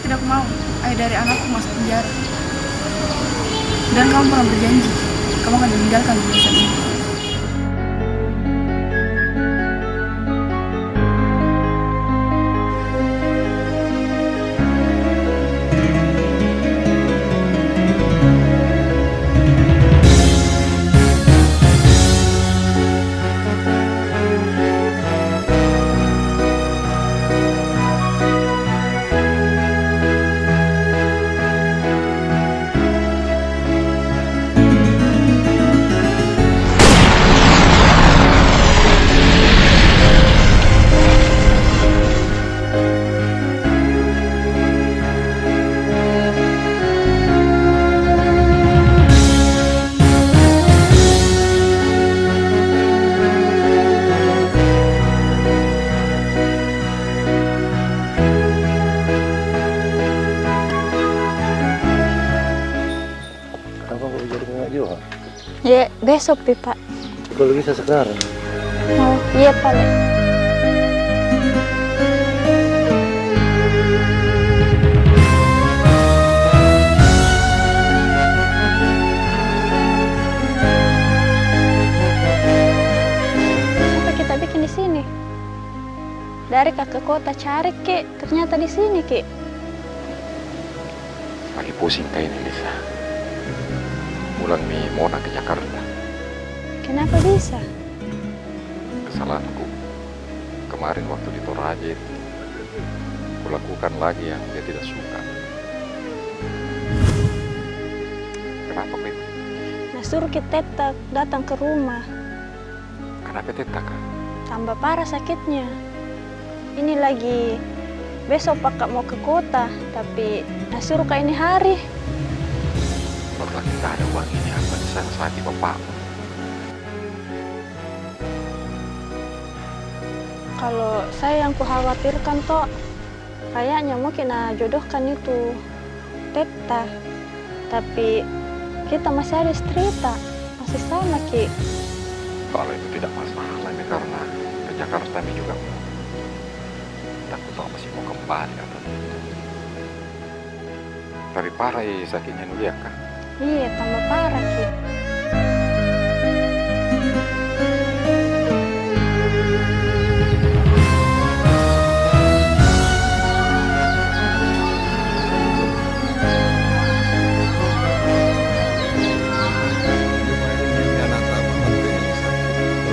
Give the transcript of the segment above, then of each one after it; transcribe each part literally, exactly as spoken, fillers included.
Tidak mau ayah dari anakku masuk penjara. Dan kamu pernah berjanji, kamu akan meninggalkan desa ini. Kenapa kok jadi bengak juga? Ye, besok pi, Pak. Kalau bisa sekarang. Oh, iya, Pak, Le. Apa kita bikin di sini? Dari ka ke kota cari ki, ternyata di sini ki. Lagi pusing ka ini, Lisa. Pulang mi Mona ke Jakarta. Kenapa bisa? Kesalahanku. Kemarin waktu di Toraja itu, kulakukan lagi yang dia tidak suka. Kenapa ko itu? Nasuruh ki Tetta datang ke rumah. Kenapa Tetta ka? Tambah parah sakitnya. Ini lagi besok pa ka mau ke kota, tapi nasuruh ka ini hari. Baru lagi tak ada uang ini, apa di sana sakit bapakmu? Kalau saya yang kukhawatirkan toh, kayaknya mau ki najodohkan itu Tetta. Tapi kita masih ada istri ta, masih sama ki. Kalau itu tidak masalah mi, karena ke Jakarta mi juga mau. Takut toh masih mau kembali apa. Tapi parah i sakitnya Nuliaka. Iya, tambah parah ki.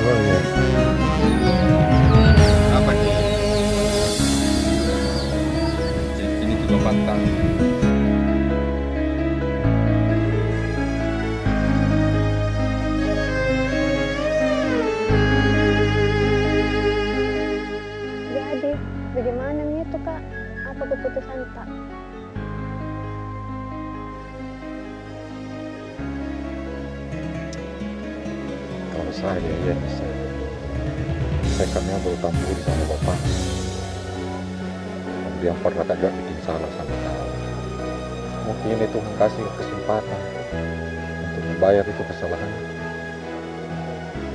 Oh, iya. Apa ki? Ini tuh bapakta. Jadi, bagaimana mi itu, Kak? Apa keputusan ta? Kalau saya, ya, ya, saya, saya kan memang baru tamburi sama bapak. Kemudian pernah ka juga bikin salah sama kau. Mungkin ini Tuhan kasih kesempatan untuk membayar itu kesalahan.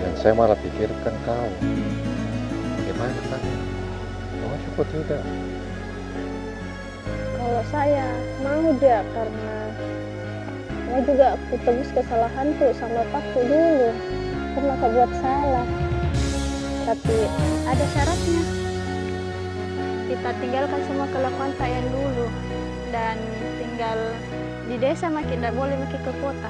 Dan saya malah pikirkan kau. Bagaimana kau? Mau juga tidak? Kalau saya mau ja, karena mau juga kutebus kesalahanku sama bapakku dulu. Pernah ka buat salah. Tapi ada syaratnya. Kita tinggalkan semua kelakuan ta yang dulu dan tinggal di desa maki, ndak boleh maki ke kota.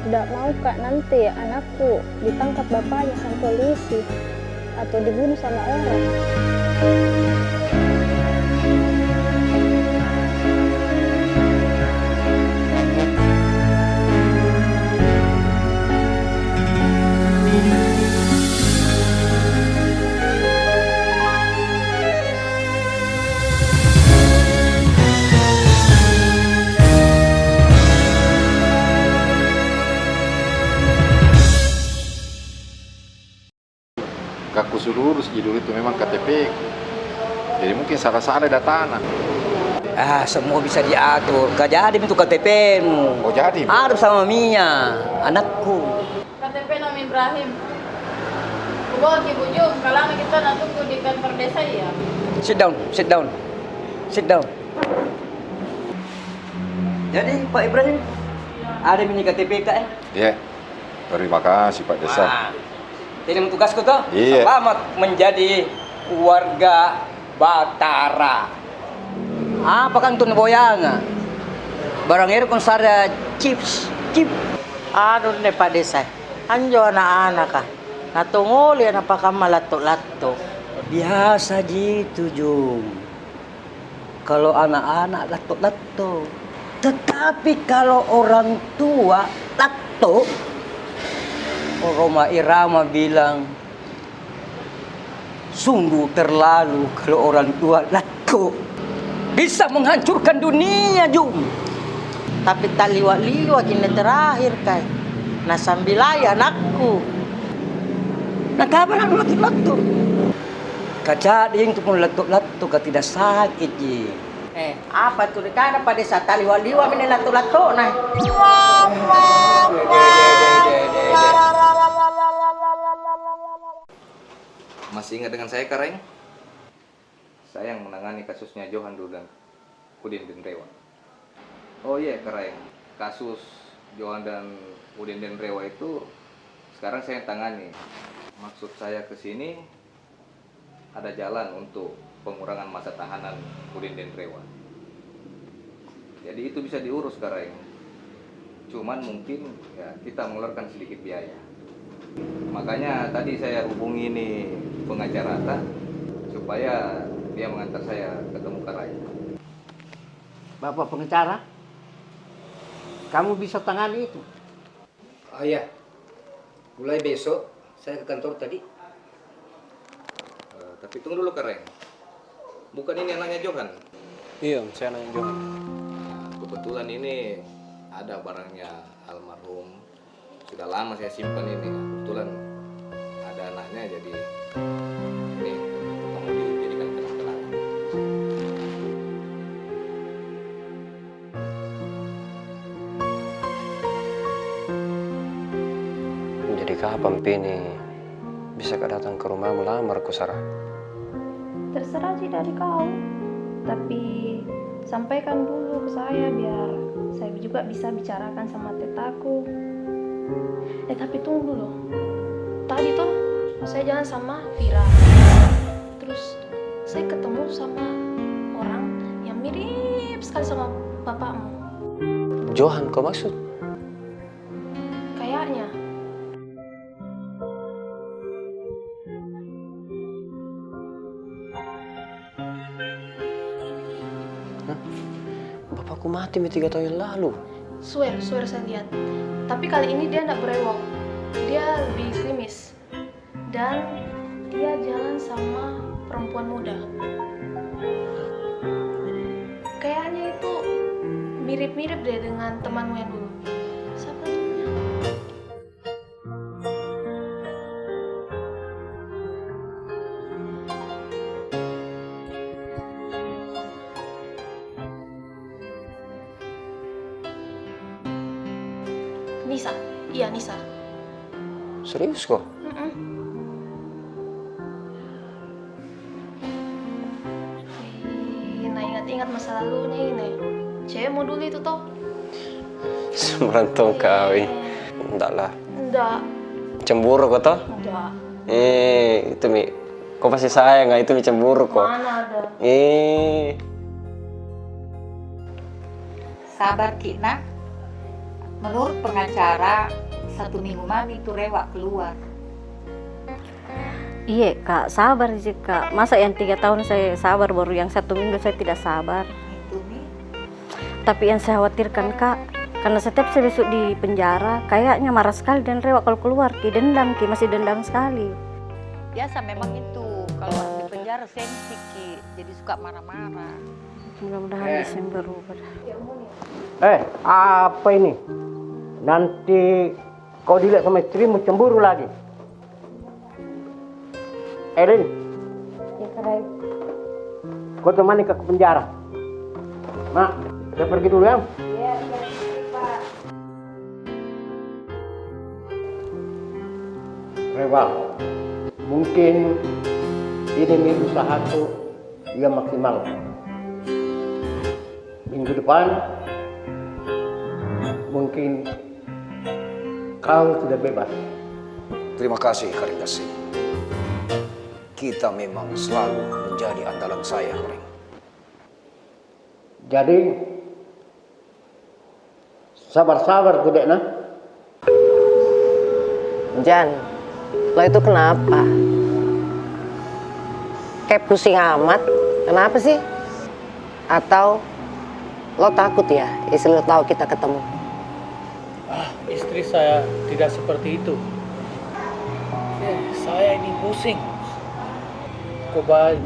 Ndak mau ka nanti anakku ditangkap bapaknya sama polisi atau dibunuh sama orang. Ka ku suruh urus ji dulu itu memang K T P ku. Jadi mungkin salah-salah datana. Ah, semua bisa diatur. Ka jadi itu K T P mu. Oh, jadi? Harus sama Mia, anakku. K T P nama Ibrahim. Wah, Ki Bujung, kalau kita nak tunggu di kantor desa ya. Sit down, sit down, sit down. Jadi, Pak Ibrahim, ada mi ini K T P ka, eh? Iya. Terima kasih, Pak Desa. Wah, ini tugasku toh. Iya. Selamat menjadi warga Batara. Apa kang tun boyanga? Barang eri kun sara chips, chip. Aduh, ne Pak Desa. Anjo anak-anak ah. Natongoli anak pakamma latto-latto. Biasa ji itu, Jung. Kalau anak-anak latto-latto. Tetapi kalau orang tua latto, Rhoma Irama bilang, sungguh terlalu kalau orang tua latto. Bisa menghancurkan dunia, Jung. Tapi taliwa-liwa ki ne terakhir kai. Nasambilai anakku. Nah, kabar anu latto-latto. Kacading tu pun latto-latto ka tidak sakit ji. Eh, apa tu dikana pada sa taliwa-liwa mi ne latto-latto na. Masih ingat dengan saya, Karaeng? Saya yang menangani kasusnya Johan dulu dan Udin Denrewa. Oh iya, Karaeng. Kasus Johan dan Udin Denrewa itu sekarang saya yang tangani. Maksud saya ke sini, ada jalan untuk pengurangan masa tahanan Udin Denrewa. Jadi itu bisa diurus, Karaeng. Cuman mungkin, ya, kita mengeluarkan sedikit biaya. Makanya tadi saya hubungi ini pengacara ta, supaya dia mengantar saya ketemu Karaeng. Bapak pengacara, kamu bisa tangani itu? Oh iya, mulai besok saya ke kantor tadi. Eh, tapi tunggu dulu, Karaeng. Bukan ini anaknya Johan? Iya, saya anaknya Johan. Nah, kebetulan ini ada barangnya almarhum. Sudah lama saya simpan ini. Kebetulan ada anaknya, jadi ini mau dijadikan kenang-kenangan. Jadi kapan pi ini bisa ka datang ke rumahmu lamar ku, Sarah? Terserah ji dari kau, tapi sampaikan dulu ke saya biar saya juga bisa bicarakan sama tetaku. Eh, tapi tunggu dulu. Tadi toh saya jalan sama Vira. Terus saya ketemu sama orang yang mirip sekali sama bapakmu. Johan kau maksud? Kayaknya. Hah? Bapakku mati mi tiga tahun yang lalu. Swear, swear saya lihat. Tapi kali ini dia ndak brewok. Dia lebih klimis. Dan dia jalan sama perempuan muda. Kayaknya itu mirip-mirip deh dengan temanmu yang dulu. Siapa namanya? Nisa. Iya, Nisa. Serius ko? Mm-mm. Ih, nah, ingat-ingat masa lalunya ini. Cewekmu dulu itu toh. Sembarang tong kau, ih. Ndak lah. Ndak. Cemburu ko toh? Ndak. Eh, itu mi. Kau pasti sayang, ah, itu mi cemburu ko. Mana ada? Eh. Sabar ki, Nak. Menurut pengacara, satu minggu mami itu rewak keluar. Iye, Kak, sabar ji, Kak. Masa yang tiga tahun saya sabar, baru yang satu minggu saya tidak sabar? Itu mi. Tapi yang saya khawatirkan, Kak, karena setiap saya besok di penjara, kayaknya marah sekali Denrewa kalau keluar ki, dendam ki, masih dendam sekali. Biasa memang itu, kalau orang di penjara sensi ki, jadi suka marah-marah. Mudah-mudahan bisa berubah dah. Eh, apa ini? Nanti kau dilihat sama istrimu, cemburu lagi. Erin. Ya, Kak. Kau temani ke penjara. Mak, saya pergi dulu ya. Iya, iya, Pak. Rewal. Mungkin ini mi usahaku yang maksimal. Minggu depan, mungkin kau sudah bebas. Terima kasih, Karing Kasih. Kita memang selalu menjadi andalan saya, Karing. Jadi, sabar-sabar ku dek nah. Jan, lo itu kenapa? Kayak pusing amat. Kenapa sih? Atau lo takut ya, istri lo tahu kita ketemu? Ah, istri saya tidak seperti itu. Eh, saya ini pusing. Ko ba-,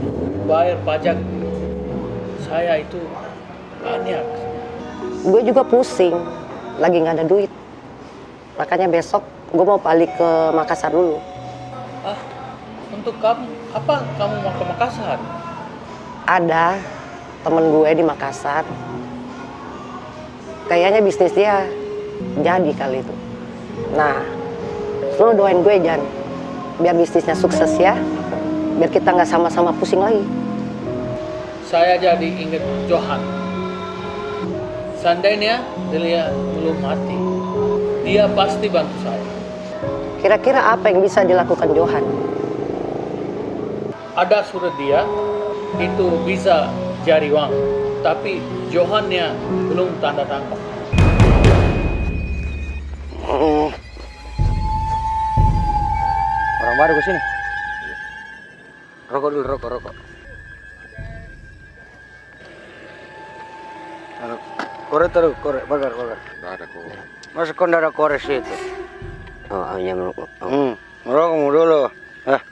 bayar pajak saya itu banyak. Gue juga pusing, lagi nggak ada duit. Makanya besok gue mau balik ke Makassar dulu. Ah, untuk kamu, apa kamu mau ke Makassar? Ada temen gue di Makassar. Kayaknya bisnis dia jadi kali itu. Nah, lo doain gue, Jan. Biar bisnisnya sukses ya. Biar kita nggak sama-sama pusing lagi. Saya jadi ingat Johan. Seandainya dia belum mati, dia pasti bantu saya. Kira-kira apa yang bisa dilakukan Johan? Ada surat dia, itu bisa cari uang. Tapi Johannya belum tanda tangan. Orang baru ke sini. Rokok dulu, rokok, rokok. Anu, korek taruh, korek, bakar, bakar. Nggak ada korek. Masa kau nggak ada korek situ? Oh, oh, iya, merokok. Oh. Hmm, merokok mu dulu. Eh.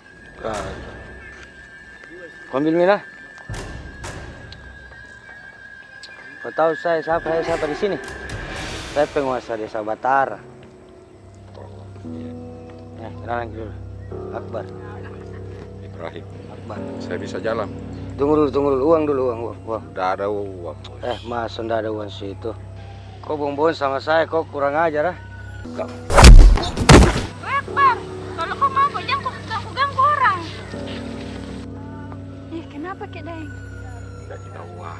Kau ambil mi nah. Kau tahu saya siapa, saya siapa di sini? Saya penguasa Desa Batara. Oh, iya. Eh, kenalan dulu. Akbar. Ibrahim. Akbar. Saya bisa jalan. Tunggu dulu, tunggu dulu. Uang dulu, uang, uang, uang. Nggak ada uang, Bos. Eh, masa nggak ada uang situ? Kau bohong-bohong sama saya, kau kurang ajar, ah. Kau. Weh, Akbar, kalau kau mau, kau jangan kau ganggu-ganggu orang. Ih, kenapa, Kek Daeng? Tidak, tidak, wah.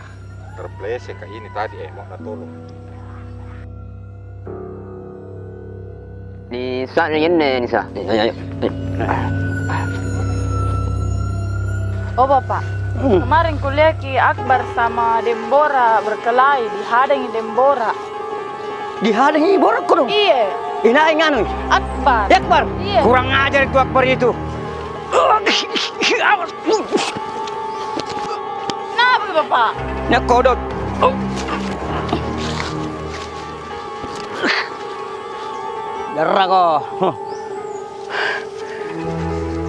Terpleset ka ini tadi, eh, mau na tolong. Nisa, ni, ini, Nisa. Ayo, ayo, ayo. Oh, Bapak. Hmm. Kemarin kuliah ki Akbar sama Dembora berkelahi, dihadangi Dembora. Dihadangi Dembora kodong? Iya. Ina, ina anu? Akbar. Akbar? Iya. Kurang ajar itu Akbar itu. Awas. Kenapa, Bapak? Nyekodot. Darah ko.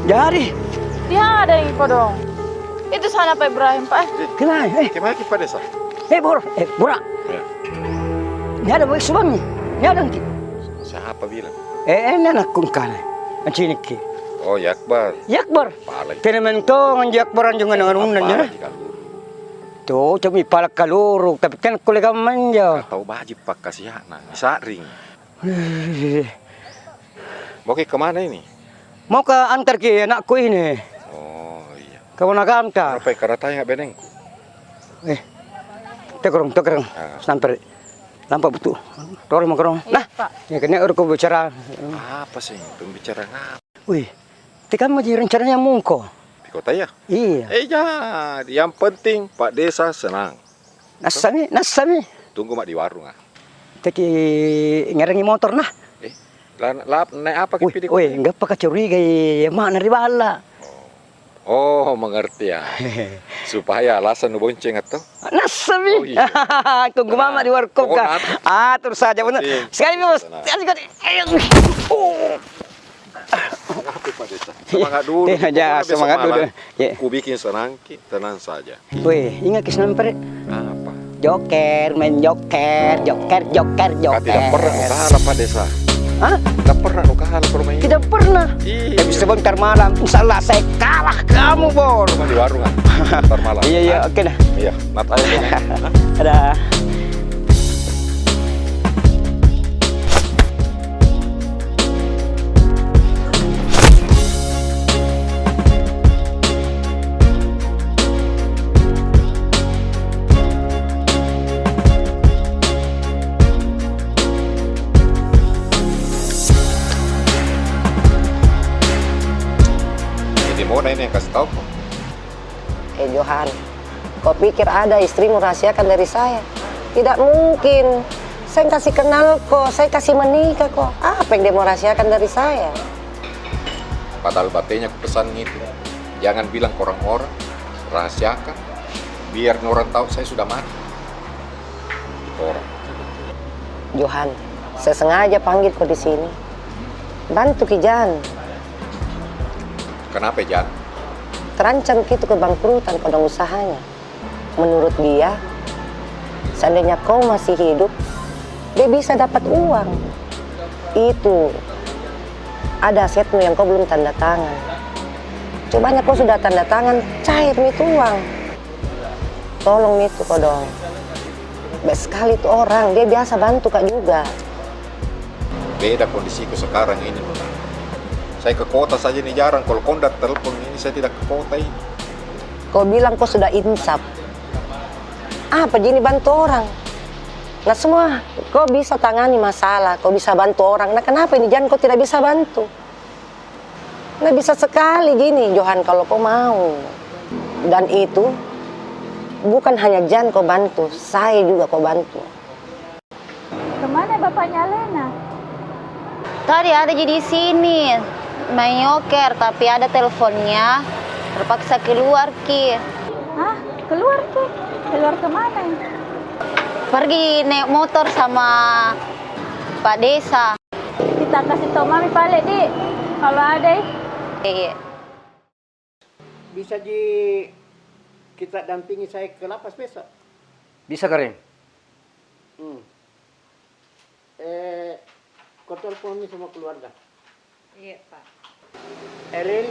Jadi? Dihadangi kodong. Itu sana Pak Ibrahim, Pak. Eh. Kenapa, eh? Kemana ki pada sa? Eh, Bor, eh, Bora. Ya. Ni ada baik subang ni. Ni ada nanti. Siapa bilang? Eh, eh, ini anakku kan. Anciniki. Oh, ya Akbar. Ya Akbar. Pala itu. Kena mentong anji Akbar anjungan dengan undang, ya. Pala itu kaluru. Tuh, cuma pala kaluru, tapi kan kuliah kamu manja. Kau tahu baji pakasiana, saring. Mau ki kemana ini? Mau ka antar ki anakku ini. Oh, iya. Kau nak antar? Apa karatanya benengku? Eh, tekerong, tekerong. Ah. Sampai. Nampak betul. Torong makarong. Iya, nah, Pak. Ya, kena urut kau bicara. Apa sih? Pembicaraan apa? Wih, tekan maji rencananya mungko. Di kota ya? Iya. Eh, jadi yang penting Pak Desa senang. Nasami, nasami. Tunggu mak di warung, ah. Teki ngerangi motor, nah. Eh, la, la, naik apa ki pi di kota? Wih, wih, nggak apa kacuriga, ya, mak nari bala. Oh. Oh, mengerti ya. Supaya alasan nu bonceng atau? Nasami. Oh, iya. Tunggu mama di warkop kah? Ah, terus saja benar. Sekali, Bos. Sekali, sekali. Ayo. Oh. Kenapa, Pak Desa? Semangat dulu. Semangat dulu. Ku bikin senang ki, tenang saja. Weh, ingat ki senam pare? Apa? Joker, main joker, joker, joker, joker. Tidak pernah ku kalah, Pak Desa. Hah? Tidak pernah ku kalah kalau main. Tidak pernah? Iya. Tapi sebentar malam, insya Allah saya kalah kamu, Bor. Cuma di warung, ah. Ntar malam. Iya, iya, oke dah. Iya, nat aja. Dadah. Eh, Johan, kau pikir ada istrimu rahasiakan dari saya? Tidak mungkin. Saya kasih kenal ko, saya kasih menikah ko. Apa yang dia mau rahasiakan dari saya? Padahal batenya ku pesan itu, jangan bilang ke orang-orang, rahasiakan. Biar orang tahu saya sudah mati. Orang. Johan, saya sengaja panggil ko di sini. Bantu ki Jan. Kenapa, Jan? Terancam ki itu kebangkrutan kodong usahanya. Menurut dia, seandainya kau masih hidup, dia bisa dapat uang. Itu ada asetmu yang kau belum tanda tangan. Cobanya kau sudah tanda tangan, cair mi itu uang. Tolong mi itu kodong. Baik sekali itu orang, dia biasa bantu ka juga. Beda kondisiku sekarang ini, Nona. Saya ke kota saja ini jarang. Kalau kau ndak telepon ini, saya tidak ke kota ini. Kau bilang kau sudah insaf. Apa ji ini bantu orang? Nah, semua kau bisa tangani masalah, kau bisa bantu orang. Nah, kenapa ini Jan kau tidak bisa bantu? Nah, bisa sekali ji ini, Johan, kalau kau mau. Dan itu bukan hanya Jan kau bantu, saya juga kau bantu. Kemana bapaknya Alena? Tadi ada ji di sini, main yoker, tapi ada teleponnya, terpaksa keluar ki. Hah? Keluar ki? Keluar kemana? Pergi naik motor sama Pak Desa. Kita kasih tahu Mami pale, Dik, kalau ada, eh. Iya. Bisa ji kita dampingi saya ke lapas besok? Bisa, Karim. Hmm. Eh, kau telepon mi semua keluarga. Iya, Pak. Erin,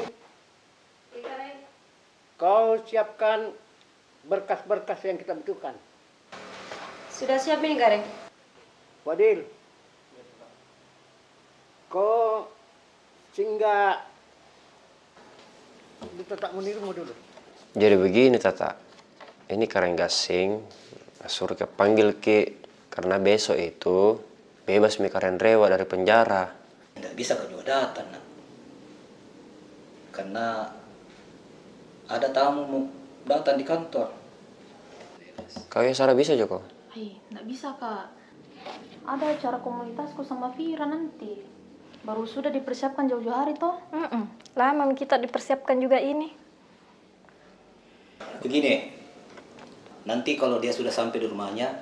iya, Karim. Kau siapkan berkas-berkas yang kita butuhkan. Sudah siap ini, Karim. Fadil, kau singgah di Tata Munirmu dulu. Jadi begini, Tata. Ini Karim Gasing, suruh ke panggil ki, karena besok itu bebas mi Karim Rewa dari penjara. Ndak bisa ka juga datang, Nak. Karena ada tamu mau datang di kantor. Kau ya, Sarah, bisa joko? Hai, ndak bisa ka. Ada acara komunitasku sama Vira nanti. Baru sudah dipersiapkan jauh-jauh hari, toh. Mm-mm. Lama mi kita dipersiapkan juga ini. Begini, nanti kalau dia sudah sampai di rumahnya,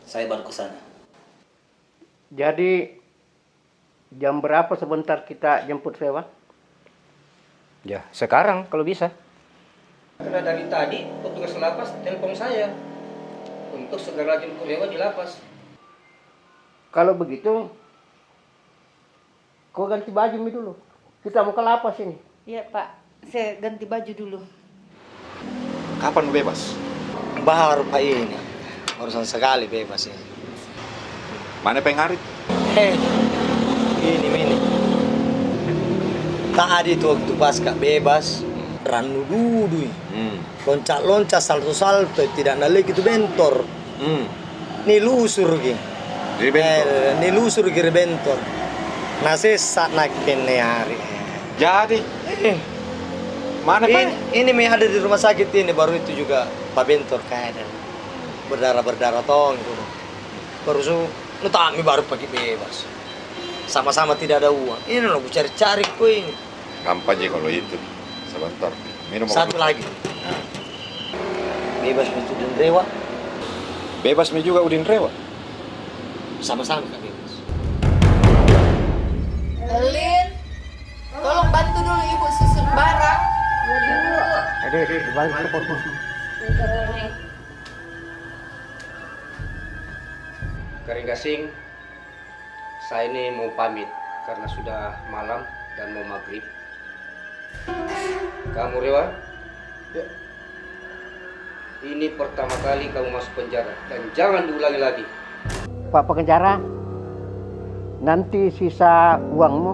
saya baru ke sana. Jadi, jam berapa sebentar kita jemput Rewa? Ya, sekarang kalau bisa. Karena dari tadi petugas lapas telepon saya untuk segera jemput Rewa di lapas. Kalau begitu, kau ganti baju mi dulu. Kita mau ke lapas ini. Iya, Pak. Saya ganti baju dulu. Kapan mau bebas? Baru, Pak, ini. Barusan sekali bebas ini. Mana pengarit? Hei, ini, ini. Tadi itu waktu pas ka bebas, rannu dudu. Hmm. Loncat-loncat, salto-salto, tidak naleki itu bentor. Hmm. Ni lusur ki. Ri bentor. Eh, ni lusur ki ri bentor. Na sessa nakke ni hari. Jadi, eh, mana, Pak? Ini mi ada di rumah sakit ini, baru itu juga pa bentor keadaan. Berdarah-berdarah tong itu. Baru su, nu tami baru pake bebas. Sama-sama tidak ada uang. Ini lo ku cari-cari ko ini. Gampang ji kalau itu. Sebentar. Minum. Satu lagi. Nah. Bebas mi Udin Rewa. Bebas mi juga Udin Rewa. Sama-sama ka bebas. Elin, tolong bantu dulu ibu susun barang. Ada, ada, bantu. Karing Gasing, saya ini mau pamit karena sudah malam dan mau maghrib. Kamu, Rewa? Ya. Ini pertama kali kamu masuk penjara dan jangan diulangi lagi. Pak penjara, nanti sisa uangmu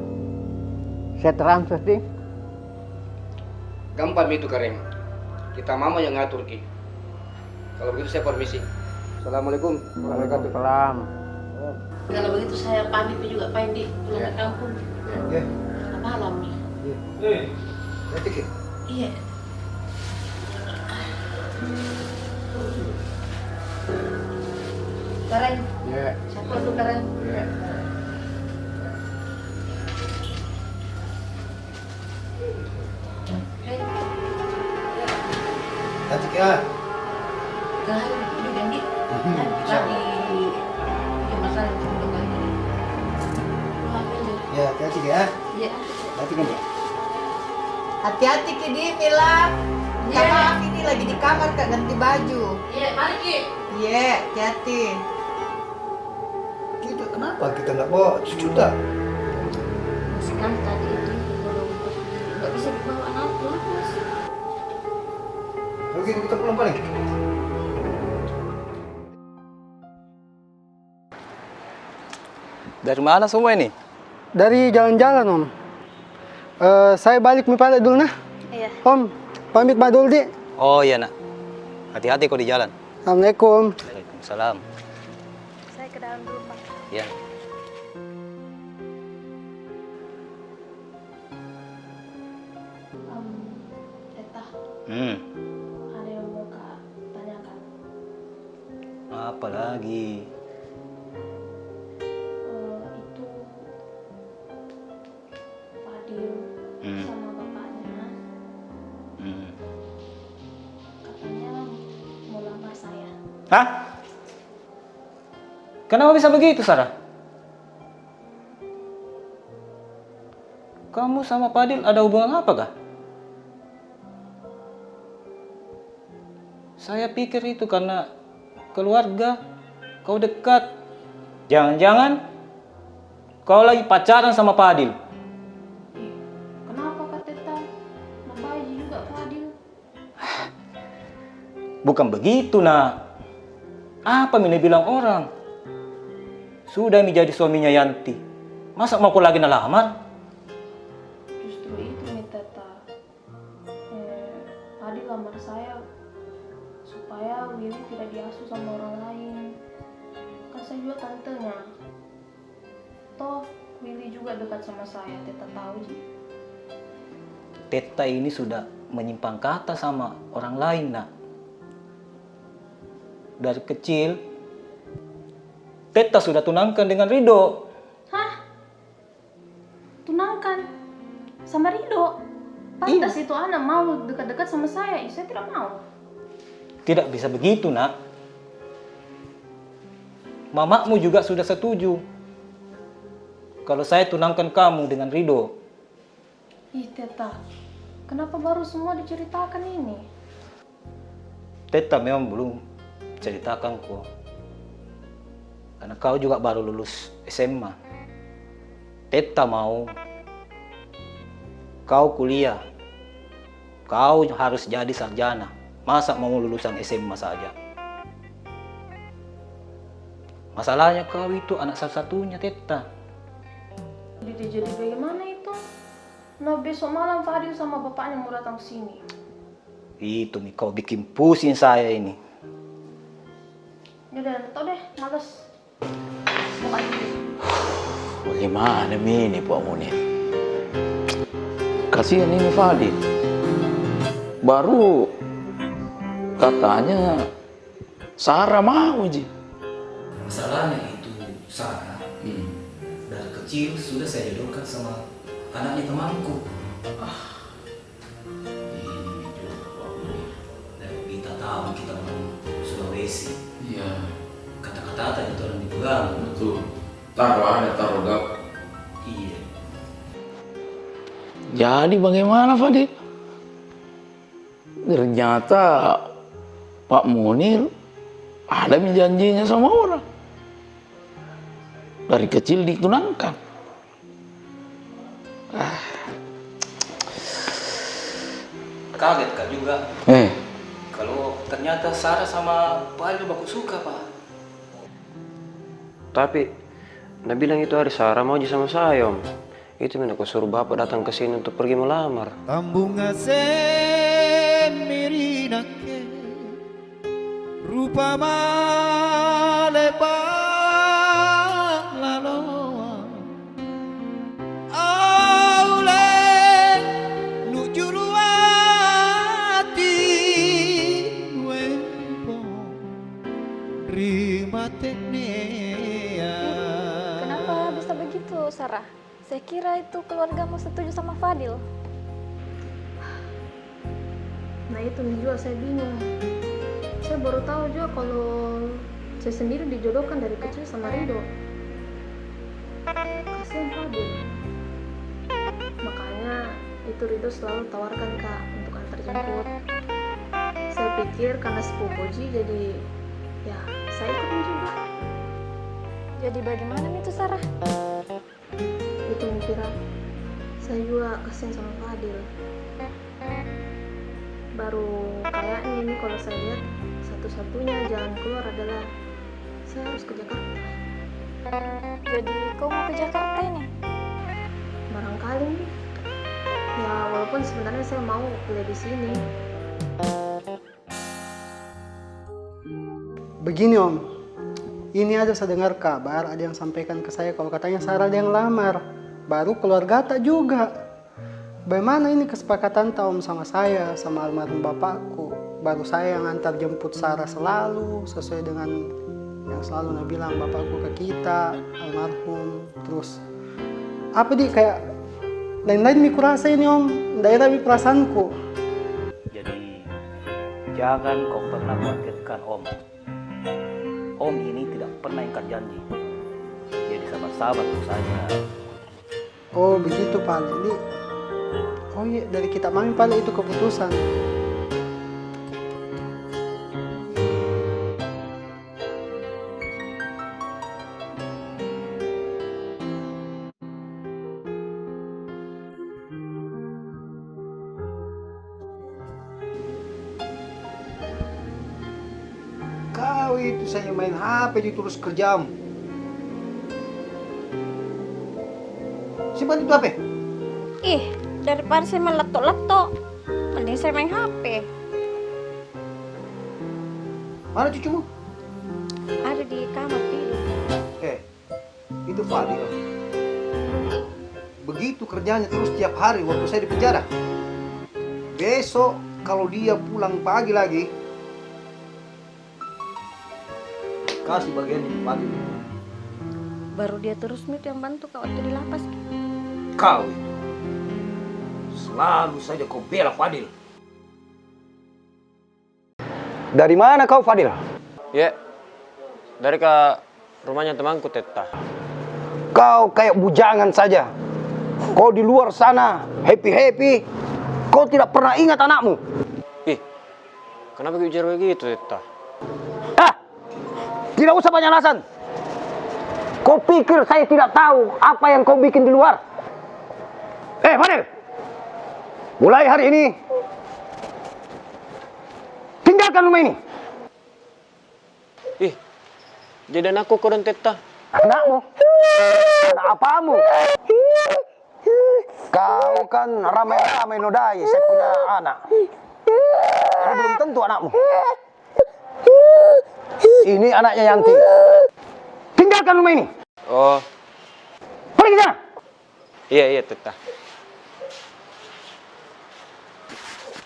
saya transfer, ding. Gampang itu, Kareng. Kita mama yang ngatur ki. Kalau begitu saya permisi. Assalamualaikum warahmatullahi wabarakatuh. Waalaikumsalam. Kalau begitu saya pamit juga, Pak Indi, pulang ke kampung. Ya. Udah malam nih. Ya. Eh, berarti ki? Iya. Karen. Iya. Siapa tuh, Karen? Iya. Hati-hati ya. Karen, ini Dendi. Mhm. Tadi, iya, masalah itu kembali. Ya, hati-hati ya. Iya. Hati-hati kan, Pak? Hati-hati ki di, Mila. Iya. Minta maaf, ini lagi di kamar, Kak, ganti baju. Iya, mari ki. Iya, hati-hati. Kita kenapa kita nggak bawa cucu tak? Masih kan tadi itu belum, nggak bisa dibawa anak pulang, Mas. Oke, kita pulang balik. Dari mana semua ini? Dari jalan-jalan, Om. Eh, saya balik mi pale dulu, nah. Iya. Om, pamit ma dulu, di. Oh, iya, nak. Hati-hati kau di jalan. Assalamualaikum. Waalaikumsalam. Saya ke dalam dulu, Pak. Iya. Em, Teta. Hmm. Ada yang mau Kak tanyakan. Apa lagi? Eh, itu Fadil, hmm, sama bapaknya. Hmm. Katanya mau lamar saya. Hah? Kenapa bisa begitu, Sarah? Kamu sama Fadil ada hubungan apa kah? Saya pikir itu karena keluarga kau dekat. Jangan-jangan kau lagi pacaran sama Fadil? Ih, kenapa, Kak Teta? Nambaji juga Fadil. Bukan begitu, nak. Apa mi nabilang orang? Sudah mi jadi suaminya Yanti. Masa mau kau lagi nalamar? Justru itu mi, Teta. Eh, Fadil lamar saya supaya Willy tidak diasuh sama orang lain. Kan saya juga tantenya. Toh, Willy juga dekat sama saya, Teta tahu ji. Teta ini sudah menyimpang kata sama orang lain, nak. Dari kecil, Teta sudah tunangkan dengan Rido. Hah? Tunangkan sama Rido? Iya. Pantas itu anak mau dekat-dekat sama saya. Ih, saya tidak mau. Tidak bisa begitu, nak. Mamamu juga sudah setuju kalau saya tunangkan kamu dengan Rido. Ih, Teta, kenapa baru semua diceritakan ini? Teta memang belum ceritakan ko. Karena kau juga baru lulus S M A. Teta mau kau kuliah. Kau harus jadi sarjana. Masa mau lulusan S M A saja? Masalahnya kau itu anak satu-satunya, Teta. Jadi, jadi bagaimana itu? No, besok malam Fadil sama bapaknya mau datang ke sini. Itu mi kau bikin pusing saya ini. Udah, tau deh, males. Bagaimana mi ini, Pak Munir? Kasihan ini Fadil. Baru katanya Sarah mau ji. Masalahnya itu Sarah, hmm, dari kecil sudah saya jodohkan sama anaknya temanku. Ah. Ini juga, Pak Budi. Dari kita tahu kita orang Sulawesi. Iya. Kata-kata itu orang dipegang. Betul. Taruh ada, taruh gak. Iya. Jadi bagaimana, Fadil? Ternyata Pak Munir ada mi janjinya sama orang. Dari kecil ditunangkan. Ah. Kaget ka juga. Eh. Kalau ternyata Sarah sama Fadil baku suka, Pak. Tapi, na bilang itu hari Sarah mau ji sama saya, Om. Itu mi na kusuruh bapak datang ke sini untuk pergi melamar. Tambung asem miri nake. Rupa male bang laloa. Aule nujulu ati nuempo. Rima Kenapa bisa begitu, Sarah? Saya kira itu keluargamu setuju sama Fadil. Nah, itu mi juga saya bingung. Saya baru tahu juga kalau saya sendiri dijodohkan dari kecil sama Rido. Kasihan Fadil. Makanya itu Rido selalu tawarkan ka untuk antar jemput. Saya pikir karena sepupu ji, jadi ya, saya ikutin juga. Jadi bagaimana itu, Sarah? Itu mi kira, saya juga kasihan sama Fadil. Baru kayaknya ini kalau saya lihat, satu-satunya jalan keluar adalah saya harus ke Jakarta. Jadi kau mau ke Jakarta ini? Barangkali nih. Ya, walaupun sebenarnya saya mau kuliah di sini. Begini, Om. Ini ada saya dengar kabar, ada yang sampaikan ke saya kalau katanya Sarah ada yang lamar. Baru keluargata juga. Bagaimana ini kesepakatanta, Om, sama saya, sama almarhum bapakku? Baru saya yang antar jemput Sarah selalu, sesuai dengan yang selalu nabilang bapakku ke kita, almarhum. Terus, apa di kayak lain-lain mi kurasa ini, Om? Ndak enak mi perasaanku. Jadi, jangan kau pernah khawatirkan Om. Om ini tidak pernah ingkar janji. Jadi, sama-sama terus saja. Oh, begitu, Pale. Ini, oh iya, dari kita mami, Pale, itu keputusan. Kau itu saja main H P ji terus kerjamu. Simpan itu H P. Ih, daripada saya main laptop-laptop, mending saya main H P. Mana cucumu? Ada di kamar tidur. Eh, itu Fadil. Begitu kerjanya terus tiap hari waktu saya di penjara. Besok kalau dia pulang pagi lagi, kasih bagian itu Fadil. Baru dia terus mi itu yang bantu kau waktu di lapas. Kau itu. Selalu saja kau bela Fadil. Dari mana kau, Fadil? Ye, dari ka rumahnya temanku, Tetta. Kau kayak bujangan saja. Kau di luar sana happy-happy. Kau tidak pernah ingat anakmu. Ih, kenapa kau bicara begitu, Tetta? Ah! Tidak usah banyak alasan. Kau pikir saya tidak tahu apa yang kau bikin di luar? Eh, Fadil! Mulai hari ini, tinggalkan rumah ini. Ih, jadi anakku kau dan Tetta? Anakmu? Anak apamu? Kau kan ramai-ramai nodai saya punya anak. Ini belum tentu anakmu. Ini anaknya Yanti. Tinggalkan rumah ini. Oh. Pergi sana. Iya, iya, Tetta.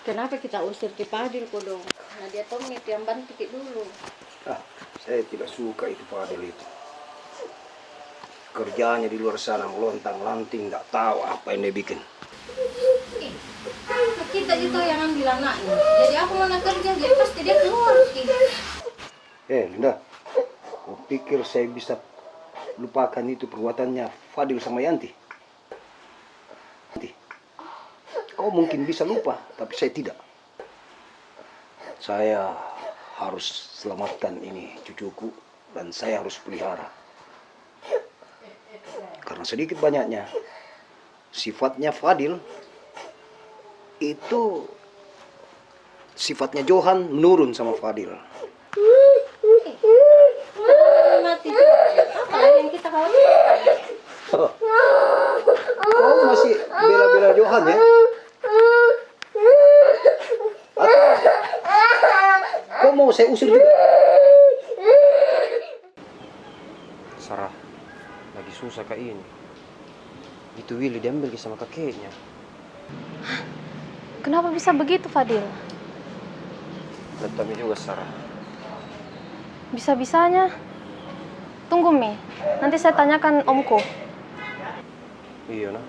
Kenapa kita usir ki Fadil kodong? Nah, dia tong itu yang bantu ki dulu. Ah, saya tidak suka itu Fadil itu. Kerjanya di luar sana melontang-lanting, ndak tahu apa yang dia bikin. Ih, kita ji tau yang ambil anaknya. Jadi apa mau nak kerja, jadi pasti dia keluar ki. Eh, Linda, kau pikir saya bisa lupakan itu perbuatannya Fadil sama Yanti? Yanti, kau mungkin bisa lupa, tapi saya tidak. Saya harus selamatkan ini cucuku dan saya harus pelihara. Karena sedikit banyaknya, sifatnya Fadil itu, sifatnya Johan menurun sama Fadil. Mati juga. Apa lagi yang kita khawatirkan? Kau masih bela-bela Johan, ya? Atau kau mau saya usir juga? Sarah, lagi susah ka ini. Itu Willy diambil ki sama kakeknya. Hah? Kenapa bisa begitu, Fadil? Ndak tau mi juga, Sarah. Bisa-bisanya Tunggu mi, nanti saya tanyakan omku. Iya, nah.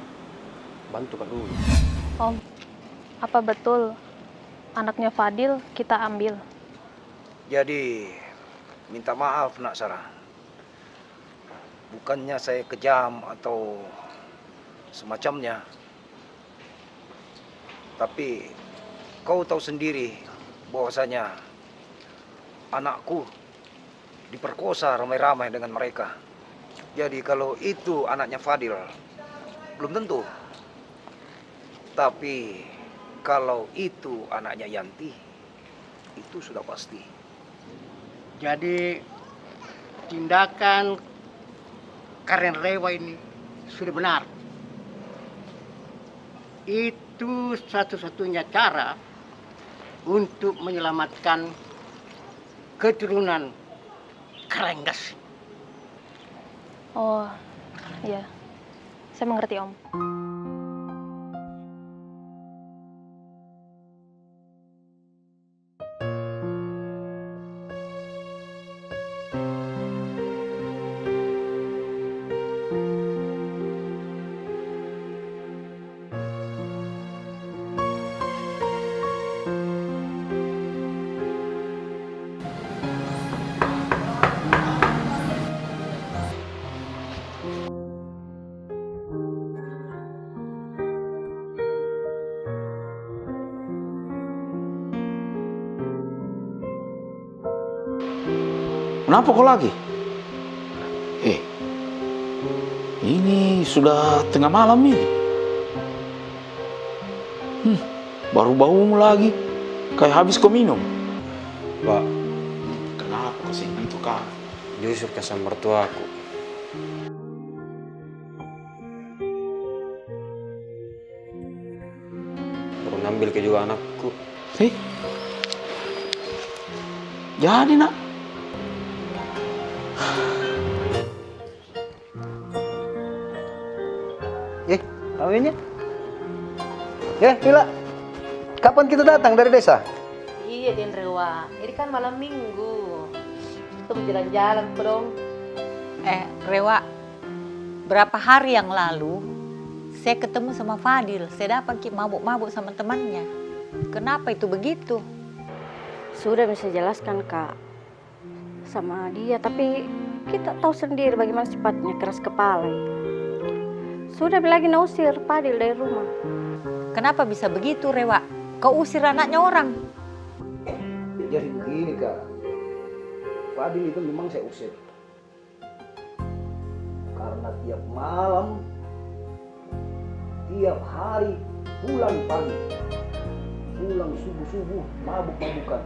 Bantu ka dulu. Om, apa betul anaknya Fadil kita ambil? Jadi, minta maaf, Nak Sarah. Bukannya saya kejam atau semacamnya. Tapi kau tahu sendiri bahwasanya anakku diperkosa ramai-ramai dengan mereka. Jadi kalau itu anaknya Fadil, belum tentu. Tapi kalau itu anaknya Yanti, itu sudah pasti. Jadi, tindakan Karen Rewa ini sudah benar. Itu satu-satunya cara untuk menyelamatkan keturunan Karen Gasing. Oh, iya. Saya mengerti, Om. Kenapa kau lagi? Eh, ini sudah tengah malam ini. Hmm, baru baumu lagi. Kayak habis kau minum. Pak. Kenapa kau sini itu, Kak? Diusir ka sama mertuaku. Baru ngambil ke juga anakku. Eh? Jadi, Nak? Eh, kawinnya? Eh, Lila, kapan kita datang dari desa? Iya, Deng Rewa. Ini kan malam minggu. Kita mau jalan-jalan, dong. Eh, Rewa, berapa hari yang lalu, saya ketemu sama Fadil. Saya dapat ki mabuk-mabuk sama temannya. Kenapa itu begitu? Sudah bisa jelaskan, Kak. Sama dia, tapi kita tahu sendiri bagaimana sifatnya, keras kepala. Sudah lagi nausir Fadil dari rumah. Kenapa bisa begitu, Rewa? Kau usir anaknya orang? Jadi begini, Kak. Fadil itu memang saya usir. Karena tiap malam, tiap hari, pulang pagi, pulang subuh-subuh, mabuk-mabukan.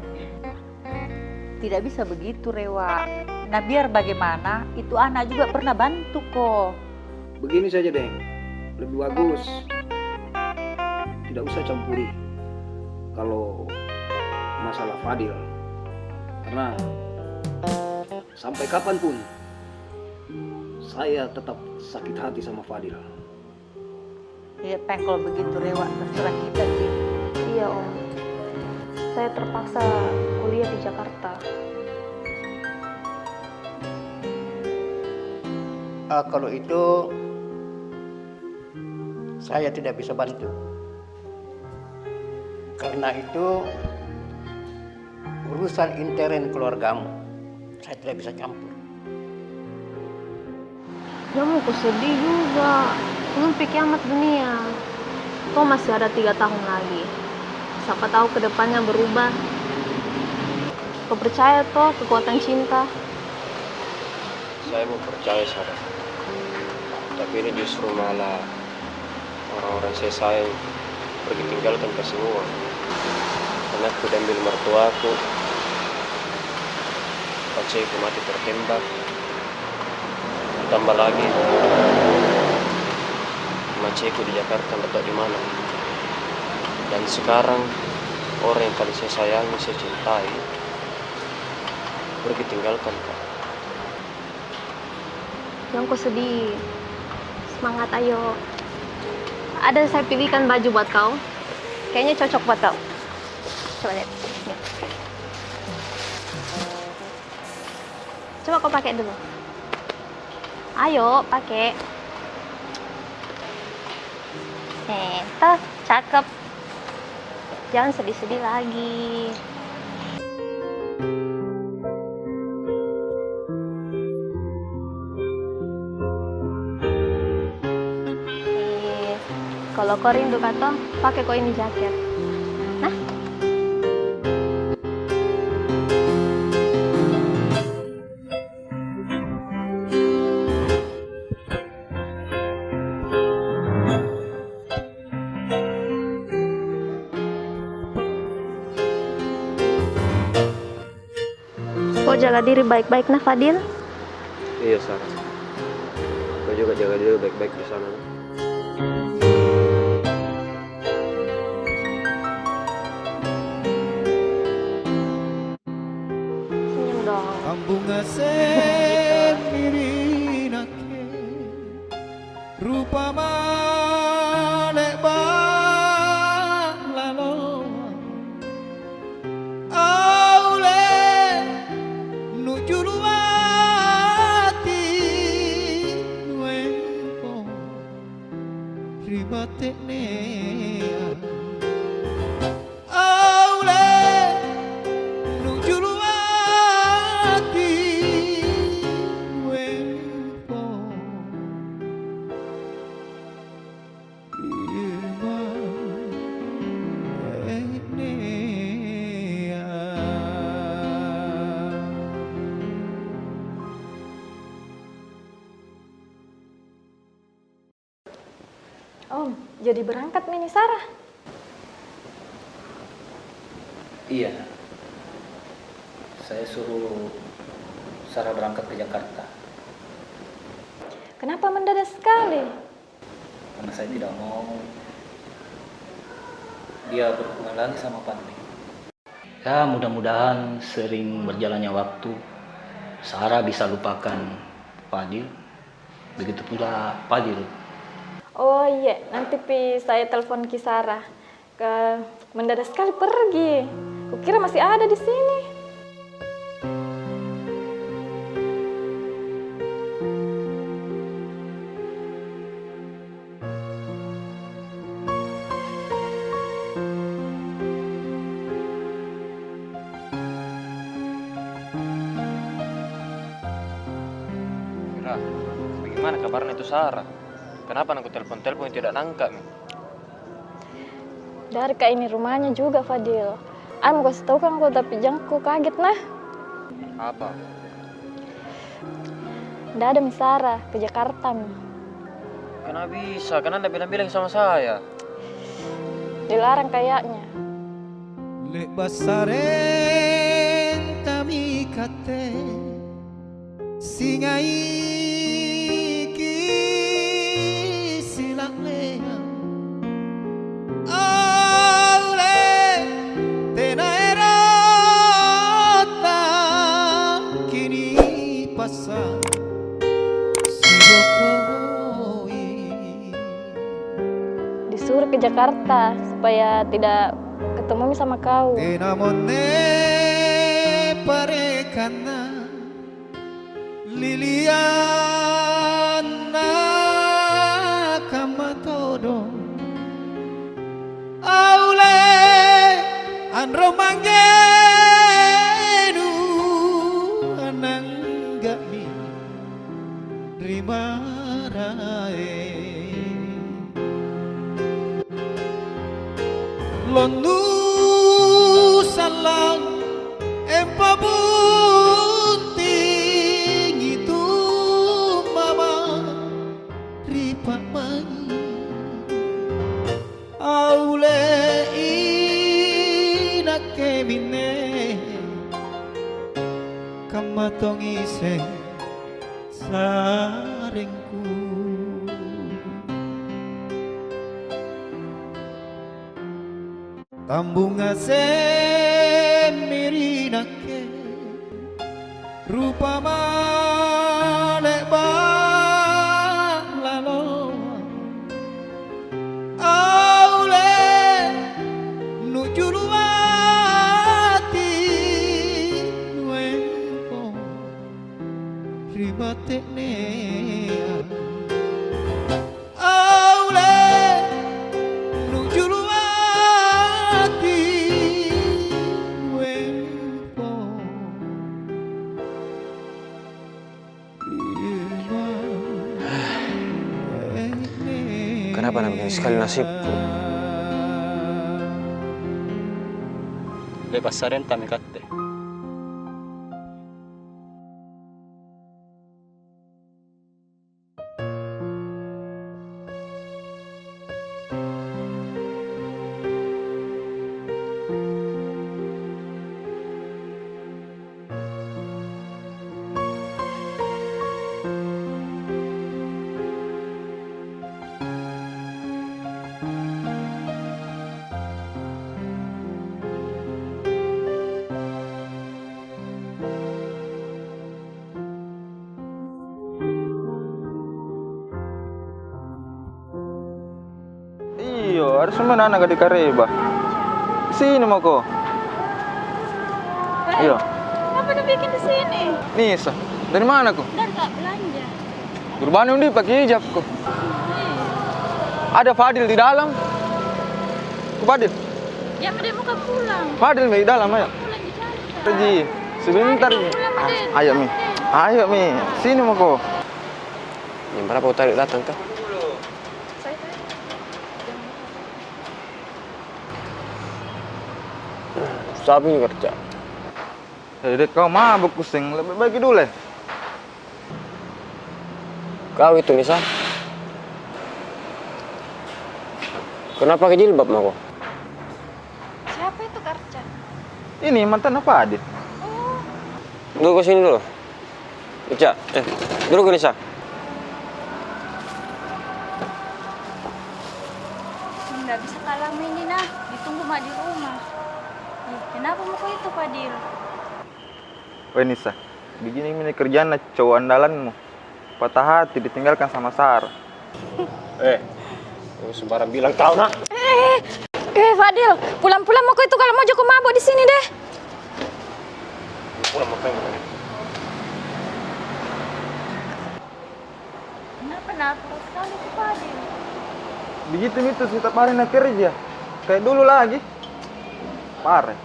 Tidak bisa begitu, Rewa. Nah, biar bagaimana, itu anak juga pernah bantu ko. Begini saja, Deng. Lebih bagus tidak usah campuri kalau masalah Fadil. Karena sampai kapanpun, saya tetap sakit hati sama Fadil. Iya, Peng, kalau begitu, Rewa, terserah kita, Ci. Iya, Om. Saya terpaksa kuliah di Jakarta. Ah, kalau itu, saya tidak bisa bantu. Karena itu urusan intern keluargamu. Saya tidak bisa campur. Jamu ku sedih juga. Belum pi kiamat dunia. Toh masih ada tiga tahun lagi. Siapa tahu ke depannya berubah. Kau percaya toh kekuatan cinta? Saya mau percaya, Sarah. Tapi ini justru malah orang-orang saya sayang pergi tinggalkan ka semua. Anakku diambil mertuaku, paceku mati tertembak. Ditambah lagi, maceku di Jakarta, ndak tahu di mana. Dan sekarang, orang yang paling saya sayangi, saya cintai, pergi tinggalkan ka. Jangan kau sedih. Semangat, ayo. Ada saya pilihkan baju buat kau. Kayaknya cocok buat kau. Coba lihat. Nih. Coba kau pakai dulu. Ayo, pake. Eh, toh, cakep. Jangan sedih-sedih lagi. Eh, kalau kau rindu ka toh, pake ko ini jaket. Nah. Ko jaga diri baik-baik nah, Fadil. Iya, Sarah. Kau juga jaga diri baik-baik di sana, nah. Senyum dong. Tambung ngaseng mirinake, rupa malek ba lalo. Aule nujulu ati nuempo ribatek nea. Aule nujulu ati nuempo. Om, jadi berangkat mi ini Sarah? Iya, saya suruh Sarah berangkat ke Jakarta. Kenapa mendadak sekali? Karena saya tidak mau dia berhubungan lagi sama Fadli. Ya, mudah-mudahan sering berjalannya waktu, Sarah bisa lupakan Fadil. Begitu pula Fadil. Oh iya, nanti pi saya telepon ki Sarah. Ke, mendadak sekali pergi. Kukira masih ada di sini. Sarah, bagaimana kabarnya itu Sarah? Kenapa naku telepon-telepon tidak nangkap mi? Dari ka ini rumahnya juga, Fadil. Ai mau kasih tau ka ko, tapi jangko kaget nah. Apa? Nda ada mi Sarah, ke Jakarta mi. Kenapa bisa? Kenapa nda bilang-bilang sama saya? Dilarang kayaknya. Lek basarenta mi kate. Singaiki silak lea. Aule, tena erota kini pasa sidokoi. Disuruh ke Jakarta supaya tidak ketemu mi sama kau. Tena mone parekana. Lilianna kamma todo. Aule, anro manggenu ananggami rimarae. Lonnu sallang empa bunting itu mama ripa mai. Aule inakke minne kamma tong ise sarengku. Tambung ngaseng mi ri nakke, rupa malebba laloa. Aule nujulu ati nuempo ri bate'ne. Kenapa na begini sekali nasibku? Lepas sarenta mi katte. Iyo, ada semua anak di kareba. Sini mako. Eh, iyo. Apa nu bikin di sini? Nisa, dari mana ko? Dari ka belanja. Guru Bani undi pakai hijab ko. Ada Fadil di dalam. Ko Fadil. Ya, dia mau pulang. Fadil mi dalam, ayo. Pulang di sana. Pergi. Sebentar mi. Pulang, Dek. Ayo mi. Ayo mi. Sini mako. Jam berapa kau tadi datang kah? Sabi kerja. Eh, Dek, kau mabuk pusing. Lebih baik dulu, eh. Kau itu, Nisa. Kenapa pakai jilbab mako? Siapa itu Karca? Ini mantan apa, Adit? Oh. Duduk ke sini dulu. Ica, eh, duduk ke Nisa. Nda bisa ka lama ini, nah. Ditunggu ma di rumah. Ih, kenapa mako itu, Fadil? Weh, Nisa, begini mi kerjaanna cowok andalanmu. Patah hati ditinggalkan sama Sarah. Eh, sembarang bilang kau, nah. Eh, eh, eh, Fadil, pulang-pulang mako itu kalau mau jako mabuk di sini deh. Pulang mako. Kenapa nakal sekali si Fadil? Begitu mi itu setiap hari na kerja. Kayak dulu lagi. Parah.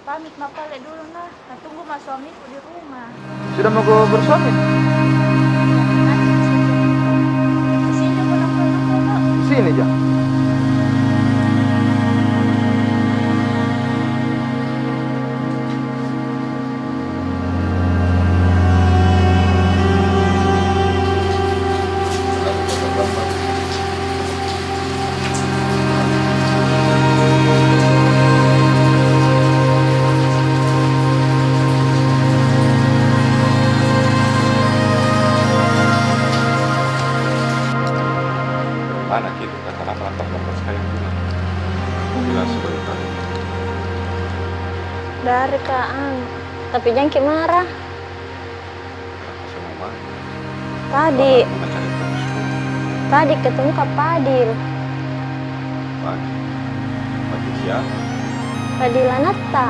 Pamit ma pale dulu, nah. Natunggu ma suamiku di rumah. Sudah mau ko bersuami? Sini ja. Mana kita kata apa-apa sekali pun. Bilang sebentar. Dari ka, Ang. Tapi jangki marah. Tadi, tadi ketemu ka Fadil. Fadil? Fadil siapa? Fadil anatta.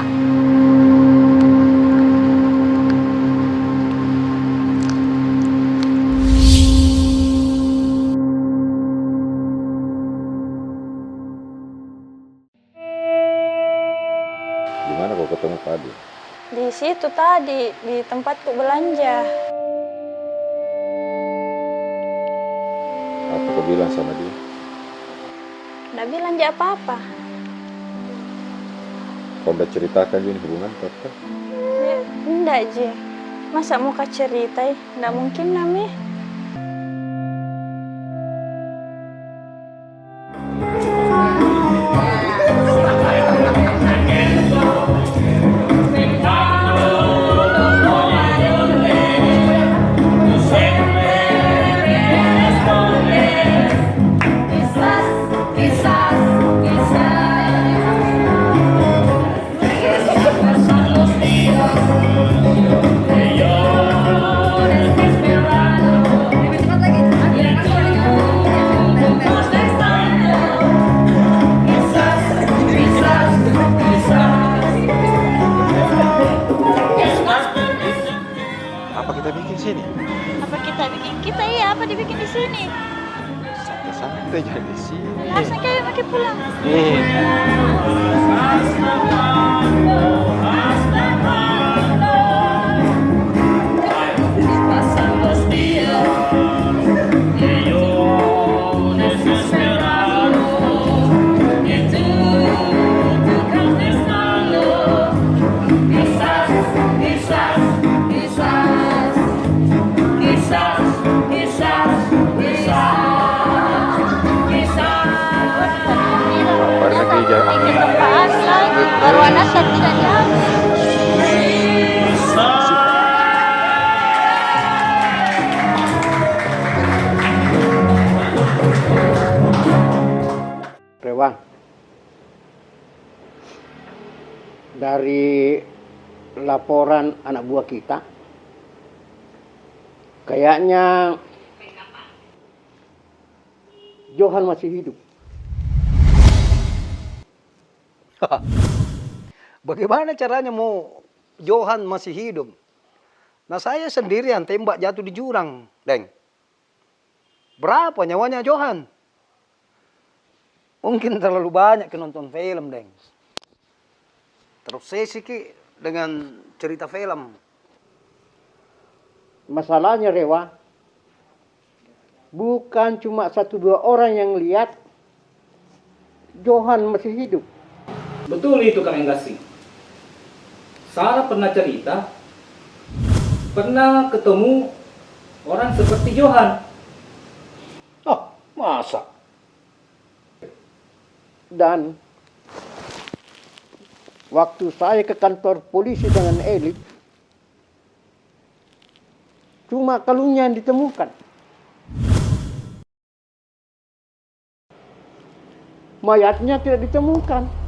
Di mana kau ketemu Fadil? Di situ tadi, di tempatku belanja. Apa kau bilang sama dia? Nda bilang ja apa-apa. Kau nda ceritakan juga ini hubungan, apa? Ya, nda ji. Masa mau ka ceritai? Nda mungkin na mi. Apa kita bikin sini? Apa kita bikin? Kita iya, apa dibikin di sini? Santai-santai jadi sini. Langsung kayak makin pulang. Eh. Baru anak saya tidak diambil. Rewa, dari laporan anak buah kita, kayaknya Johan masih hidup. Bagaimana caranya mau Johan masih hidup? Nah, saya sendiri yang tembak jatuh di jurang, Deng. Berapa nyawanya Johan? Mungkin terlalu banyak ki nonton film, Deng. Terobsesi ki dengan cerita film. Masalahnya, Rewa, bukan cuma satu dua orang yang lihat Johan masih hidup. Betul itu, Kang Enggasing. Sarah pernah cerita, pernah ketemu orang seperti Johan. Oh, masa? Dan waktu saya ke kantor polisi dengan Elit, cuma kalungnya yang ditemukan. Mayatnya tidak ditemukan.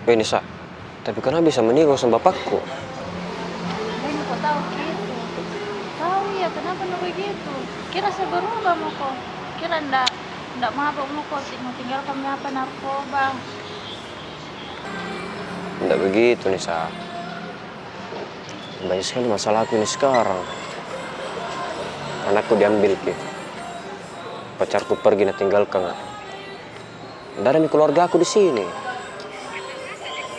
Weh, Nisa, tapi kenapa bisa meninggal sama bapakku? Bene, kau tahu gitu. Tahu ya, kenapa nu begitu? Kira saya berubah mako? Kira ndak, ndak mabok mako, ti-, mau tinggalkan mi apa narkoba? Ndak begitu, Nisa. Banyak sekali masalahku ini sekarang. Anakku diambil ki. Pacarku pergi na tinggalkan. Ndak ada mi keluargaku di sini.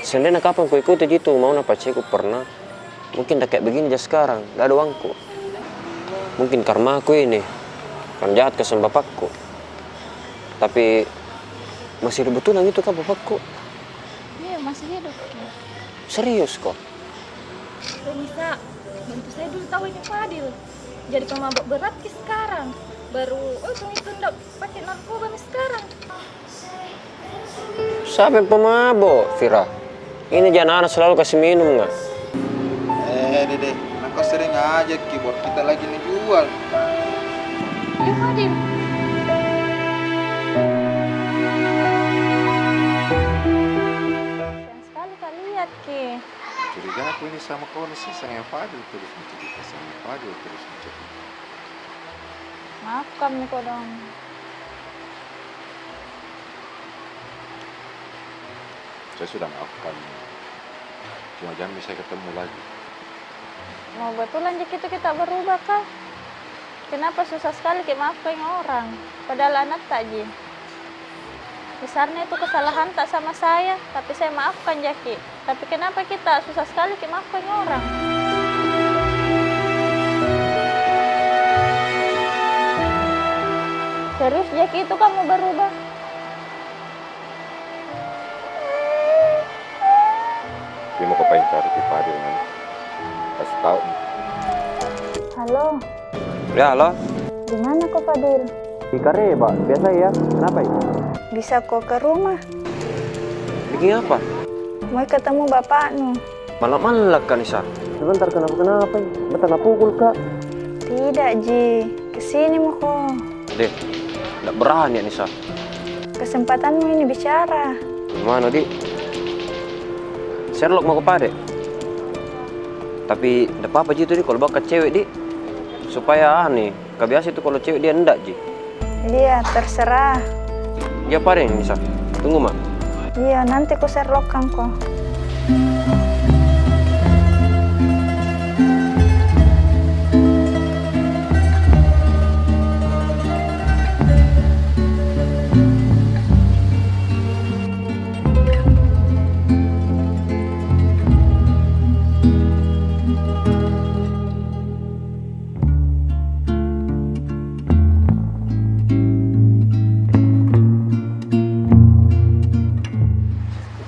Seandainya kapang kuikuti ji tu mauna pacarku pernah, mungkin ndak kayak begini ja sekarang, ndak ada uangku. Mungkin karmaku ini, kan jahat ka sama bapakku. Tapi masih hidup betulan itu kah bapakku? Iya, masih hidup ki. Serius ko? Weh Nisa, bantu saya dulu tahu ini Fadil. Jadi pemabok berat ki sekarang. Baru, oh, itu ndak pakai narkoba mi sekarang. Siapa yang pemabok, Fira? Ini ji anak-anak selalu kasih minum nga. Eh, Dede, nah kau sering aja ki buat kita lagi ni jual. Iya, Fadil. Sekali ka lihat ki. Curiga aku ini sama kau ni sih, sama Fadil terus mencerita, sama Fadil terus mencerita. Maafkan mi ko dong. Saya sudah maafkan. Cuma jangan bisa ketemu lagi. Mau betulan ji kita, kita berubah kah? Kenapa susah sekali ki maafkan orang? Padahal anak ta ji. Besarnya itu kesalahan ta sama saya, tapi saya maafkan jaki. Tapi kenapa kita susah sekali ki maafkan orang? Serius jaki itu kamu berubah? Dia mau kepain cari si Fadil, kan? Kasih tahu. Halo. Ya, halo. Di mana ko, Fadil? Di Kareba, biasa ya. Kenapa ya? Bisa ko ke rumah? Bikin apa? Mau ketemu bapaknu. Malak-malak ka, Nisa. Sebentar, kenapa-kenapa? Bentar na pukul ka. Tidak ji. Kesini mako. Deh, ndak berani ya, Nisa. Kesempatanmu ini bicara. Gimana, Dik? Sherlock mako pade. Tapi ndak apa-apa ji tu, Dik, kalau bawa ka cewek, Dik. Supaya aneh. Ka biasa itu kalau cewek dia ndak ji. Iya, terserah. Iya, pade, Nisa. Tunggu ma. Iya, nanti ku Sherlock-kan ko.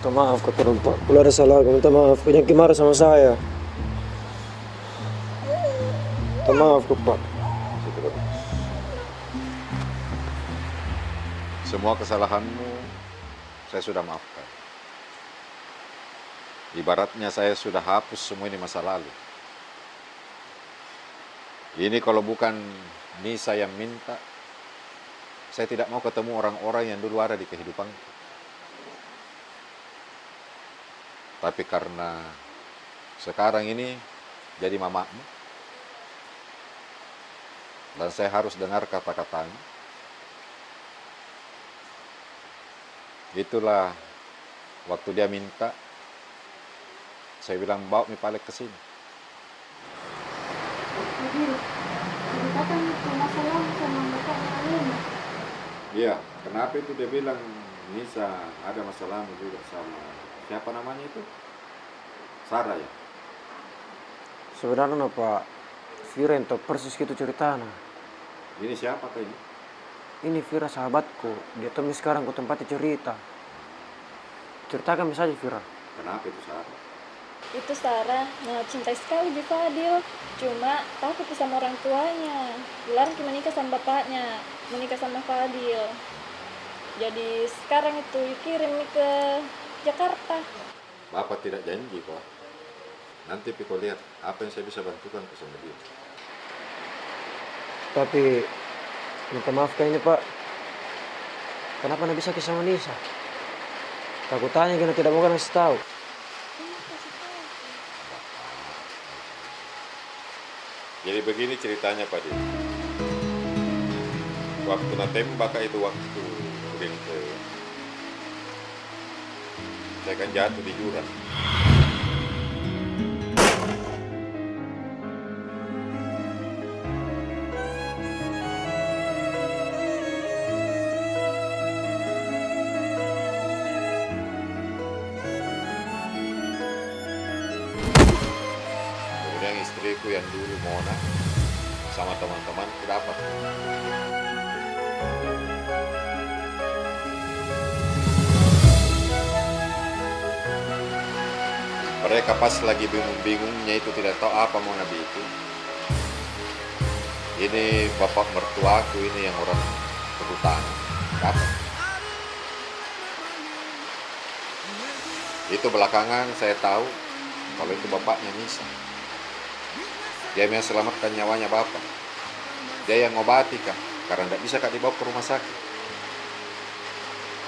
Minta maaf ko, tolong, Pak. Kalau ada salah ko, minta maaf ko. Jangan ki marah sama saya. Minta maaf ko, Pak. Semua kesalahanmu saya sudah maafkan. Ibaratnya saya sudah hapus semua ini masa lalu. Ini kalau bukan Nisa yang minta, saya tidak mau ketemu orang-orang yang dulu ada di kehidupanku. Tapi karena sekarang ini jadi mamamu, dan saya harus dengar kata-katanya, itulah waktu dia minta, saya bilang, "Bawa mi palek ke sini." Jadi, ceritakan itu masalahmu sama bapaknya Alena. Iya, kenapa itu dia bilang Nisa ada masalahmu juga sama, siapa namanya itu? Sarah, ya? Sebenarnya, Pak, Fira yang tahu persis gitu ceritanya. Ini siapa kah ini? Ini Fira sahabatku, dia temui sekarang ku tempati cerita. Ceritakan mi saja, Fira. Kenapa itu Sarah? Itu Sarah, nah, cintai sekali ji Fadil. Cuma takut sama orang tuanya. Dilarang ki menikah sama bapaknya, menikah sama Fadil. Jadi sekarang itu dikirim mi ke Jakarta. Bapak tidak janji, Pak. Nanti pi ko lihat apa yang saya bisa bantukan ko sama dia. Tapi, minta maaf ka ini, Pak. Kenapa na bisa ki sama Nisa? Takutanya ki na tidak mau ka na kasih tahu. Jadi begini ceritanya, Pak Din. Waktu na tembak ka itu waktu Udin ke Saya kan jatuh di jurang. Kemudian istriku yang dulu Mona sama teman-temanku dapat. Mereka pas lagi bingung-bingungnya itu, tidak tahu apa mau na bikin. Ini bapak mertuaku ini yang orang kehutanan dapat. Itu belakangan saya tahu kalau itu bapaknya Nisa. Dia yang selamatkan nyawanya bapak. Dia yang ngobati ka, karena ndak bisa ka dibawa ke rumah sakit.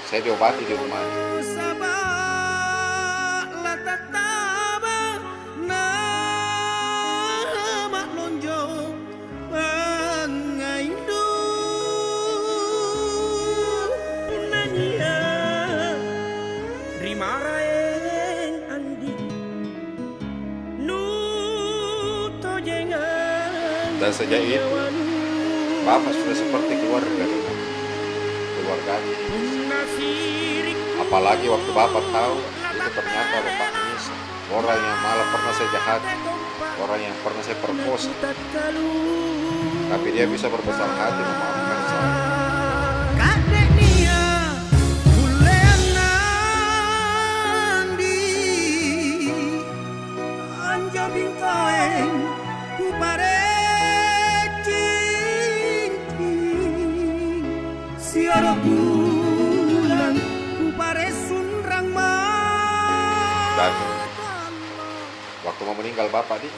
Saya diobati di rumahnya. Dan sejak itu, bapak sudah seperti keluarga dengan keluarganya ini. Apalagi waktu bapak tahu itu ternyata bapak Nisa. Orang yang malah pernah saya jahati, orang yang pernah saya perkosa. Tapi dia bisa berbesar hati memaafkan saya. Dan waktu mau meninggal bapak, Dik,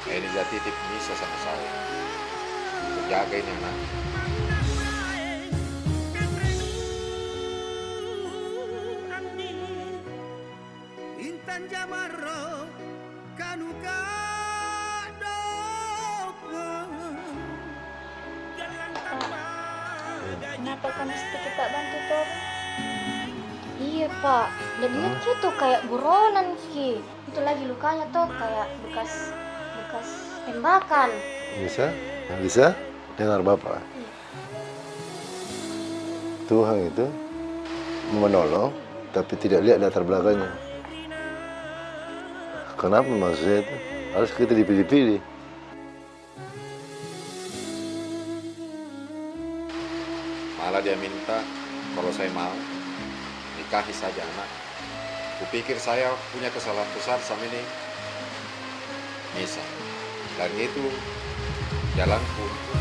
ini dia titip Nisa sama saya. Untuk jaga ini anak. Kenapa kau mesti kita bantu, Tor? Iya, Pak. Dan lihat ki tuh, kayak buronan ki. Itu lagi lukanya tuh, kayak bekas, bekas tembakan. Bisa? Bisa? Dengar Bapak. Iya. Tuhan itu menolong, tapi tidak lihat latar belakangnya. Kenapa maksud saya itu? Harus kita dipilih-pilih. Malah dia minta, kalau saya mau, nikahi saja anak. Kupikir saya punya kesalahan besar sama ini Nisa. Dan itu jalanku untuk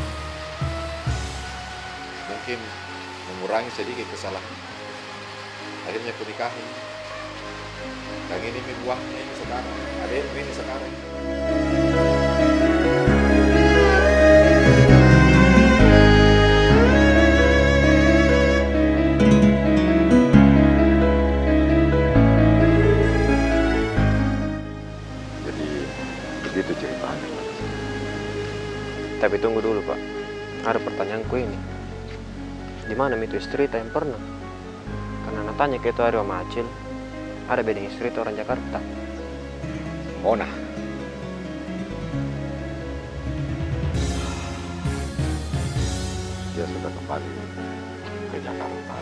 mungkin Kurangi sedikit kesalahan. Akhirnya kunikahin. Dan ini mi buahnya ini sekarang. Adekku ini sekarang. Jadi, begitu ceritanya. Tapi tunggu dulu, Pak. Ada pertanyaanku ini. Di mana mi itu istrita yang pernah? Karena natanya ke itu hari Om Acil, ada bedeng istrita orang Jakarta. Mona. Dia sudah kembali ke Jakarta.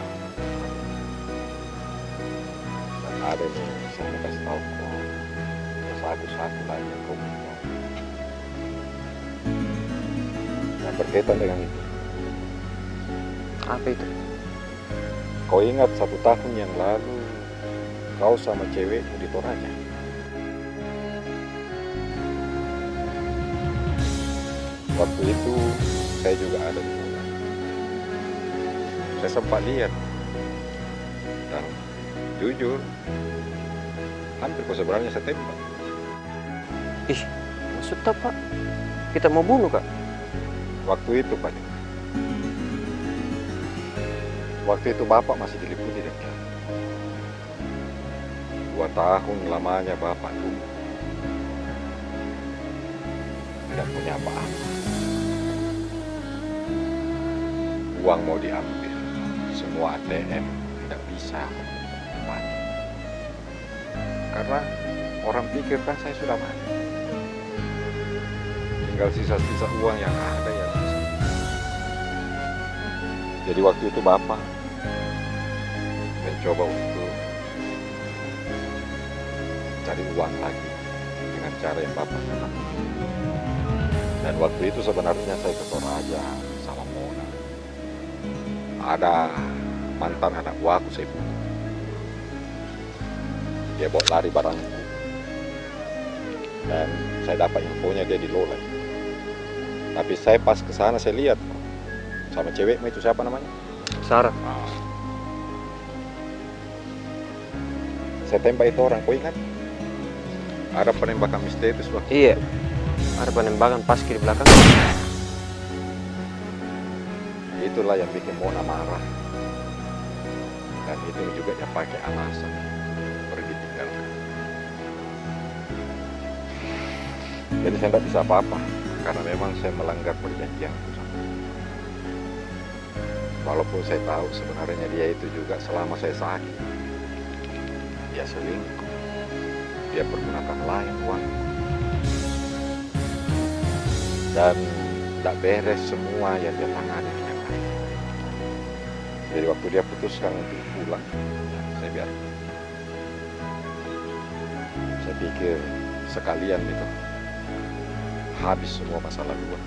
Dan ada nih, saya mau kasih tahu kau, dosa aku satu lagi yang kau punya. Yang berkaitan dengan itu. Apa itu? Kau ingat satu tahun yang lalu, kau sama cewekmu di Toraja? Waktu itu, saya juga ada di sana. Saya sempat lihat. Dan jujur, hampir ko sebenarnya saya tembak. Ih, maksudta, Pak? Kita mau bunuh, Kak? Waktu itu, Pak. Waktu itu Bapak masih diliputi dendam. Dua tahun lamanya Bapak tuh tidak punya apa-apa. Uang mau diambil, semua A T M tidak bisa dipakai. Karena orang pikir kan saya sudah mati. Tinggal sisa-sisa uang yang ada yang bisa. Jadi waktu itu Bapak mencoba untuk cari uang lagi dengan cara yang Bapak katakan. Dan waktu itu sebenarnya saya ke Toraja sama Mona. Ada mantan anak buahku saya bunuh. Dia bawa lari barangku. Dan saya dapat infonya dia di Lolai. Tapi saya pas ke sana, saya lihat sama cewekmu itu, siapa namanya? Sarah. Ah. Saya tembak itu orang, kau ingat? Ada penembakan misterius waktu itu. Iya. Ada penembakan pas di belakang. Itulah yang bikin Mona marah. Dan itu juga dia pakai alasan pergi tinggalkan. Jadi saya tidak bisa apa-apa, karena memang saya melanggar perjanjianku sama dia. Walaupun saya tahu sebenarnya dia itu juga selama saya sakit, dia selingkuh, dia pergunakan lain uang. Dan tidak beres semua yang dia tangani dengan lain. Jadi waktu dia putuskan untuk pulang, saya biarkan. Saya pikir sekalian itu habis semua masalah dua.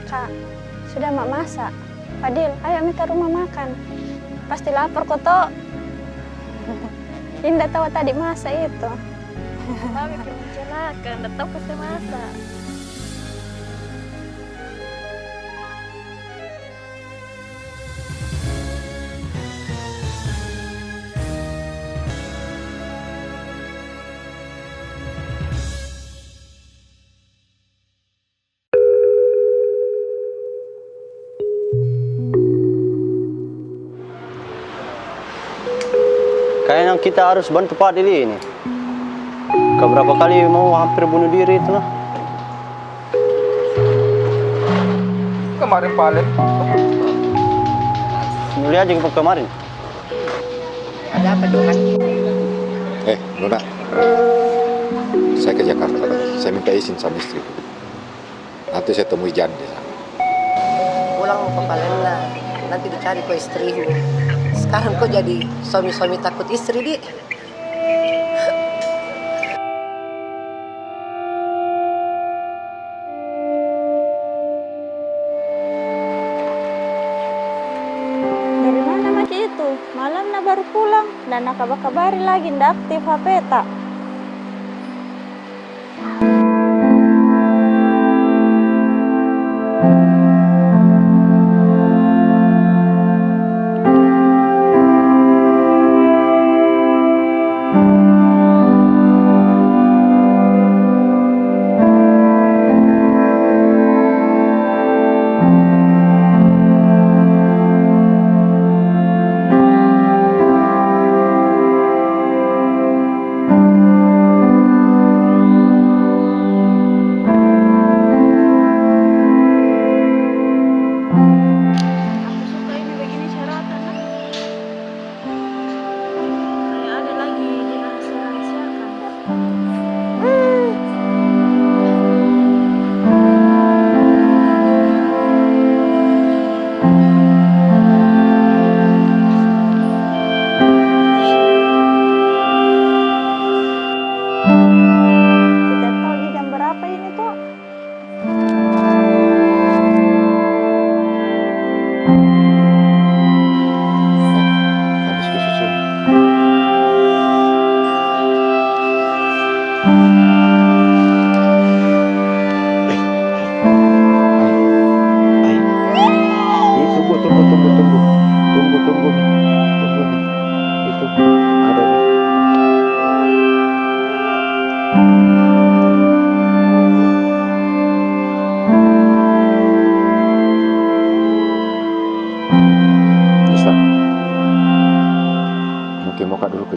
Kak, sudah mak masak? Fadil, ayo mi ke rumah makan. Pasti lapar ko toh. Indah tahu tadi masak itu. Kami pun celaka, ndak tahu pasti masak. Kayaknya kita harus bantu Fadil ini. Ka berapa kali mau hampir bunuh diri itu, nah. Kemarin paling. Mulia aja ke kemarin. Ada apa, Johan? Eh, Nona. Saya ke Jakarta. Saya minta izin sama istri. Nanti saya temui Jan di sana. Pulang mau ke Palembang, nanti dicari ko istrimu. Sekarang ko jadi suami-suami takut istri, di. Dari mana maki itu? Malam na baru pulang, dan na kabar-kabari lagi, nda aktif H P ta.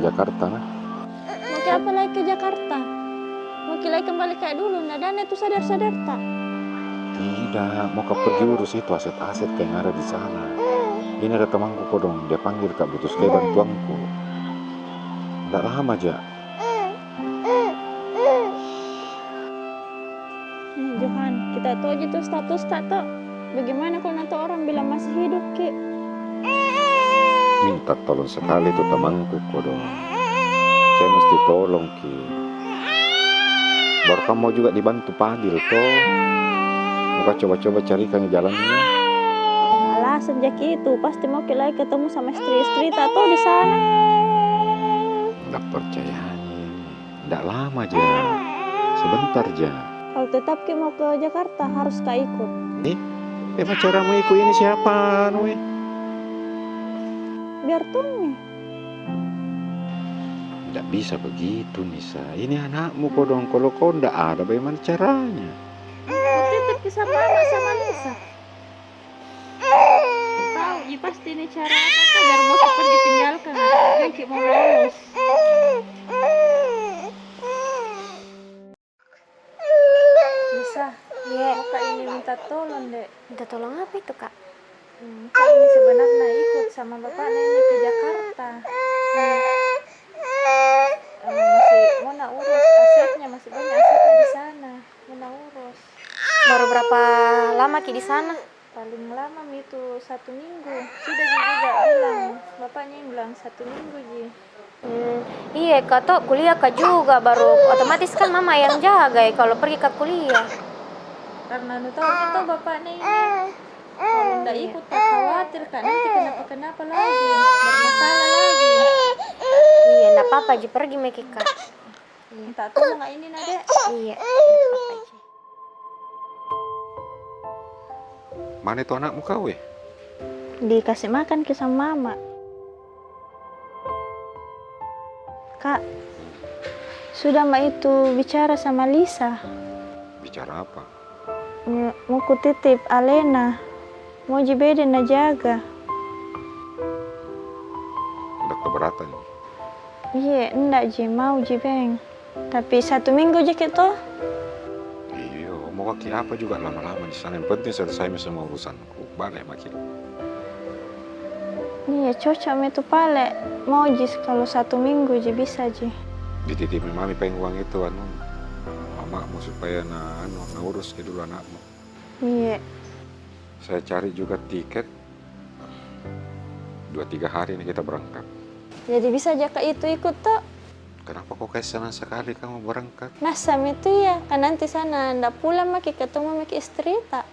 Jakarta, nah. Mau ki apa lagi ke Jakarta? Mau ki lagi kembali kayak dulu, nda ada itu sadar-sadarta. Tidak, mau ka pergi urus itu aset-aset yang ada di sana. Ini ada temanku kodong, dia panggil ka, butuh sekali bantuanku. Ndak lama ja. Eh, Johan, kita tau ji tu status ta toh. Bagaimana kalau nanti orang bilang masih hidup ki? Minta tolong sekali tu temanku kodong. Saya mesti tolong ki. Baru kamu mau juga dibantu Fadil toh. Mau ka coba-coba carikan jalannya. Alasan ja ki itu, pasti mau ki lagi ketemu sama istri-istri ta toh di sana. Ndak percaya ni. Ndak lama ja. Sebentar ja. Kalau tetap ki mau ke Jakarta, harus ka ikut. Eh, eh, caramu ikut ini siapa, anu, eh? Biar Tommy. Ndak bisa begitu, Nisa. Ini anakmu kodong. Kalau kau ndak ada, bagaimana caranya? Tetap ki sama anak sama Lisa. Tau ji pasti ini cara apa tuh, biar mau pergi tinggalkan, nanti mau lolos. Bisa. Iya. Mau ka ini minta tolong, Dek. Minta tolong apa itu, Kak? Hmm, ka ini sebenarnya ikut sama bapaknya ini ke Jakarta. Hmm. Eh, masih mau na urus asetnya, masih banyak asetnya di sana. Mau na urus. Baru berapa lama ki di sana? Paling lama mi itu satu minggu. Sudah ji juga bilang, bapaknya yang bilang satu minggu ji. Hmm, iya, ka toh kuliah ka juga, baru otomatis kan mama yang jaga, eh, kalau pergi ka kuliah. Karena nu tau ji toh bapaknya ini. Kalau ndak ikut, ka khawatir ka nanti kenapa-kenapa lagi, bermasalah lagi. Iya, ndak apa-apa ji, pergi meki ka. Iya. Minta tolong ini, nah, Dek. Iya. Mana itu anakmu kau, eh? Dikasih makan ki sama mama. Kak, sudah ma itu bicara sama Lisa. Bicara apa? Mau ku titip Alena. Mau ji bede na jaga. Ndak keberatan? Iye, ndak ji, mau ji, Beng. Tapi satu minggu ji ki toh. Iyo, mau ki apa juga lama-lama di sana. Yang penting selesai mi semua urusanku. Balik maki. Iye, cocok mi tu pale. Mau ji kalau satu minggu ji, bisa ji. Dititip mi mami peng uang itu, anu, mamamu supaya na, anu, na urus ki dulu anakmu. Iya. Saya cari juga tiket. Dua tiga hari ini kita berangkat. Jadi bisa ja ka itu ikut toh? Kenapa kau kayak senang sekali kamu berangkat? Masa mi itu iya, kan nanti sana ndak pulang maki, ketemu maki istri ta.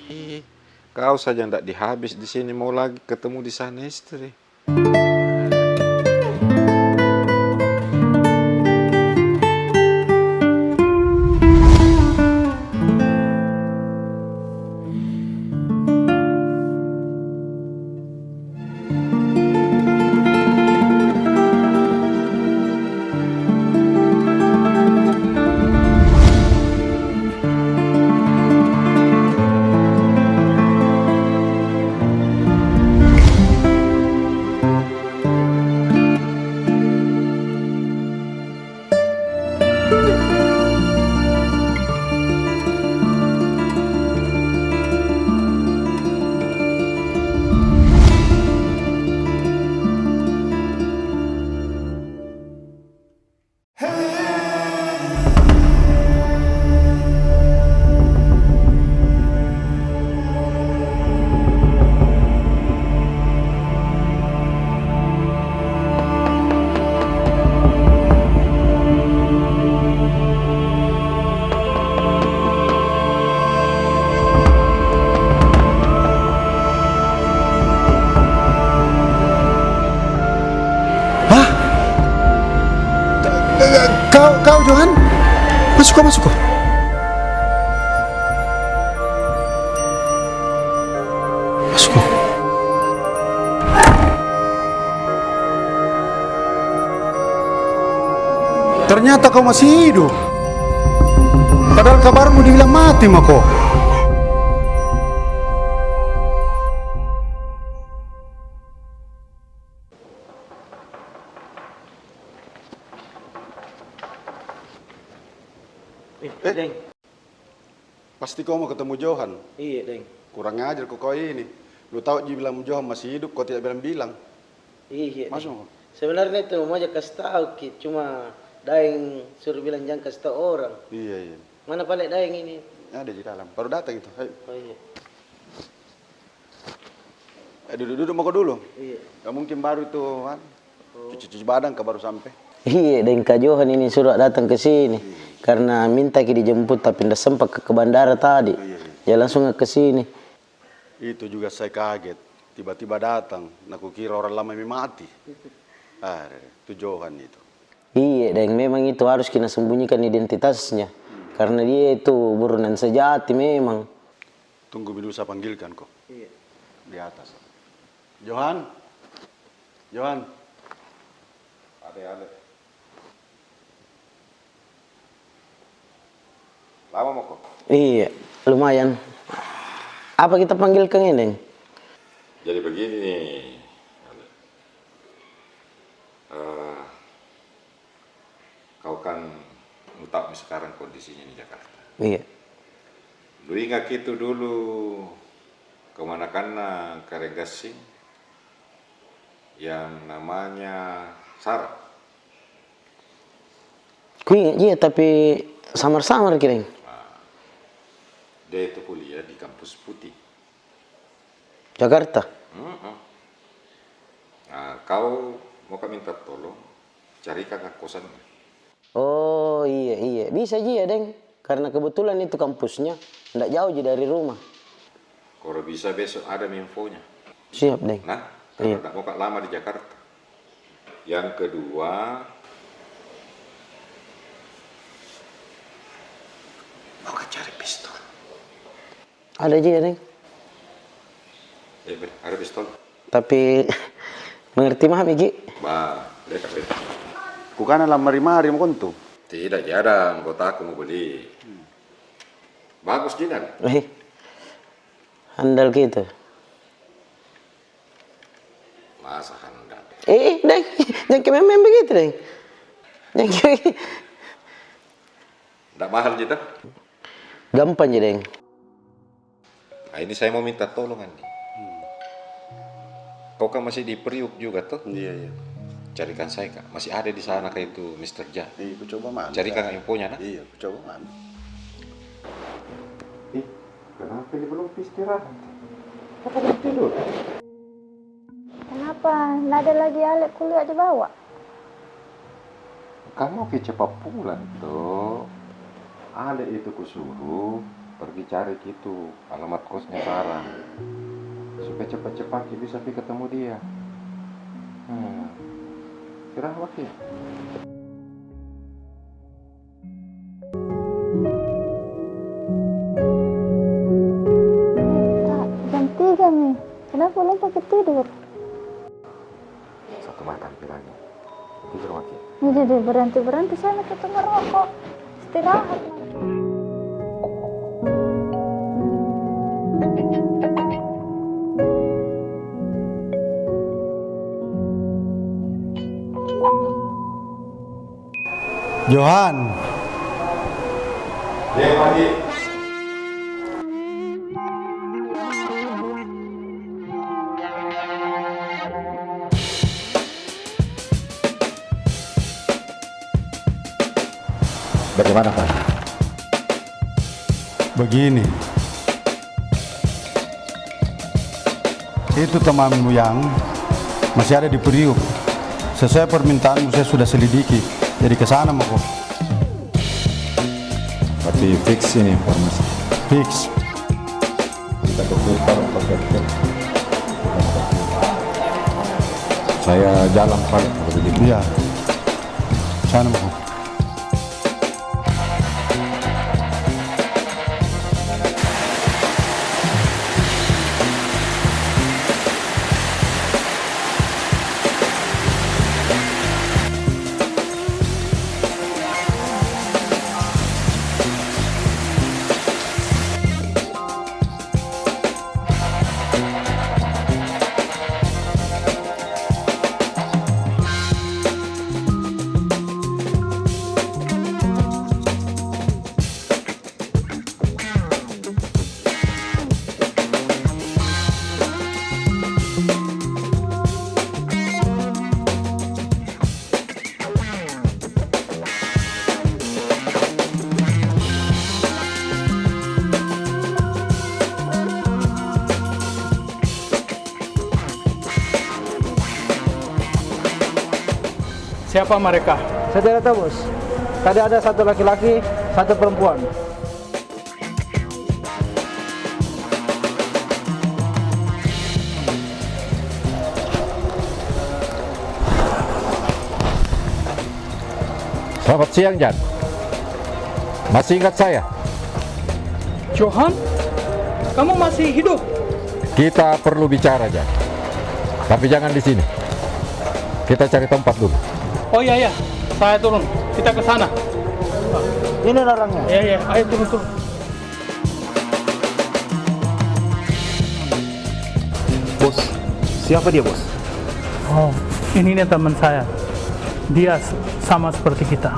Ih, kau saja ndak dihabis di sini, mau lagi ketemu di sana istri. Hah? Kau, kau, Johan? Masuk ko, masuk ko. Masuk ko. Ternyata kau masih hidup. Padahal kabarmu dibilang mati mako. Eh, Deng. Pasti kau mau ketemu Johan? Iya, Deng. Kurang ajar ko kau ini. Lu tahu ji bilang Johan masih hidup, kau tidak bilang-bilang. Iya, Deng. Masuk. Sebenarnya itu mau aja kasih tahu ki, cuma Daeng suruh bilang jangan kasih tahu orang. Iya, iya. Mana pale Daeng ini? Ada di dalam. Baru datang itu. Ayo. Oh, iya. Eh, duduk-duduk mako dulu. Iya. Nggak mungkin baru itu, kan? Oh. Cuci-cuci badan kah baru sampai? Iya, Deng, Kak Johan ini suruh datang ke sini. Iya. Karena minta ki dijemput, tapi ndak sempat ke, ke bandara tadi. Iya, iya. Ya langsung ke sini. Itu juga saya kaget. Tiba-tiba datang. Nah, kukira orang lama mi mati. Ah, itu Johan itu. Iya, Deng, memang itu harus kita sembunyikan identitasnya. Karena dia itu buronan sejati memang. Tunggu mi dulu, saya panggilkan ko. Iya. Di atas. Johan? Johan? Ada, ada. Lama mako? Iya, lumayan. Apa kita panggilkan ini, Deng? Jadi begini, eh, kau kan, lu tahu mi sekarang kondisinya di Jakarta. Iya. Lu ingat itu dulu kemanakanna Kareng Gassing yang namanya Sarah? Ku ingat ji, tapi samar-samar ki, Deng. Nah, dia itu kuliah di Kampus Putih. Jakarta? Mm-mm. Nah, kau mau ka minta tolong carikan ka kosannya. Oh, iya, iya. Bisa ji ya, Deng. Karena kebetulan itu kampusnya ndak jauh ji dari rumah. Kalau bisa besok ada mi infonya. Siap, Deng. Nah, karena ndak mau ka lama di Jakarta. Yang kedua, mau ka cari pistol. Ada ji, Deng. Eh, ada pistol. Tapi mengerti mami ki. Bah, lihat, lihat. Ku kana lamari-mari mako ntu. Tidak, ada anggotaku mau beli. Bagus ji, Deng. Eh, handal gitu. Masa handal? Eh, Deng, jangan ke main-main begitu, Deng. Jangan ke. Ndak mahal ji, toh? Gampang ji, Deng. Ah, ini saya mau minta tolong, Andi. Hmm. Kau kan masih di Priuk juga, toh? Iya, iya. Carikan saya, Kak. Masih ada di sana kah itu Mister Jan? Iya, ku coba mana. Carikan infonya, nah? Iya, ku coba mana. Ih, kenapa ini belum istirahat? Kenapa belum tidur? Kenapa? Ndak ada lagi Ale kuliah dibawa? Kamu ki cepat pulang, toh. Ale itu kusuruh pergi cari ki itu alamat kosnya Sarah. Supaya cepat-cepat ki bisa pi ketemu dia. Hmm. Istirahat ki. Kak, jam tiga mi. Kenapa belum pakai tidur? Satu mata lagi. Tidur mati. Ini dia berhenti-berhenti, saya nak kita merokok. Istirahat. Johan. Ya, Pak Haji. Bagaimana, Pak Haji? Begini. Itu temanmu yang masih ada di Priuk. Sesuai permintaanmu, saya sudah selidiki. Jadi ke sana mako. Tapi fix ini informasi. Fix. Kita ke Kupang pakai truk. Saya jalan, Pak, kalau begitu. Iya. Sana mako. Siapa mereka? Saya tidak tahu, Bos. Tadi ada satu laki-laki, satu perempuan. Selamat siang, Jan. Masih ingat saya? Johan, kamu masih hidup? Kita perlu bicara, Jan. Tapi jangan di sini. Kita cari tempat dulu. Oh iya, iya. Saya turun. Kita ke sana. Ini orangnya. Iya, iya. Ayo turun, turun. Bos, siapa dia, Bos? Oh, ini nih teman saya. Dia s-, sama seperti kita.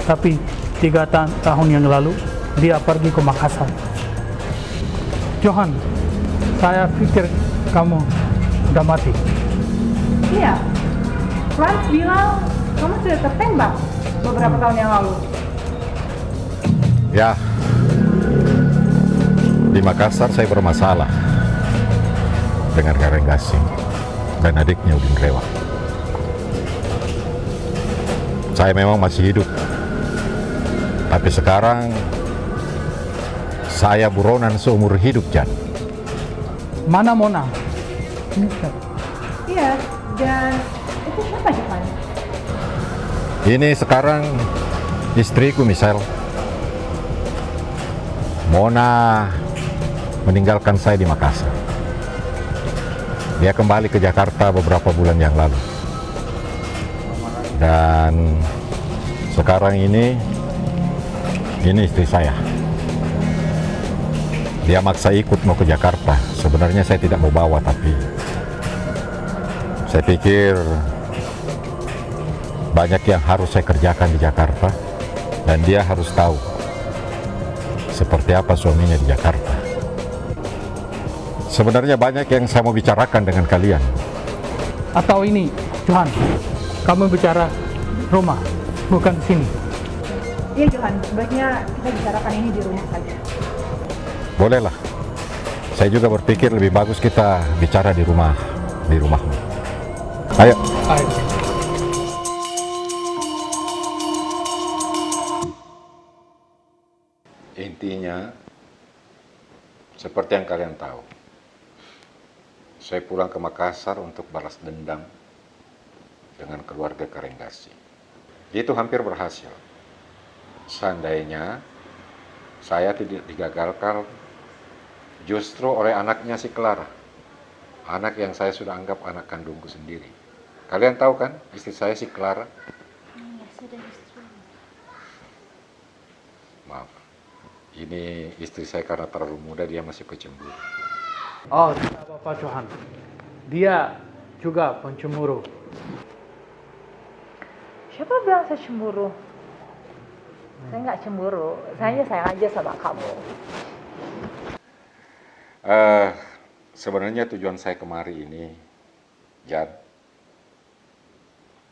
Tapi tiga ta-, tahun yang lalu, dia pergi ke Makassar. Johan, saya pikir kamu udah mati. Iya. Franz bilang kamu sudah tertembak beberapa tahun yang lalu. Ya, di Makassar saya bermasalah dengan Gareng Gasing dan adiknya Udin Rewa. Saya memang masih hidup, tapi sekarang saya buronan seumur hidup, Jan. Mana Mona? Ini siapa? Iya, dan itu siapa, Johan? Ini sekarang istriku, Michelle. Mona meninggalkan saya di Makassar. Dia kembali ke Jakarta beberapa bulan yang lalu. Dan sekarang ini, ini istri saya. Dia maksa ikut mau ke Jakarta. Sebenarnya saya tidak mau bawa, tapi saya pikir banyak yang harus saya kerjakan di Jakarta, dan dia harus tahu seperti apa suaminya di Jakarta. Sebenarnya banyak yang saya mau bicarakan dengan kalian. Atau ini, Johan, kamu bicara rumah, bukan di sini. Iya, Johan, sebaiknya kita bicarakan ini di rumah saja. Bolehlah. Saya juga berpikir lebih bagus kita bicara di rumah, di rumahmu. Ayo. Ayo. Intinya, seperti yang kalian tahu, saya pulang ke Makassar untuk balas dendam dengan keluarga Karenggasi. Itu hampir berhasil. Seandainya saya tidak digagalkan justru oleh anaknya si Clara, anak yang saya sudah anggap anak kandungku sendiri. Kalian tahu kan, istri saya si Clara? Hmm, ya sudah, istri. Maaf. Ini istri saya karena terlalu muda, dia masih pecemburu. Oh, tidak apa-apa, Johan. Dia juga pencemburu. Siapa bilang saya cemburu? Saya nggak cemburu. Saya hanya sayang aja sama kamu. Eh, sebenarnya tujuan saya kemari ini, Jan,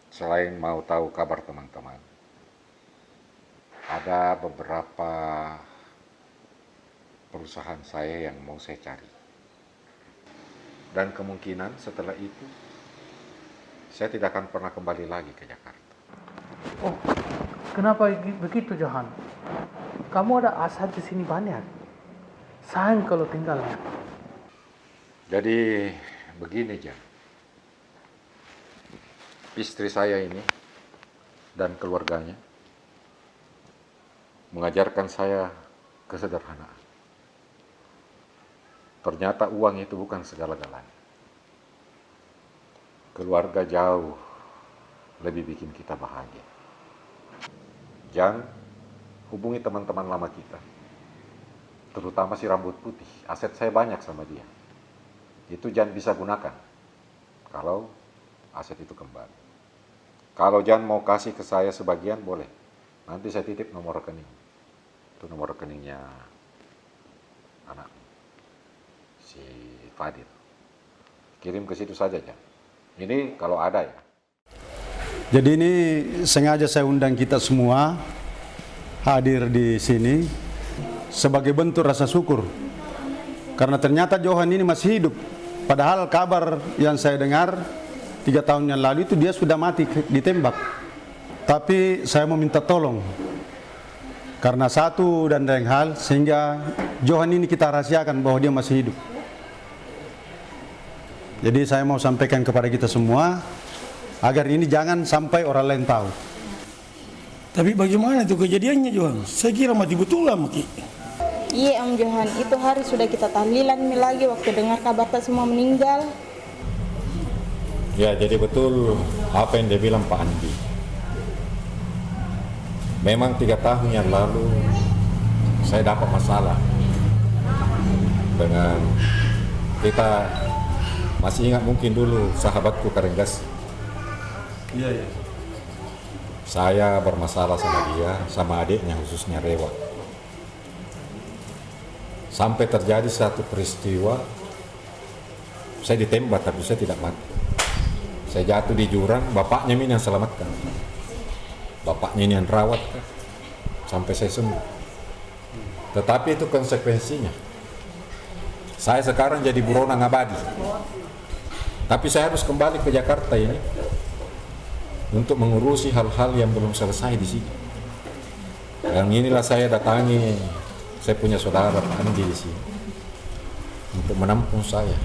selain mau tahu kabar teman-teman, ada beberapa perusahaan saya yang mau saya cari. Dan kemungkinan setelah itu, saya tidak akan pernah kembali lagi ke Jakarta. Oh, kenapa gi-, begitu, Johan? Kamu ada aset di sini banyak. Sayang kalau tinggal, ya. Jadi, begini, Jan. Istri saya ini dan keluarganya mengajarkan saya kesederhanaan. Ternyata uang itu bukan segala-galanya. Keluarga jauh lebih bikin kita bahagia. Jan, hubungi teman-teman lama kita, terutama si rambut putih. Aset saya banyak sama dia. Itu Jan bisa gunakan kalau aset itu kembali. Kalau Jan mau kasih ke saya sebagian, boleh. Nanti saya titip nomor rekening. Itu nomor rekeningnya anak si Fadil. Kirim ke situ saja, Jan. Ini kalau ada, ya. Jadi, ini sengaja saya undang kita semua hadir di sini sebagai bentuk rasa syukur. Karena ternyata Johan ini masih hidup. Padahal kabar yang saya dengar tiga tahun yang lalu itu dia sudah mati ke-, ditembak. Tapi saya mau minta tolong, karena satu dan lain hal, sehingga Johan ini kita rahasiakan bahwa dia masih hidup. Jadi, saya mau sampaikan kepada kita semua, agar ini jangan sampai orang lain tahu. Tapi bagaimana itu kejadiannya, Johan? Saya kira mati betul lah, Maki. Iya, Om Johan. Itu hari sudah kita tahlilan mi lagi waktu dengar kabar tak semua meninggal. Ya, jadi betul apa yang dia bilang Pak Andi. Memang tiga tahun yang lalu saya dapat masalah dengan, kita masih ingat mungkin dulu sahabatku Karenggas. Iya, iya. Saya bermasalah sama dia, sama adiknya khususnya Rewa. Sampai terjadi satu peristiwa, saya ditembak tapi saya tidak mati. Saya jatuh di jurang, bapaknya mi yang selamatkan. Bapaknya ini yang rawat, sampai saya sembuh. Tetapi itu konsekuensinya. Saya sekarang jadi buronan abadi. Tapi saya harus kembali ke Jakarta ini untuk mengurusi hal-hal yang belum selesai di sini. Dan inilah saya datangi saya punya saudara Pak Andi di sini untuk menampung saya.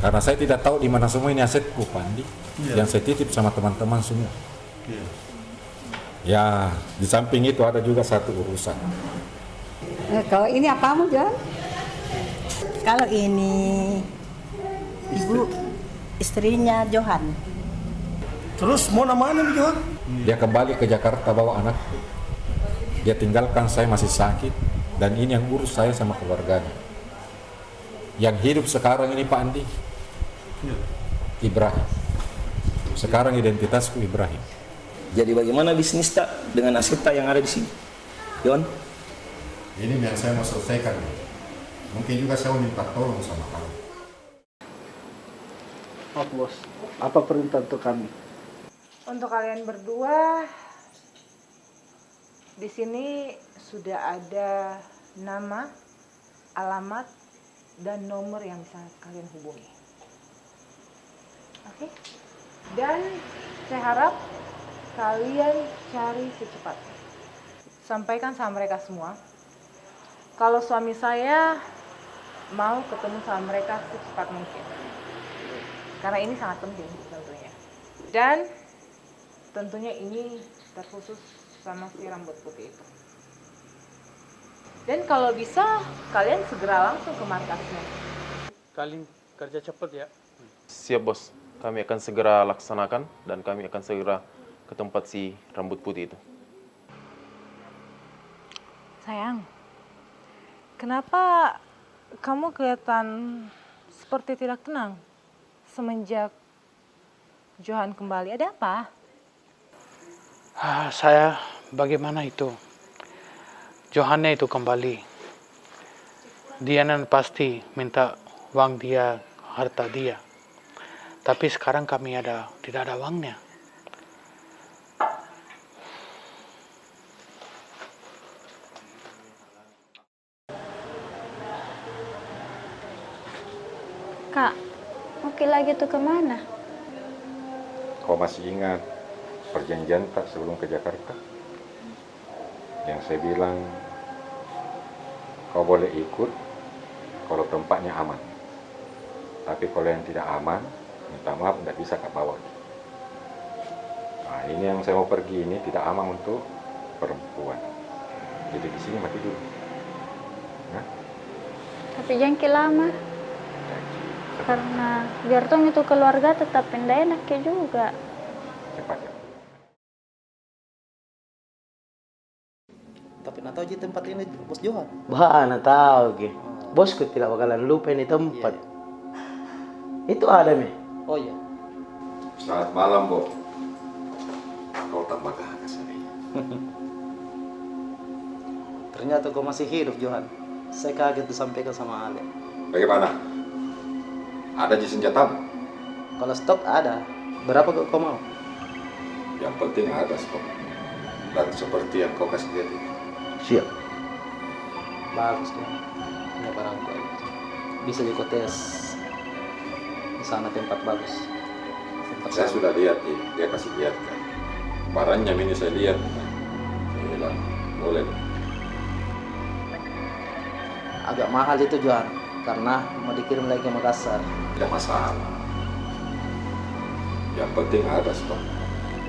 Karena saya tidak tahu di mana semua ini asetku, Pak Andi, iya, yang saya titip sama teman-teman semua. Iya. Ya, di samping itu ada juga satu urusan. Eh, kalau ini apamu, Johan? Kalau ini ibu istrinya Johan. Terus mau namanya mi Johan? Dia kembali ke Jakarta bawa anakku. Dia tinggalkan saya masih sakit, dan ini yang urus saya sama keluarganya. Yang hidup sekarang ini, Pak Andi, iya, Ibrahim. Sekarang identitasku Ibrahim. Jadi bagaimana bisnis ta dengan aset ta yang ada di sini, Yon? Ini yang saya mau selesaikan. Mungkin juga saya mau minta tolong sama kamu. Maaf, Bos. Apa perintah untuk kami? Untuk kalian berdua, di sini sudah ada nama, alamat, dan nomor yang bisa kalian hubungi. Oke? Dan saya harap kalian cari secepatnya. Sampaikan sama mereka semua, kalau suami saya mau ketemu sama mereka secepat mungkin. Karena ini sangat penting tentunya. Dan tentunya ini terkhusus sama si rambut putih itu. Dan kalau bisa, kalian segera langsung ke markasnya. Kalian kerja cepat ya. Siap, Bos. Kami akan segera laksanakan dan kami akan segera ke tempat si rambut putih itu. Sayang, kenapa kamu kelihatan seperti tidak tenang semenjak Johan kembali? Ada apa? Ah, saya, bagaimana itu? Johannya itu kembali. Dia nan pasti minta uang dia, harta dia. Tapi sekarang kami ada, tidak ada uangnya. Kak, oke lagi tuh kemana? Kau masih ingat perjanjian tak sebelum ke Jakarta? Yang saya bilang, kau boleh ikut kalau tempatnya aman. Tapi kalau yang tidak aman, minta maaf, tidak bisa kau bawa. Nah, ini yang saya mau pergi ini tidak aman untuk perempuan. Jadi di sini mati dulu. Nah. Tapi jangki lama. Jangki. Karena biar tong itu keluarga tetap ndak enak ke juga. Cepat ya. Tapi na tahu ji tempat ini, Bos Johan? Bah, na tahu ki. Bosku tidak bakalan lupa ini tempat. Iya, iya. Itu ada mi. Oh iya. Selamat malam, Bo. Kau tambah gagah sekali. Ternyata kau masih hidup, Johan. Saya kaget disampaikan sama Ale. Bagaimana? Ada ji senjatamu? Kalau stok ada. Berapa kau, kau mau? Yang penting ada stok. Dan seperti yang kau kasih lihat ini. Siap. Bagus tuh. Ini barang kau. Bisa juga tes di sana tempat bagus. Tempat saya sudah lihat, dia kasih lihat kan. Barangnya mi ini saya lihat. Saya bilang, boleh. Agak mahal itu, Johan, karena mau dikirim lagi ke Makassar. Tidak masalah. Yang penting ada stok.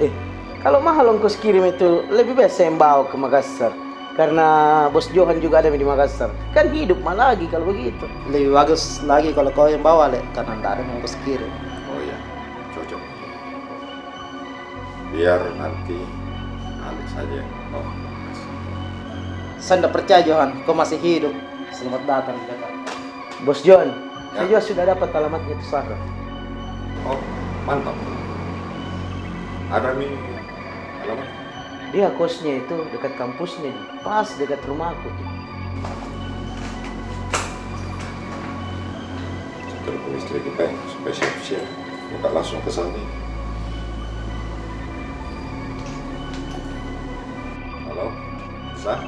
Eh, kalau mahal ongkos kirim itu, lebih baik saya yang bawa ke Makassar. Karena Bos Johan juga ada di Makassar. Kan hidup mah lagi kalau begitu. Lebih bagus lagi kalau kau yang bawa, Le, karena ndak ada yang ongkos kirim. Oh iya, cocok. Biar nanti Alex saja yang bawa ke Makassar. Saya ndak percaya, Johan, kau masih hidup. Selamat datang di Jakarta. Bos Johan, ya, saya juga sudah dapat alamatnya itu Sarah. Oh, mantap. Ada mi alamat? Dia kosnya itu dekat kampusnya, di pas dekat rumahku. Telepon istri kita supaya siap-siap. Kita langsung ke sana. Halo, Sa?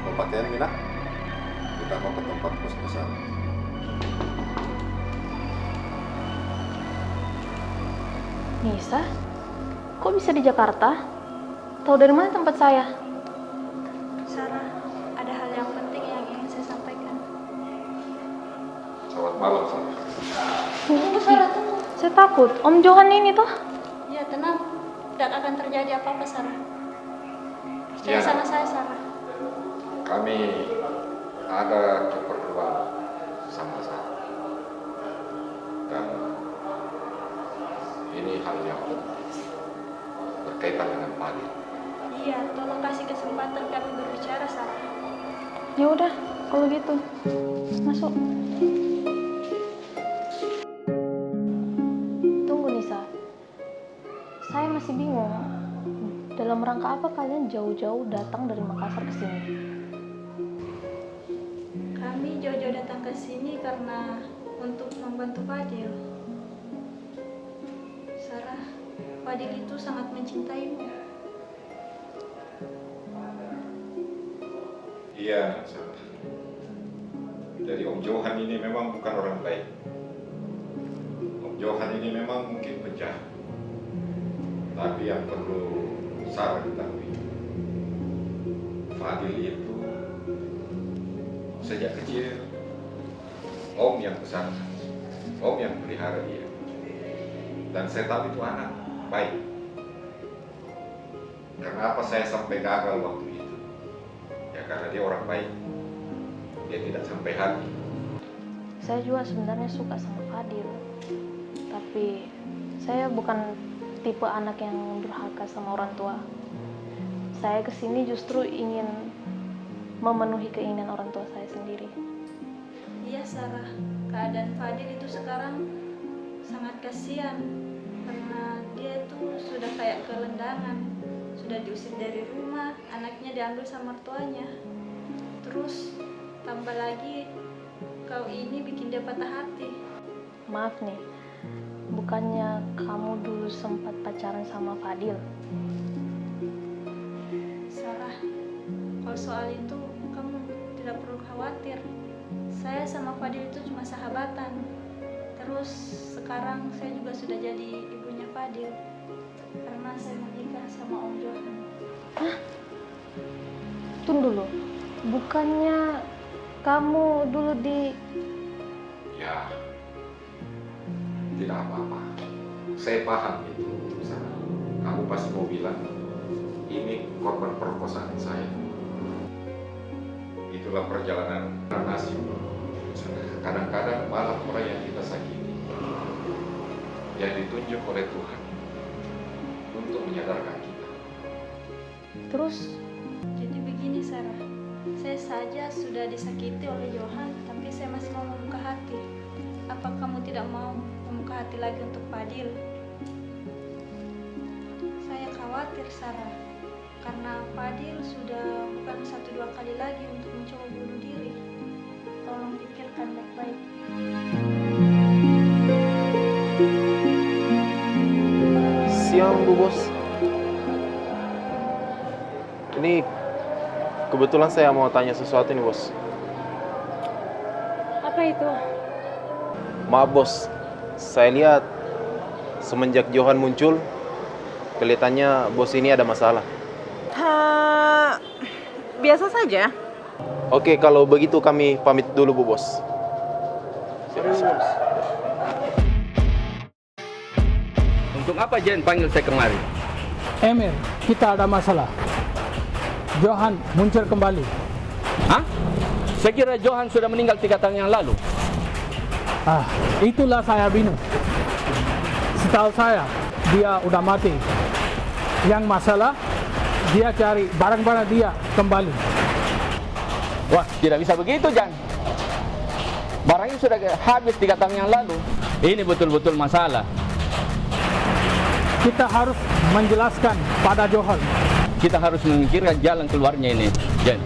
Mau pakaian mi, Nak? Kita mau ke tempat kosnya Sa. Nisa, kok bisa di Jakarta? Tahu dari mana tempat saya? Sarah, ada hal yang penting yang ingin saya sampaikan. Selamat malam, Sarah. Tunggu, Sarah, tunggu. Saya takut. Om Johan ini toh? Ya, tenang. Tidak akan terjadi apa-apa, Sarah. Percaya sama saya, Sarah. Kami ada keperluan sama Sarah. Dan ini hal yang penting berkaitan dengan Fadil. Iya, tolong kasih kesempatan kami berbicara, Sarah. Ya udah, kalau gitu. Masuk. Tunggu, Nisa. Saya masih bingung. Dalam rangka apa kalian jauh-jauh datang dari Makassar ke sini? Kami jauh-jauh datang ke sini karena untuk membantu Fadil. Sarah, Fadil itu sangat mencintaimu. Iya, Sarah. Jadi Om Johan ini memang bukan orang baik. Om Johan ini memang mungkin penjahat. Tapi yang perlu Sarah ketahui, Fadil itu sejak kecil Om yang besarkan, Om yang pelihara dia. Dan saya tahu itu anak baik. Karena apa saya sampai gagal waktu itu? Ya, karena dia orang baik. Dia tidak sampai hati. Saya juga sebenarnya suka sama Fadil. Tapi saya bukan tipe anak yang durhaka sama orang tua. Saya ke sini justru ingin memenuhi keinginan orang tua saya sendiri. Iya, Sarah. Keadaan Fadil itu sekarang sangat kasihan karena dia itu sudah kayak gelandangan, sudah diusir dari rumah, anaknya diambil sama mertuanya. Terus tambah lagi kau ini bikin dia patah hati. Maaf nih, bukannya kamu dulu sempat pacaran sama Fadil? Sarah, kalau soal itu kamu tidak perlu khawatir. Saya sama Fadil itu cuma sahabatan. Terus sekarang saya juga sudah jadi ibunya Fadil karena saya menikah sama Om Johan. Hah? Tunggu dulu, bukannya kamu dulu di... Ya, tidak apa-apa. Saya paham itu, Sarah. Kamu pasti mau bilang, ini korban perkosaan saya. Itulah perjalanan nasib. Kadang-kadang malah orang yang kita sakiti, yang ditunjuk oleh Tuhan untuk menyadarkan kita. Terus? Jadi begini, Sarah. Saya saja sudah disakiti oleh Johan, tapi saya masih mau membuka hati. Apa kamu tidak mau membuka hati lagi untuk Fadil? Saya khawatir, Sarah, karena Fadil sudah bukan satu dua kali lagi untuk mencoba bunuh diri. Tolong pikirkan baik-baik. Siang, Bu Bos. Ini kebetulan saya mau tanya sesuatu nih, Bos. Apa itu? Maaf, Bos. Saya lihat semenjak Johan muncul, Kelihatannya bos ini ada masalah. Ha, biasa saja. Oke, kalau begitu kami pamit dulu, Bu Bos. Untuk apa Jen panggil saya kemari? Emir, kita ada masalah. Johan muncul kembali. Hah? Saya kira Johan sudah meninggal tiga tahun yang lalu. Ah, itulah saya bingung. Setahu saya, dia udah mati. Yang masalah, dia cari barang-barang dia kembali. Wah, tidak bisa begitu, Jan. Barangnya sudah habis tiga tahun yang lalu. Ini betul-betul masalah. Kita harus menjelaskan pada Johan. Kita harus memikirkan jalan keluarnya ini, Jen.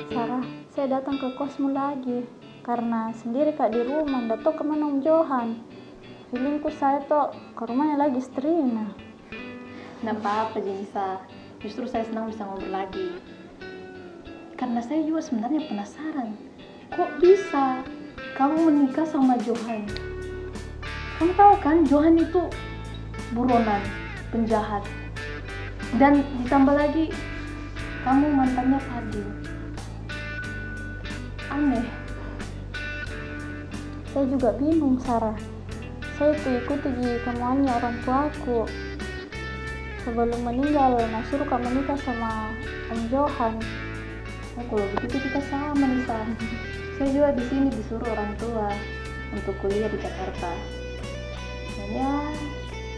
Sarah, saya datang ke kosmu lagi karena sendiri ka di rumah, ndak tahu kemana Om Johan. Feelingku saya toh ke rumahnya lagi istrina. Ndak apa-apa, Jenisa. Justru saya senang bisa ngobrol lagi. Karena saya juga sebenarnya penasaran. Kok bisa kamu menikah sama Johan? Kamu tahu kan, Johan itu buronan, penjahat. Dan ditambah lagi, kamu mantannya Fadil. Aneh. Saya juga bingung, Sarah. Saya itu ikuti ji kemauannya orang tuaku. Sebelum meninggal, nasuruh ka menikah sama Om Johan. Oh, kalau begitu kita sama nih, Sam. Saya juga di sini disuruh orang tua untuk kuliah di Jakarta. Dan ya,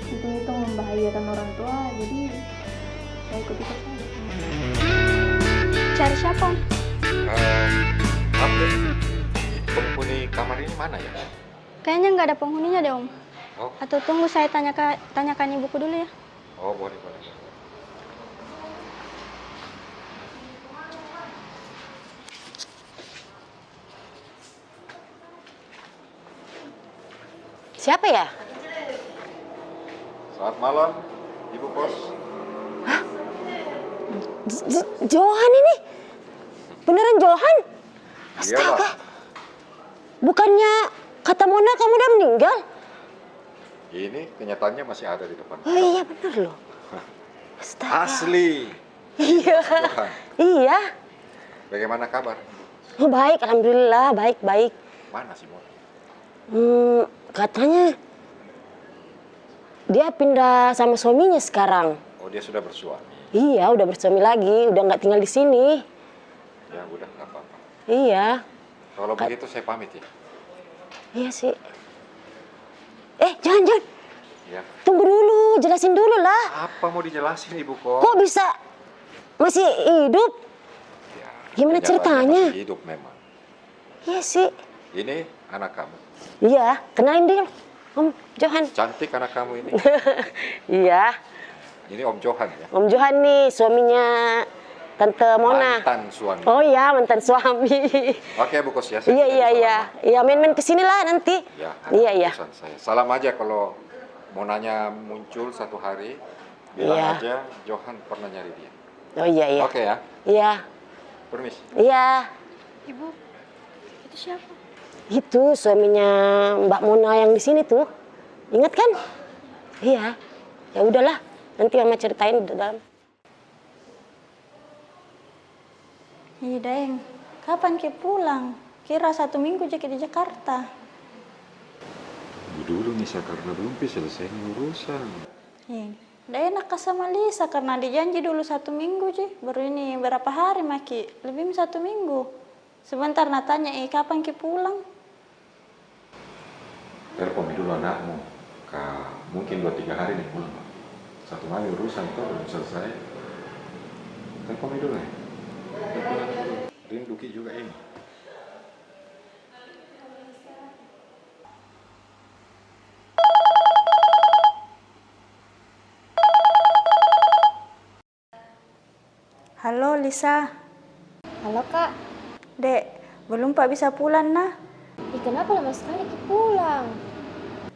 hitung-hitung membahagiakan orang tua, jadi saya ikut-ikut saja. Cari siapa, Om? Ehm, maaf deh, penghuni kamar ini mana ya? Kayaknya nggak ada penghuninya deh, Om. Oh. Atau tunggu saya tanya ka-, tanyakan ibuku dulu ya. Oh, boleh, boleh. Siapa ya? Selamat malam, Ibu Kos. Hah? J-, J-, Johan ini? Beneran Johan? Iyalah. Astaga. Bukannya kata Mona kamu udah meninggal? Ini kenyataannya masih ada di depan. Oh iya, bener loh. Astaga. Asli. Iya. Johan. Iya. Bagaimana kabar? Oh, baik, alhamdulillah, baik, baik. Mana si Mona? Hmm, katanya dia pindah sama suaminya sekarang. Oh, dia sudah bersuami? Iya, udah bersuami lagi, udah nggak tinggal di sini. Ya udah, nggak apa-apa. Iya. Kalau begitu saya pamit ya. Iya sih. Eh, jangan, jangan. Ya. Tunggu dulu, jelasin dulu lah. Apa mau dijelasin, Ibu Kos? Kok bisa masih hidup? Ya, gimana ceritanya? Masih hidup memang. Iya sih. Ini anak kamu. Iya, kenalin dulu, Om Johan. Cantik anak kamu ini. Iya. Ini Om Johan ya? Om Johan nih, suaminya Tante Mona. Mantan suami. Oh iya, mantan suami. Oke, Bu Kos ya. Iya, iya, iya. Iya, main-main ke sini lah nanti. Ya, ada urusan saya. Salam aja kalau Monanya muncul satu hari, bilang aja Johan pernah nyari dia. Oh iya, iya. Oke ya. Iya. Permisi. Iya. Ibu, itu siapa? Itu suaminya Mbak Mona yang di sini tuh. Ingat kan? Iya. Ya udahlah, nanti Mama ceritain di dalam. Ih, Daeng, kapan ki pulang? Kira satu minggu jaki di Jakarta. Tunggu dulu, Nisa, karena belum pi selesai ni urusan. Ih, ndak enak ka sama Lisa karena dijanji dulu satu minggu ji. Baru ini berapa hari maki? Lebih mi satu minggu. Sebentar na tanya, eh, kapan ki pulang? Telepon mi dulu anakmu, ka mungkin dua tiga hari ni pulang. Satu lagi urusan toh belum selesai. Telepon mi dulu, eh. Telepon anakmu dulu. Rindu ki juga ini. Halo, Lisa. Halo, Kak. Dek, belum pa bisa pulang, nah. Ih, kenapa lama sekali ki pulang?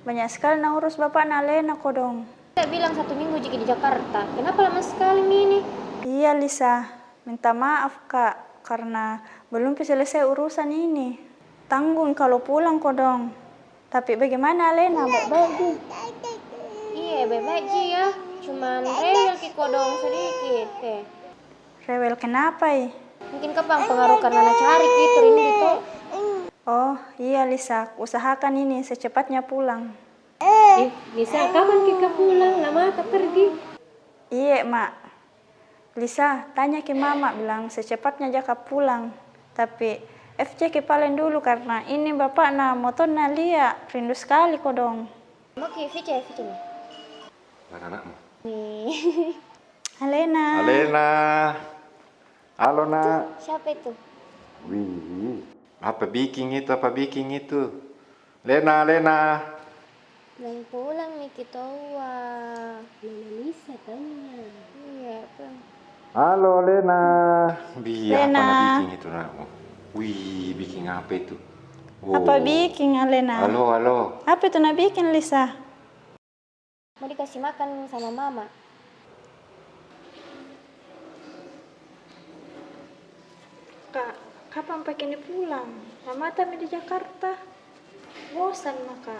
Banyak sekali na urus bapak na alena kodong. Kak bilang satu minggu jaki di Jakarta. Kenapa lama sekali mi ini? Iya, Lisa. Minta maaf, Kak. karena belum pi selesai urusan ini. Tanggung kalau pulang kodong. Tapi bagaimana Alena? Baik-baik ji? Iya, baik-baik ji ya. Cuman rewel ki kodong sedikit, eh. Rewel kenapa, i? Mungkin kapang pengaruh karena na cari ki itu rindu to. Oh, iya, Lisa. Usahakan ini secepatnya pulang. Eh, Lisa, kapan kita pulang? Lama tak pergi. Iya, Mak. Lisa, tanya ki Mama, bilang secepatnya jaka pulang. Tapi F C ki paling dulu karena ini bapakna, motonna lia, rindu sekali kodong. Mau ki V C, V C ni. Mana anakmu? Nih. Alena. Alena. Halo, Nak. Siapa itu? Wih, apa bikin itu, apa bikin itu? Lena, Lena. Belum pulang mi kita wa. Lena Lisa tanya. Iya, apa? Halo, Lena. Biar apa na bikin itu, Nak? Wih, bikin apa itu? Oh. Apa bikin, Alena? Halo, halo. Apa itu na bikin, Lisa? Mau dikasih makan sama Mama. Kak, kapan paki ni pulang? Lama tami di Jakarta. Bosan ma, Kak.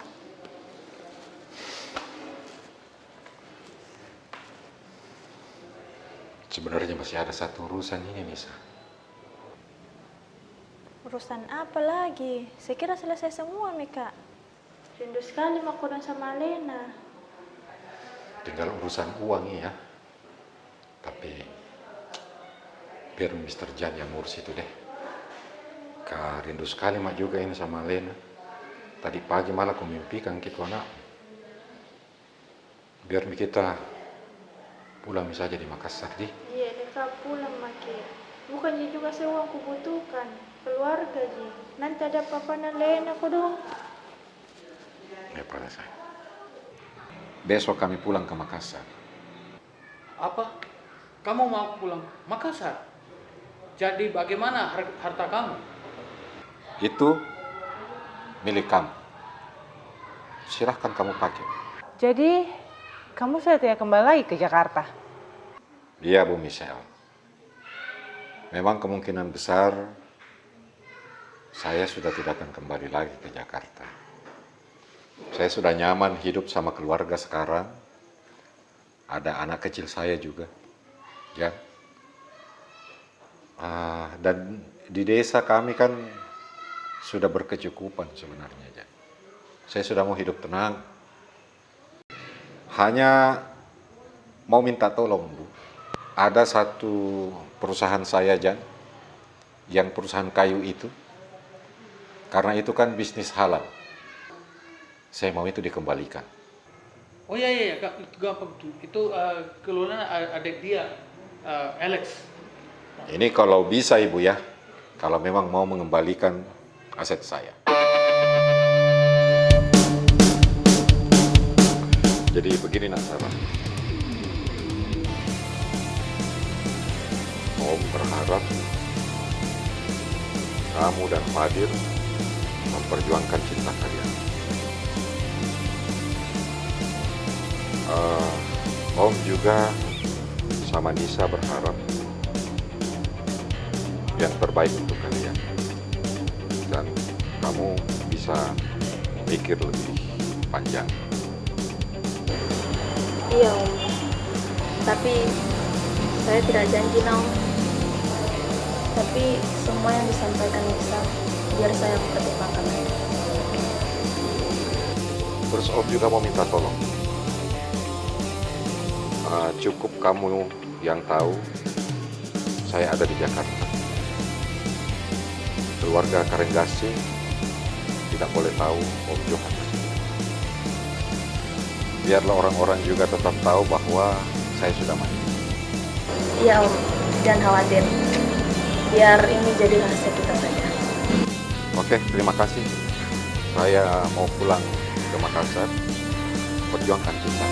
Sebenarnya masih ada satu urusan ini, Nisa. Urusan apa lagi? Saya kira selesai semua mi, Kak. Rindu sekali ma kodong sama Alena. Tinggal urusan uang, iya. Tapi biar Mister Jan yang ngurus itu deh. Ka rindu sekali ma juga ini sama Alena. Tadi pagi malah kumimpikan ki itu anak. Biar mi kita pulang mi saja di Makassar, di. Iya deh, Kak, pulang maki. Bukannya juga saya uang kubutuhkan, keluarga ji. Nanti ada papa na Alena kodong. Ya, pada saya. Besok kami pulang ke Makassar. Apa? Kamu mau pulang Makassar? Jadi bagaimana har-, harta kamu? Itu milik kamu. Silahkan kamu pakai. Jadi, kamu sudah tidak kembali lagi ke Jakarta? Iya, Bu Michelle. Memang kemungkinan besar saya sudah tidak akan kembali lagi ke Jakarta. Saya sudah nyaman hidup sama keluarga sekarang. Ada anak kecil saya juga, Jan. Ah, dan di desa kami kan sudah berkecukupan sebenarnya, Jan. Saya sudah mau hidup tenang. Hanya mau minta tolong, Bu. Ada satu perusahaan saya, Jan, yang perusahaan kayu itu, karena itu kan bisnis halal. Saya mau itu dikembalikan. Oh, iya, iya, iya, Kak, itu gampang tuh. Itu, eh, keluarnya a-, adik dia, eh, Alex. Ini kalau bisa, Ibu, ya, kalau memang mau mengembalikan aset saya. Jadi begini, Nak Sarah. Om berharap kamu dan Fadil memperjuangkan cinta kalian. Eh, Om juga sama Nisa berharap yang terbaik untuk kalian. Dan kamu bisa mikir lebih panjang. Iya, Om. Tapi saya tidak janji, nah, Om. Tapi semua yang disampaikan Nisa, biar saya mempertimbangkan lagi. Terus Om juga mau minta tolong. Ah, cukup kamu yang tahu saya ada di Jakarta. Keluarga Karenggasing tidak boleh tahu Om Johan. Biarlah orang-orang juga tetap tahu bahwa saya sudah mati. Iya, Om. Jangan khawatir. Biar ini jadi rahasia kita saja. Oke, terima kasih. Saya mau pulang ke Makassar. Perjuangkan cinta.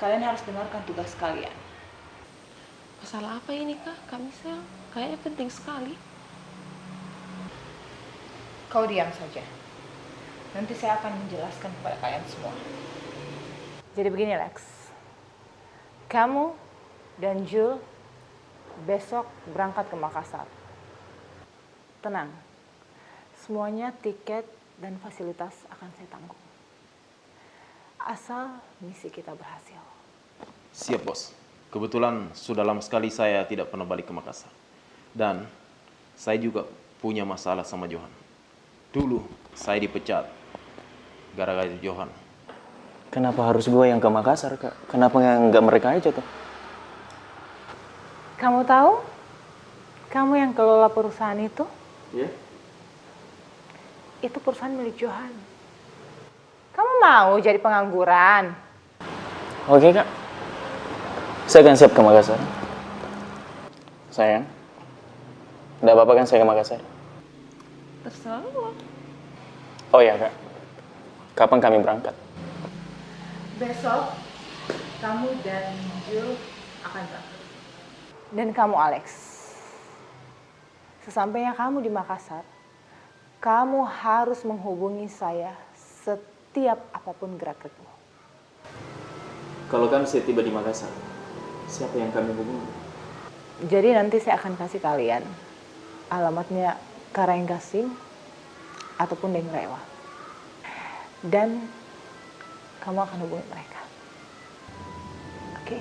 Kalian harus dengarkan tugas kalian. Masalah apa ini, Kak, Kak Michelle? Kayaknya penting sekali. Kau diam saja. Nanti saya akan menjelaskan kepada kalian semua. Jadi begini, Lex. Kamu dan Jul besok berangkat ke Makassar. Tenang, semuanya tiket dan fasilitas akan saya tanggung. Asal misi kita berhasil. Siap, Bos. Kebetulan sudah lama sekali saya tidak pernah balik ke Makassar. Dan saya juga punya masalah sama Johan. Dulu saya dipecat gara-gara Johan. Kenapa harus gue yang ke Makassar, Kak? Kenapa nggak, nggak mereka aja tuh? Kamu tahu? Kamu yang kelola perusahaan itu? Iya. Itu perusahaan milik Johan. Kamu mau jadi pengangguran? Oke, Kak. Saya akan siap ke Makassar. Sayang, nggak apa-apa kan saya ke Makassar? Terserah lo. Oh ya, Kak. Kapan kami berangkat? Besok, kamu dan Jul akan berangkat. Dan kamu, Alex, sesampainya kamu di Makassar, kamu harus menghubungi saya setiap apapun gerak-gerikmu. Kalau kami sudah tiba di Makassar, siapa yang kami hubungi? Jadi nanti saya akan kasih kalian alamatnya Karaeng Gasing ataupun Deng Rewa. Dan kamu akan hubungi mereka. Oke?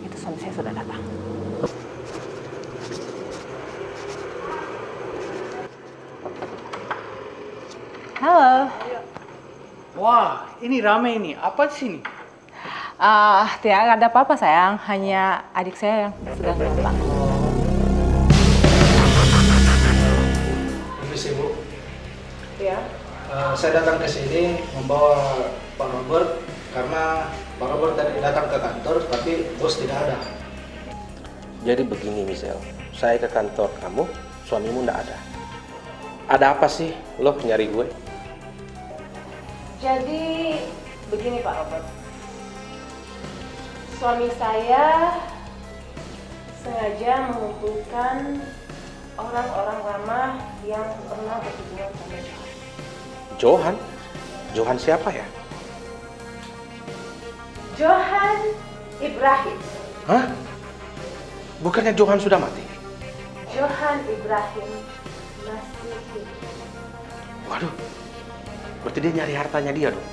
Itu suami saya sudah datang. Halo. Wah, ini ramai ini. Apa di sini? Ah, tidak ada apa-apa, sayang. Hanya adik saya yang sedang datang. Permisi, Bu. Ya. Eh, saya datang ke sini membawa Pak Robert karena Pak Robert tadi datang ke kantor, tapi bos tidak ada. Jadi begini, Michelle, saya ke kantor kamu, suamimu ndak ada. Ada apa sih lo nyari gue? Jadi begini, Pak Robert, suami saya sengaja mengumpulkan orang-orang lama yang pernah berhubungan sama Johan. Johan? Johan siapa ya? Johan Ibrahim. Hah? Bukannya Johan sudah mati? Johan Ibrahim masih hidup. Waduh, berarti dia nyari hartanya dia dong.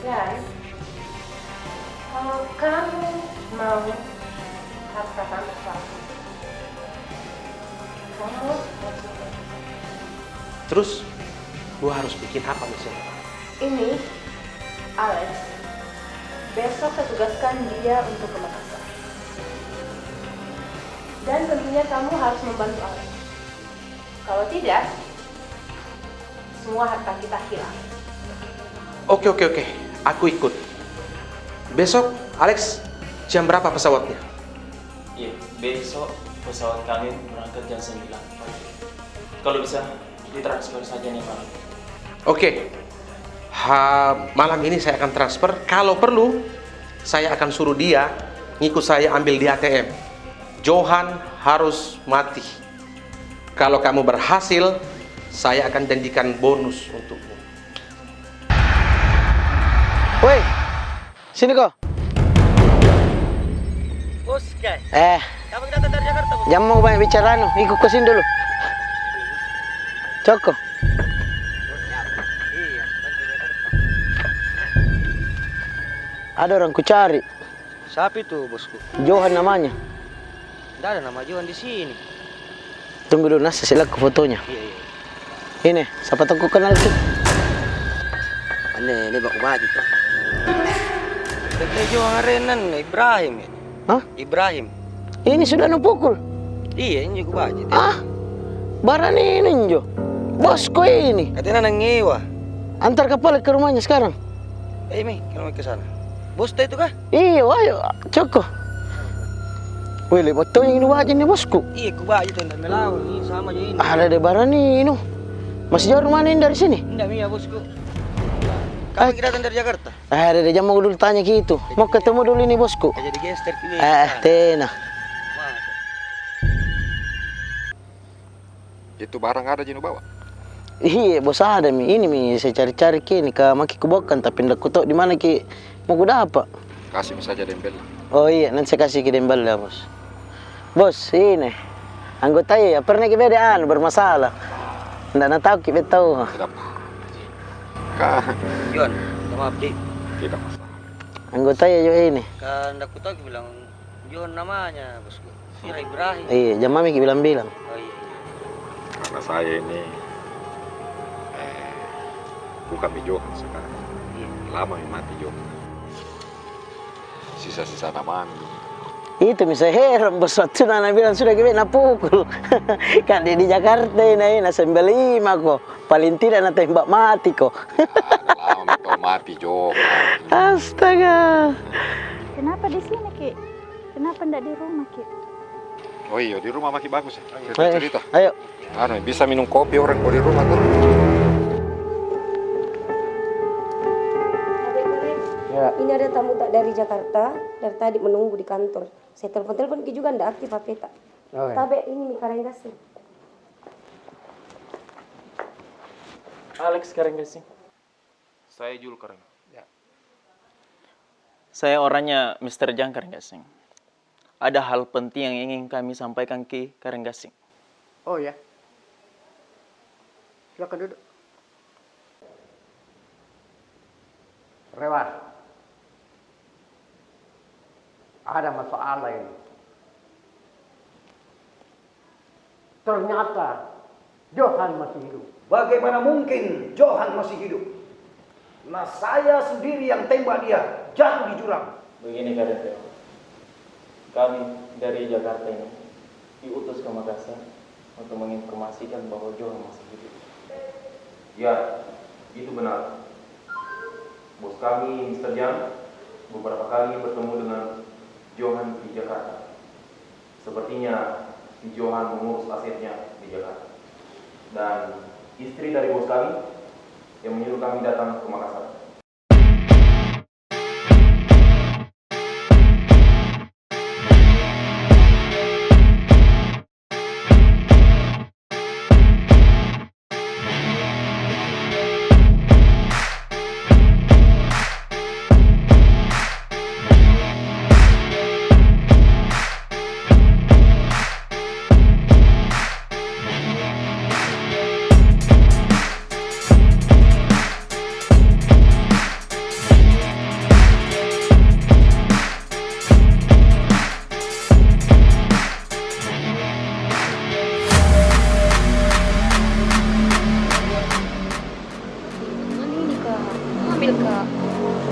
Dan kalau kamu mau harta kamu seratus, kamu harus Terus, gua harus bikin apa, Michelle? Ini, Alex, besok saya tugaskan dia untuk ke Makassar. Dan tentunya kamu harus membantu Alex. Kalau tidak, semua harta kita hilang. Oke, oke, oke. Aku ikut. Besok, Alex, jam berapa pesawatnya? Iya, besok pesawat kami berangkat jam sembilan pagi. Kalau bisa, ditransfer saja nih, Bang. Oke. Ha, malam ini saya akan transfer. Kalau perlu, saya akan suruh dia ngikut saya ambil di A T M. Johan harus mati. Kalau kamu berhasil, saya akan janjikan bonus untukmu. Woi, sini ko. Bos, guys. Eh. Kamu datang dari Jakarta, Bos? Jangan mau banyak bicara, anu. Ikut ke sini dulu. Coko. Ada orang kucari. Siapa itu, bosku? Johan namanya. Ndak ada nama Johan di sini. Tunggu dulu, nasa silakku fotonya. Iya, iya. Ini, siapa tahu kau kenal tu? Aneh, ini baku baju tu. Tapi Johan arenan Ibrahim ya? Hah? Ibrahim. Ini sudah nupukul? Iya, ini juga baju tu. Ah, barani ini njo. Bosku ini. Katanya nang ngewa. Antar kepala ke rumahnya sekarang. Eh, mi, kalau mau ke sana. Bos tadi itu kah? Iyo, ayo, coko. Weh, lebat tong yang dua aja nih, bosku. Iya, ku baca itu, ndak melawan, ini sama aja ini. Ada de barani, inu. Masih jauh rumahnya ini dari sini? Ndak, iya, bosku. Kapan kita datang dari Jakarta? Eh, ada, ada, jangan mau dulu tanya gitu. Mau ketemu dulu ini bosku. Jadi gangster ki. Eh, tena. Masa? Itu barang ada ji nu bawa? Iya, bos, ada mi. Ini mi saya cari-cari ki, ini ka maki kubokan, tapi ndak kutau di mana ki mau kudapat. Kasih mi saja dembel. Oh iya, nanti saya kasih ki dembel ya, bos. Bos, ini. Anggota iya, pernah ki bede anu bermasalah. Ndak na tau ki bede tau. Tidak. Ka- John, minta maaf, Dik. Tidak masalah. Anggota iya juga ini. Ka ndak kutau ki bilang John namanya, bosku. Kira Ibrahim. Iya, jangan mami ki bilang-bilang. Oh, iya. Karena saya ini, eh, bukan mi Johan sekarang. Iya. Lama mi mati Johan. Sisa-sisa namanya. Itu mi saya heran, bos, waktu nana bilang sudah ki bede na pukul. Kan di, di Jakarta ini, na sembilan lima ko. Paling tidak na tembak mati ko. Ada lama mi tau mati Johan. Astaga. Kenapa di sini ki? Kenapa ndak di rumah ki? Oh iya, di rumah maki bagus ya. Cerita-cerita. Ayo. Anu, bisa minum kopi orang kalau di rumah tuh. Ya. Ini ada tamu tak dari Jakarta, dari tadi menunggu di kantor. Saya telepon-telepon ki juga ndak aktif H P ta. Oh, ya. Tabe ini mi Kareng Gasing. Alex Kareng Gasing. Saya Jul Kareng. Ya. Saya orangnya Mister Jang Kareng Gasing. Ada hal penting yang ingin kami sampaikan ki Kareng Gasing. Oh ya. Silakan duduk. Rewa. Ada masalah ini. Ternyata Johan masih hidup. Bagaimana mungkin Johan masih hidup? Nah, saya sendiri yang tembak dia jatuh di jurang. Begini, Kak Dente. Kami dari Jakarta ini diutus ke Makassar untuk menginformasikan bahwa Johan masih hidup. Ya, itu benar. Bos kami, Mister Jang, beberapa kali bertemu dengan Johan di Jakarta. Sepertinya si Johan mengurus asetnya di Jakarta. Dan istri dari bos kami yang menyuruh kami datang ke Makassar. Bagaimana ini, Kak? Hamil, Kak.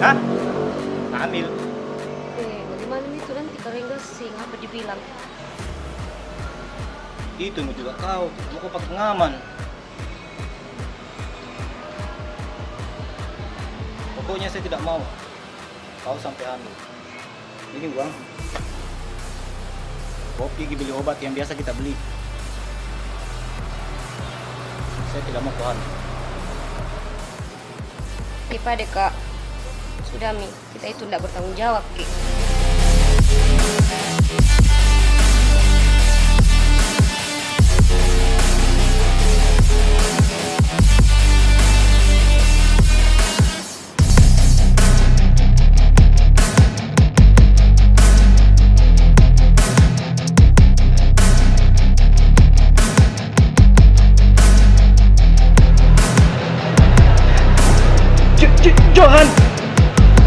Hah? Hamil? Eh, bagaimana itu nanti Kareng Gasing, apa dibilang? Itu mau juga kau, mau kau pakai pengaman. Pokoknya saya tidak mau kau sampai hamil. Ini uang. Kau pigi beli obat yang biasa kita beli. Saya tidak mau kau hamil. Oke, pade, Kak. Sudah mi, kita itu ndak bertanggung jawab ki. Jo-, Jo-, Johan!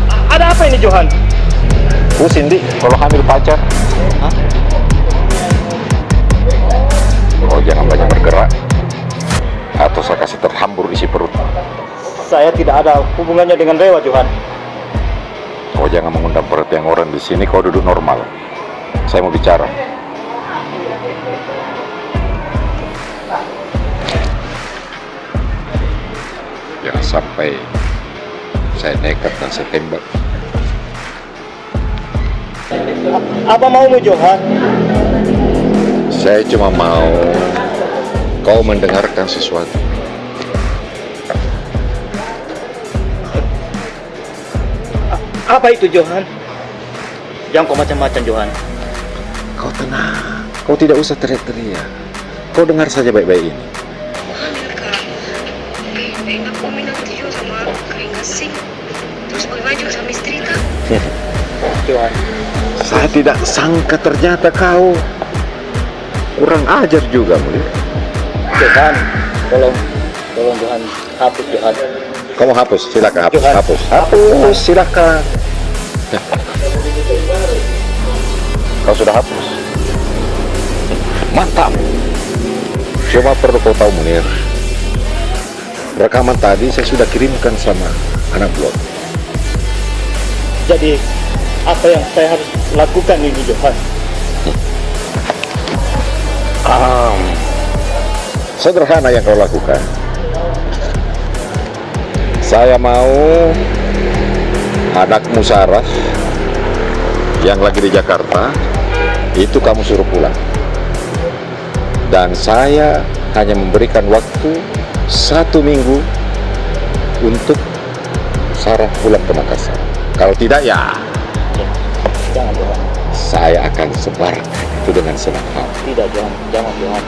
A-, ada apa ini, Johan? Pusing, Dik, kalau hamil pacar. Hah? Oh, jangan banyak bergerak. Atau saya kasih terhambur isi perut. Saya tidak ada hubungannya dengan Rewa, Johan. Kau jangan mengundang perhatian orang di sini, kau duduk normal. Saya mau bicara. Jangan sampai saya nekat dan saya tembak. Apa maumu, Johan? Saya cuma mau kau mendengarkan sesuatu. Apa itu, Johan? Jangan kau macam-macam, Johan. Kau tenang. Kau tidak usah teriak-teriak. Kau dengar saja baik-baik ini. Hamil, Kak. Eh, eh, aku minum tidur sama Kak Ingasing. Terus bagaimana juga sama istri, Kak? Johan. Saya tidak sangka ternyata kau kurang ajar juga, Munir. Johan, tolong, tolong, Johan. Hapus, Johan. Kamu hapus, silakan hapus, Johan. Hapus, hapus, silakan. Kau sudah hapus? Mantap. Cuma perlu kau tahu, Munir. Rekaman tadi saya sudah kirimkan sama anak Blot. Jadi, apa yang saya harus lakukan ini, Johan? Am, sederhana yang kau lakukan. Saya mau anakmu Sarah yang lagi di Jakarta, itu kamu suruh pulang. Dan saya hanya memberikan waktu satu minggu untuk Sarah pulang ke Makassar. Kalau tidak, ya, jangan, Johan. Saya akan sebarkan itu dengan senang hati. Tidak, Johan. Jangan, Johan.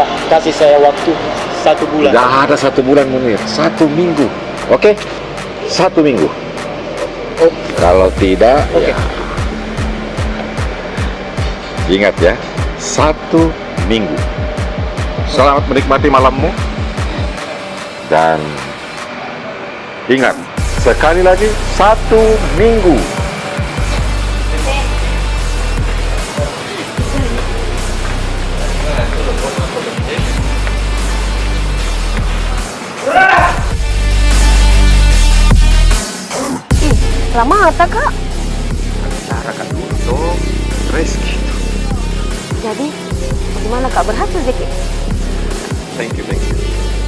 Ka-, kasih saya waktu satu bulan. Tidak ada satu bulan, Munir. Satu minggu. Oke? Satu minggu. Oh. Kalau tidak, oke, ya. Ingat ya, satu minggu. Selamat menikmati malammu. Dan ingat, sekali lagi, satu minggu. Ih, lama ta, Kak? Bicara ka dulu toh, stres gitu. Jadi, bagaimana, Kak? Berhasil, Zeki? Thank you, thank you.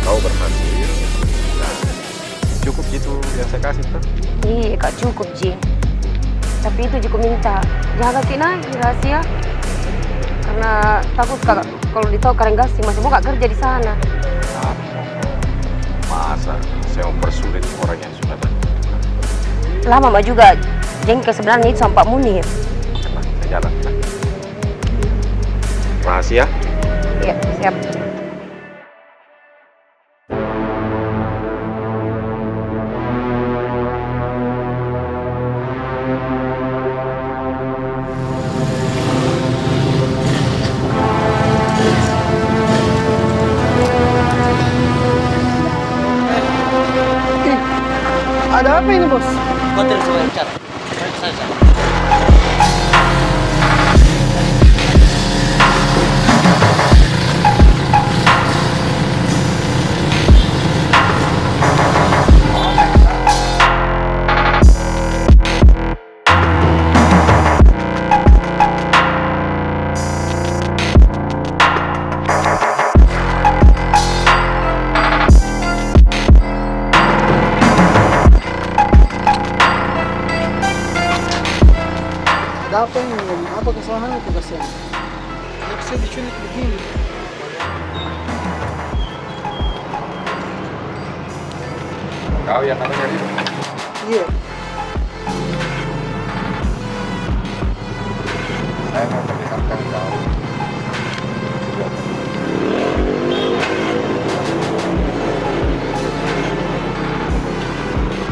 Kau berhasil. Nah, cukup gitu yang saya kasih, toh? Iya, Kak, cukup ji. Tapi itu ji ku minta. Jaga ki, nah, rahasia. Karena takut, Kak, kalau ditahu Kak Renggasing, masih mau Kak kerja di sana. Masa saya mempersulit orang yang sudah banyak? Lama ma juga jengkel sebenarnya itu sama Pak Munir. Oke, Pak, saya jalan, ya. Rahasia? Iya, siap. Ih, ada apa ini, Bos? Kontrak sudah dicat. Ada apa ini? Apa kesalahan itu, kasihan? Kenapa saya diculik begini? Kau yang namanya Ridho? Iya. Saya mau perlihatkan kau.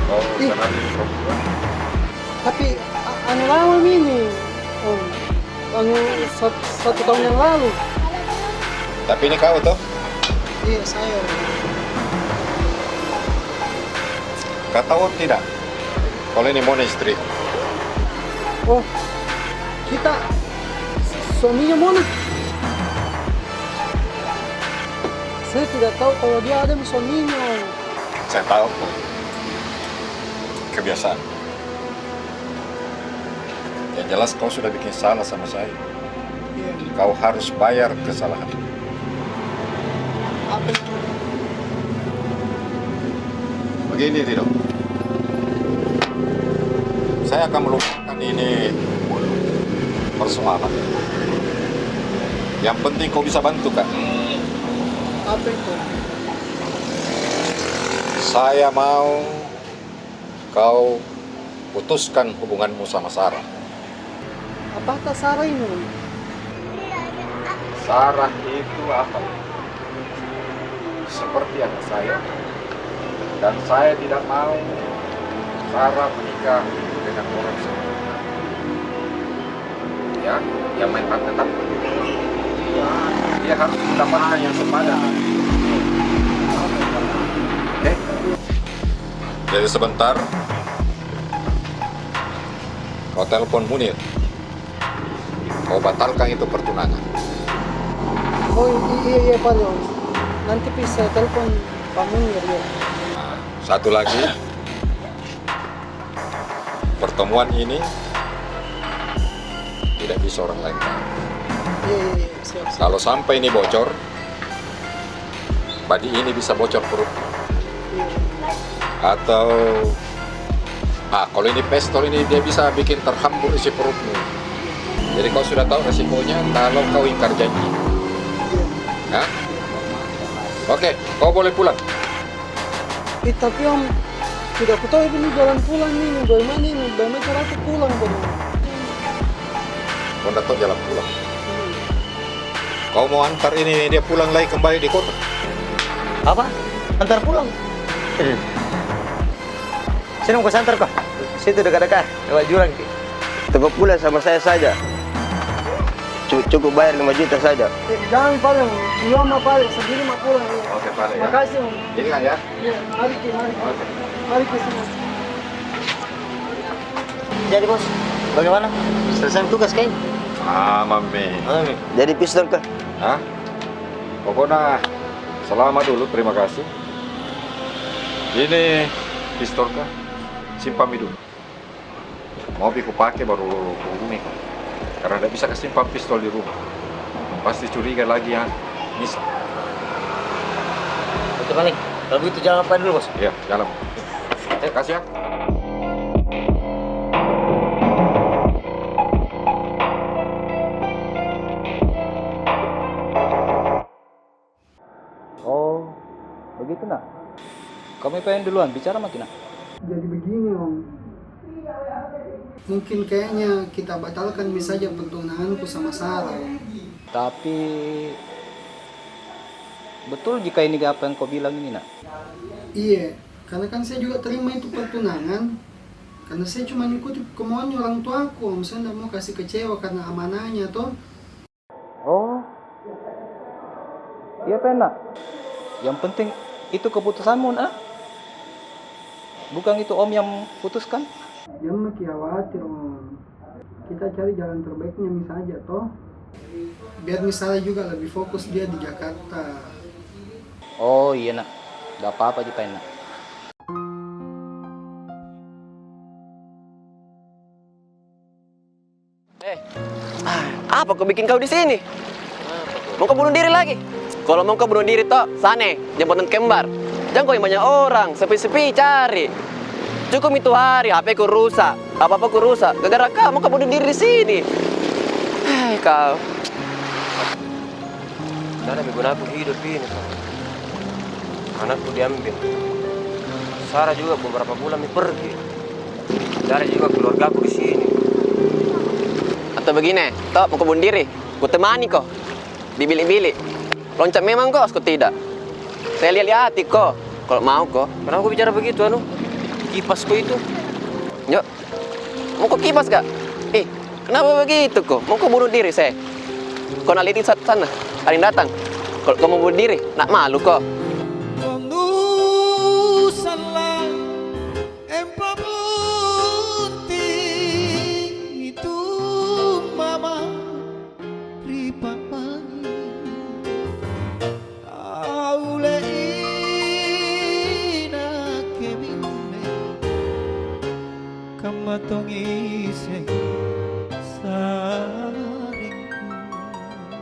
Kau kenal ini perempuan? Tapi, a-, anu lama mi ini, Om. Anu, sat-, satu tahun yang lalu. Tapi ini kau, toh? Iya, saya. Kau tahu tidak? Kalau ini Mona istri. Oh, kita su-, suaminya Mona. Saya tidak tahu kalau dia ada suaminya. Saya tahu. Kebiasaan. Yang jelas kau sudah bikin salah sama saya. Iya. Kau harus bayar kesalahan. Apa itu? Begini, Ridho. Saya akan melupakan ini persoalan. Yang penting kau bisa bantu, Kak. Apa itu? Saya mau Kau putuskan hubunganmu sama Sarah. Apakah Sarah ini? Sarah itu apa? Seperti anak saya. Dan saya tidak mau Sarah menikah dengan orang seperti itu. Ya, yang main tante-tante. Dia harus mendapatkan yang sepadan. Oke? Jadi sebentar, kau telepon Munir. Kau batalkan itu pertunangan. Oh, i-, iya, iya, Pak Leon. Nanti bisa telepon Pak Munir, ya. Nah, satu lagi. Pertemuan ini tidak bisa orang lain tahu. Iya, iya, iya, siap, siap. Kalau sampai ini bocor, badi ini bisa bocor perut. Iya. Atau, ah, kalau ini pistol ini, dia bisa bikin terhambur isi perutmu. Jadi kau sudah tahu resikonya kalau kau ingkar janji. Iya. Hah? Oke, kau boleh pulang. Eh, tapi Om, tidak kutahu ini jalan pulang ni, bagaimana ini, bagaimana cara aku pulang, Om? Kau ndak tahu jalan pulang. Hmm. Kau mau antar ini dia pulang lagi kembali di kota? Apa? Antar pulang? Hmm. Sini, mau kuantar ko. Situ dekat-dekat, lewat jurang ki. Tunggu pulang sama saya saja. Cu-, cukup bayar lima juta saja. Eh, jangan, Pak Leon. Dulu ma, Pak Leon, sendiri ma pulang, ya. Oke, Pak Leon, ya. Makasih, Om. Ini kan, ya? Iya, mari ki, mari ki. Oke. Mari ki sini. Jadi, Bos, bagaimana? Selesai tugas, kan? Aman mi. Aman mi. Jadi pistol kah? Hah? Pokoknya, selamat dulu, terima kasih. Ini pistol kah? Simpan mi dulu. Mau pi kupake baru kuhubungi ko. Karena ndak bisa kasimpan pistol di rumah. Pasti curiga lagi, ya. Misal. Oke, Paling. Kalau begitu, jalan apa dulu, Bos? Iya, jalan. Eh, kasih, ya. Oh, begitu, Nak. Kami pengen duluan bicara maki, Nak. Jadi begini, Om. Mungkin kayaknya kita batalkan mi saja pertunanganku sama Sarah, Om. Tapi, betul jika ini apa yang kau bilang ini, Nak? Iya, karena kan saya juga terima itu pertunangan. Karena saya cuma ikuti kemauannya orang tuaku, Om. Saya ndak mau kasih kecewa karena amanahnya, toh. Oh. Iya, Pen, Nak. Yang penting itu keputusanmu, Nak. Bukan itu Om yang putuskan. Jangan maki khawatir, Om. Kita cari jalan terbaiknya mi saja, toh. Biar mi Sarah juga lebih fokus dia di Jakarta. Oh, iya, Nak. Ndak apa-apa ji, Pen, Nak. Eh, ah, apa ko bikin kau di sini? Mau ko bunuh diri lagi? Kalau mau ko bunuh diri toh, sana, jembatan kembar. Jangan ko yang banyak orang, sepi-sepi cari. Cukup itu hari, H P ku rusak, apa-apa ku rusak. Gara-gara kau mau ko bunuh diri di sini. Hei, kau. Tidak ada guna aku hidup ini, Pak. Anakku diambil. Sarah juga beberapa bulan mi pergi. Tidak ada juga keluargaku di sini. Atau begini, toh, mau ko bunuh diri? Ku temani ko di bilik-bilik. Loncat memang ko, aku tidak. Saya lihat-lihat hati ko, kalau mau ko. Kenapa ko bicara begitu, anu? Kipas ko itu. Yuk. Mau ko kipas, Kak? Eh, kenapa begitu ko? Mau ko bunuh diri, saya? Ko nak lihat di sat-, sana, ada yang datang. Kalau ko mau bunuh diri, nak malu ko. Kong usahlah empa bunting itu mama ri pamani. Au le ina ke minne, kamma tong iseng saringku.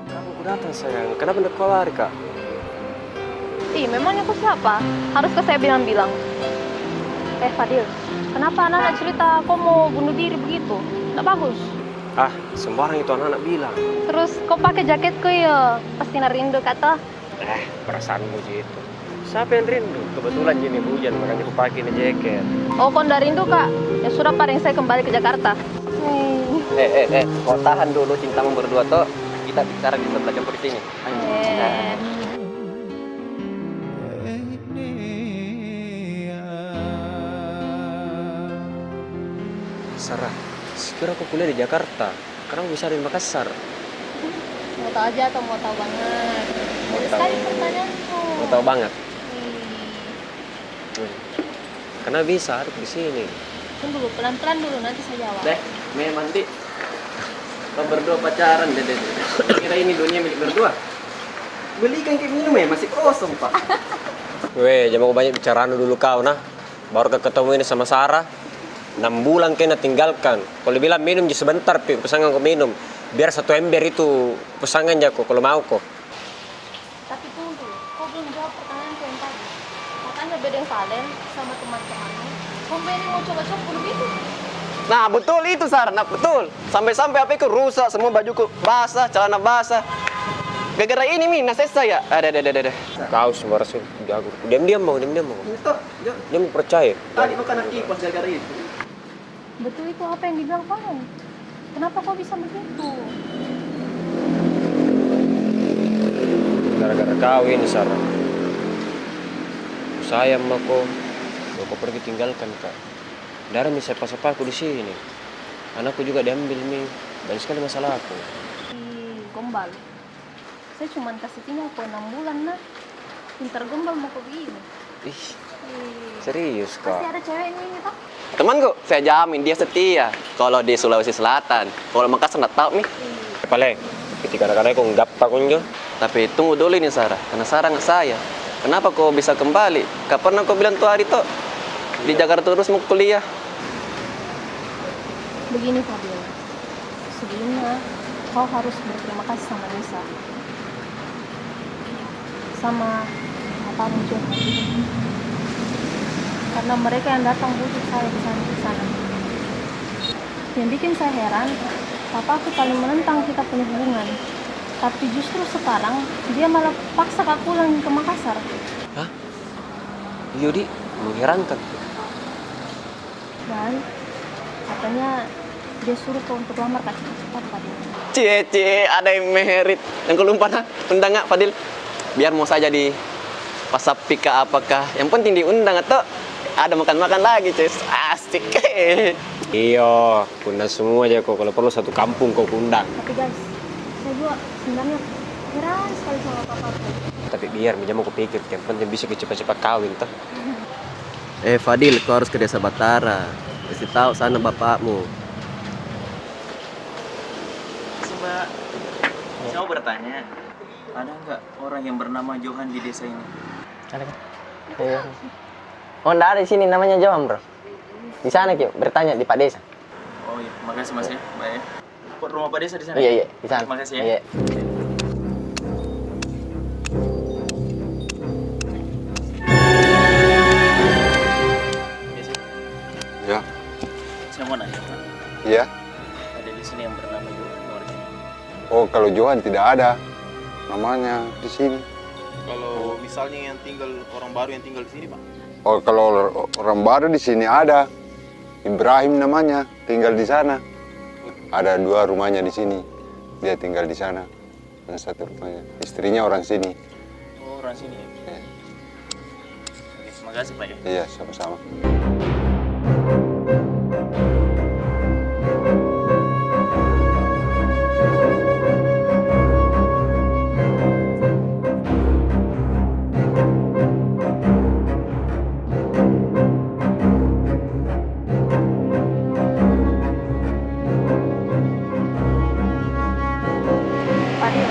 Kamu ku datang, sayang. Kenapa ndak kau lari, Kak? Ih, memangnya aku siapa? Haruskah saya bilang-bilang? Eh, Fadil, kenapa anak-anak cerita kau mau bunuh diri begitu? Ndak bagus. Ah, sembarang itu anak-anak bilang. Terus kau pakai jaketku, ya? Pasti na rindu, kata. Eh, perasaanmu ji itu. Siapa yang rindu? Kebetulan ini hujan, makanya kupake ini jaket. Oh, kau ndak rindu, Kak? Ya sudah, paling saya kembali ke Jakarta. Eh, eh, eh, kau tahan dulu cintamu berdua toh. Kita bicara di sebelah dapur sini. Ayo. Eh. Sarah, sekira kau kuliah di Jakarta, kenapa bisa ada di Makassar? Mau tahu aja atau mau tahu banget? Mau tahu. Banyak sekali pertanyaanku. Mau tahu banget? Hmm. Hmm. Kenapa bisa ada di sini? Tunggu dulu, pelan-pelan dulu, nanti saya jawab. Deh, memang, Dik. Kau berdua pacaran, deh, deh, deh. Kira ini dunia milik berdua? Belikan ki minum, eh, masih kosong, Pak. Weh, jangan banyak bicara dulu kau, nah. Baru ka ketemu ini sama Sarah. Enam bulan kena tinggalkan. Kalau bilang minum ji sebentar, pi, pesankan ko minum. Biar satu ember itu pesankan jako, kalau mau ko. Tapi tunggu dulu, kau belum jawab pertanyaanku yang tadi. Katanya bedeng Valen sama teman-temanmu, kau ini mau coba-coba bunuh diri. Nah, betul itu, Sarah. Nah, betul. Sampai-sampai H P-ku rusak, semua bajuku basah, celana basah. Gara-gara ini mi, nah, sesa ya. Ada, ada, ada, ada. Kau sembarang sih, jago. Diam-diam mau, diam-diam mau. Itu, ya. Dia mau percaya. Tadi makan kipas gara-gara itu. Betul itu apa yang dibilang Farhan. Kenapa kau bisa begitu? Gara-gara kau ini, Sarah. Sayang mako, kau pergi tinggalkan ka. Ndak ada mi siapa-siapaku di sini. Anakku juga diambil mi. Banyak sekali masalahku. Ih, gombal. Saya cuman kasih tinggal kau enam bulan, nah. Pintar gombal mau kau begini. Ih, ih. Serius, Kak? Pasti ada ceweknya ini, toh? Temanku, saya jamin dia setia. Kalau di Sulawesi Selatan, kalau Makassar ndak tahu mi. Ih. Paling, ketika anak-anak kau nggap takun jo. Tapi tunggu dulu ini, Sarah. Karena Sarah nggak saya. Kenapa kau bisa kembali? Kau pernah kau bilang tuh hari toh, di Jakarta terus mau kuliah. Begini, Fadil. Sebelumnya, kau harus berterima kasih sama Nisa, sama papamu juga. Karena mereka yang datang bujuk saya di sana, di sana. Yang bikin saya heran, papaku paling menentang kita punya hubungan. Tapi justru sekarang, dia malah paksa ka pulang ke Makassar. Hah? Iyo, Di, mengherankan. Dan katanya dia suruh kau untuk lamar ka cepat-cepat, Fadil. Cie, cie, ada yang merit. Yang ku lupa nah, undang nggak, Fadil? Biar mau saya jadi pasapi kah, apakah. Yang penting diundang, atau ada makan-makan lagi, Ces. Asik. Iyo, kuundang semua jako. Kalau perlu satu kampung kau kuundang. Tapi guys, saya juga sebenarnya heran sekali sama papaku. Tapi biar mi, jangan kupikir, yang penting bisa ki cepat-cepat kawin, toh. Eh, Fadil, kau harus ke Desa Batara. Kasih tahu sana bapakmu. Coba, saya mau bertanya, ada nggak orang yang bernama Johan di desa ini? Ada kan? Iya. Oh, ndak ada di sini namanya Johan, bro. Di sana ki bertanya di Pak Desa. Oh iya, makasih Mas ya, Pak ya. Rumah Pak Desa di sana? Iya, iya, di sana. Makasih ya. Iya. Iya, sih. Ya. Saya mau nanya, Pak. Iya. Ada di sini yang bernama Johan, warga? Oh, kalau Johan tidak ada namanya di sini. Kalau misalnya yang tinggal, orang baru yang tinggal di sini, Pak? Oh, kalau orang baru di sini ada. Ibrahim namanya, tinggal di sana. Ada dua rumahnya di sini. Dia tinggal di sana. Yang satu rumahnya. Istrinya orang sini. Oh, orang sini ya? Iya. Oke, makasih, Pak ya. Iya, sama-sama. Fadil,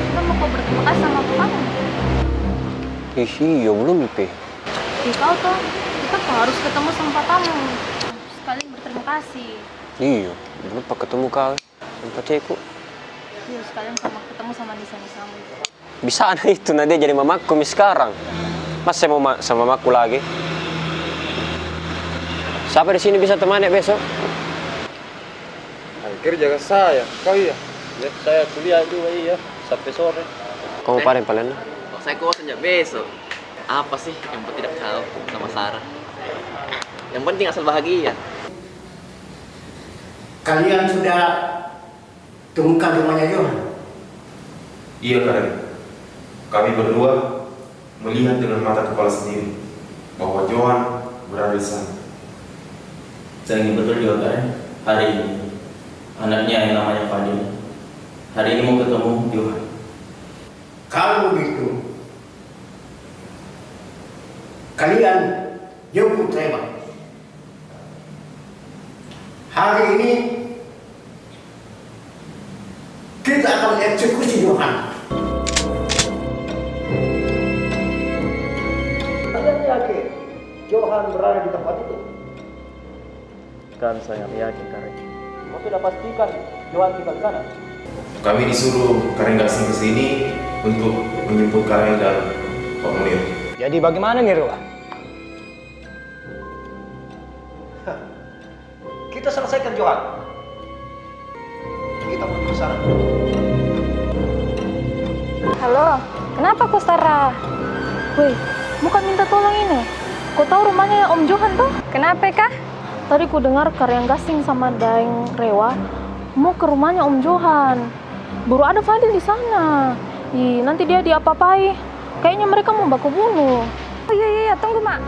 sudah mau kau berterima kasih sama papamu? Ih, iyo, belum pi. Ih, kau toh, kita kau harus ketemu sama papamu. Sekali berterima kasih. Iyo, belum pa ketemu kau. Yang pacarku. Iya, sekalian sama, ketemu sama Nisa-Nisamu itu. Bisa ada itu, nah, dia jadi mamaku mi sekarang. Masa saya mau ma-, sama mamaku lagi? Siapa di sini bisa temani besok? Akhir jaga saya, kau iya? Ya, saya kuliah juga iya, sampai sore. Kau mau pada yang paling? Oh, saya kosong ja besok. Apa sih yang penting tidak tahu sama Sarah? Yang penting asal bahagia. Kalian sudah temukan rumahnya Johan? Iya, Karen. Kami berdua melihat dengan mata kepala sendiri bahwa Johan berada di sana. Saya ingin betul juga, Karen. Hari ini, anaknya yang namanya Fadil, hari ini mau ketemu Johan. Kalau begitu, kalian jemput Rema. Hari ini kita akan eksekusi Johan. Kalian yakin Johan berada di tempat itu? Kami sangat yakin, Karen. Kau sudah pastikan Johan tinggal di sana? Kami disuruh Karen Gasing ke sini untuk menjemput Karen dan Pak Munir. Jadi bagaimana nih, Rua? Kita selesaikan Johan. Kita pergi ke sana. Halo, kenapa kau, Sarah? Weh, mau ka minta tolong ini. Kau tahu rumahnya Om Johan toh? Kenapa kah? Tadi ku dengar Karen Gasing sama Daeng Rewa mau ke rumahnya Om Johan. Baru ada Fadil di sana. Ih, nanti dia diapa-apai. Kayaknya mereka mau baku bunuh. Oh iya, iya, iya, tunggu, Mak.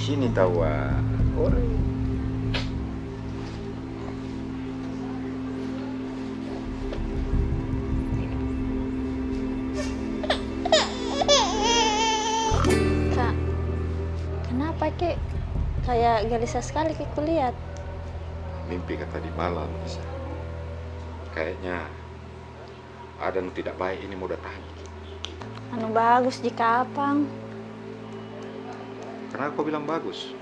Sini tawa. Ore. Kak, kenapa, Kek? Kayak gelisah sekali, Kek, kulihat. Mimpi ka tadi malam, Nisa. Kayaknya ada nu tidak baik ini mau datang. Anu bagus ji kapang. Kenapa kau bilang bagus?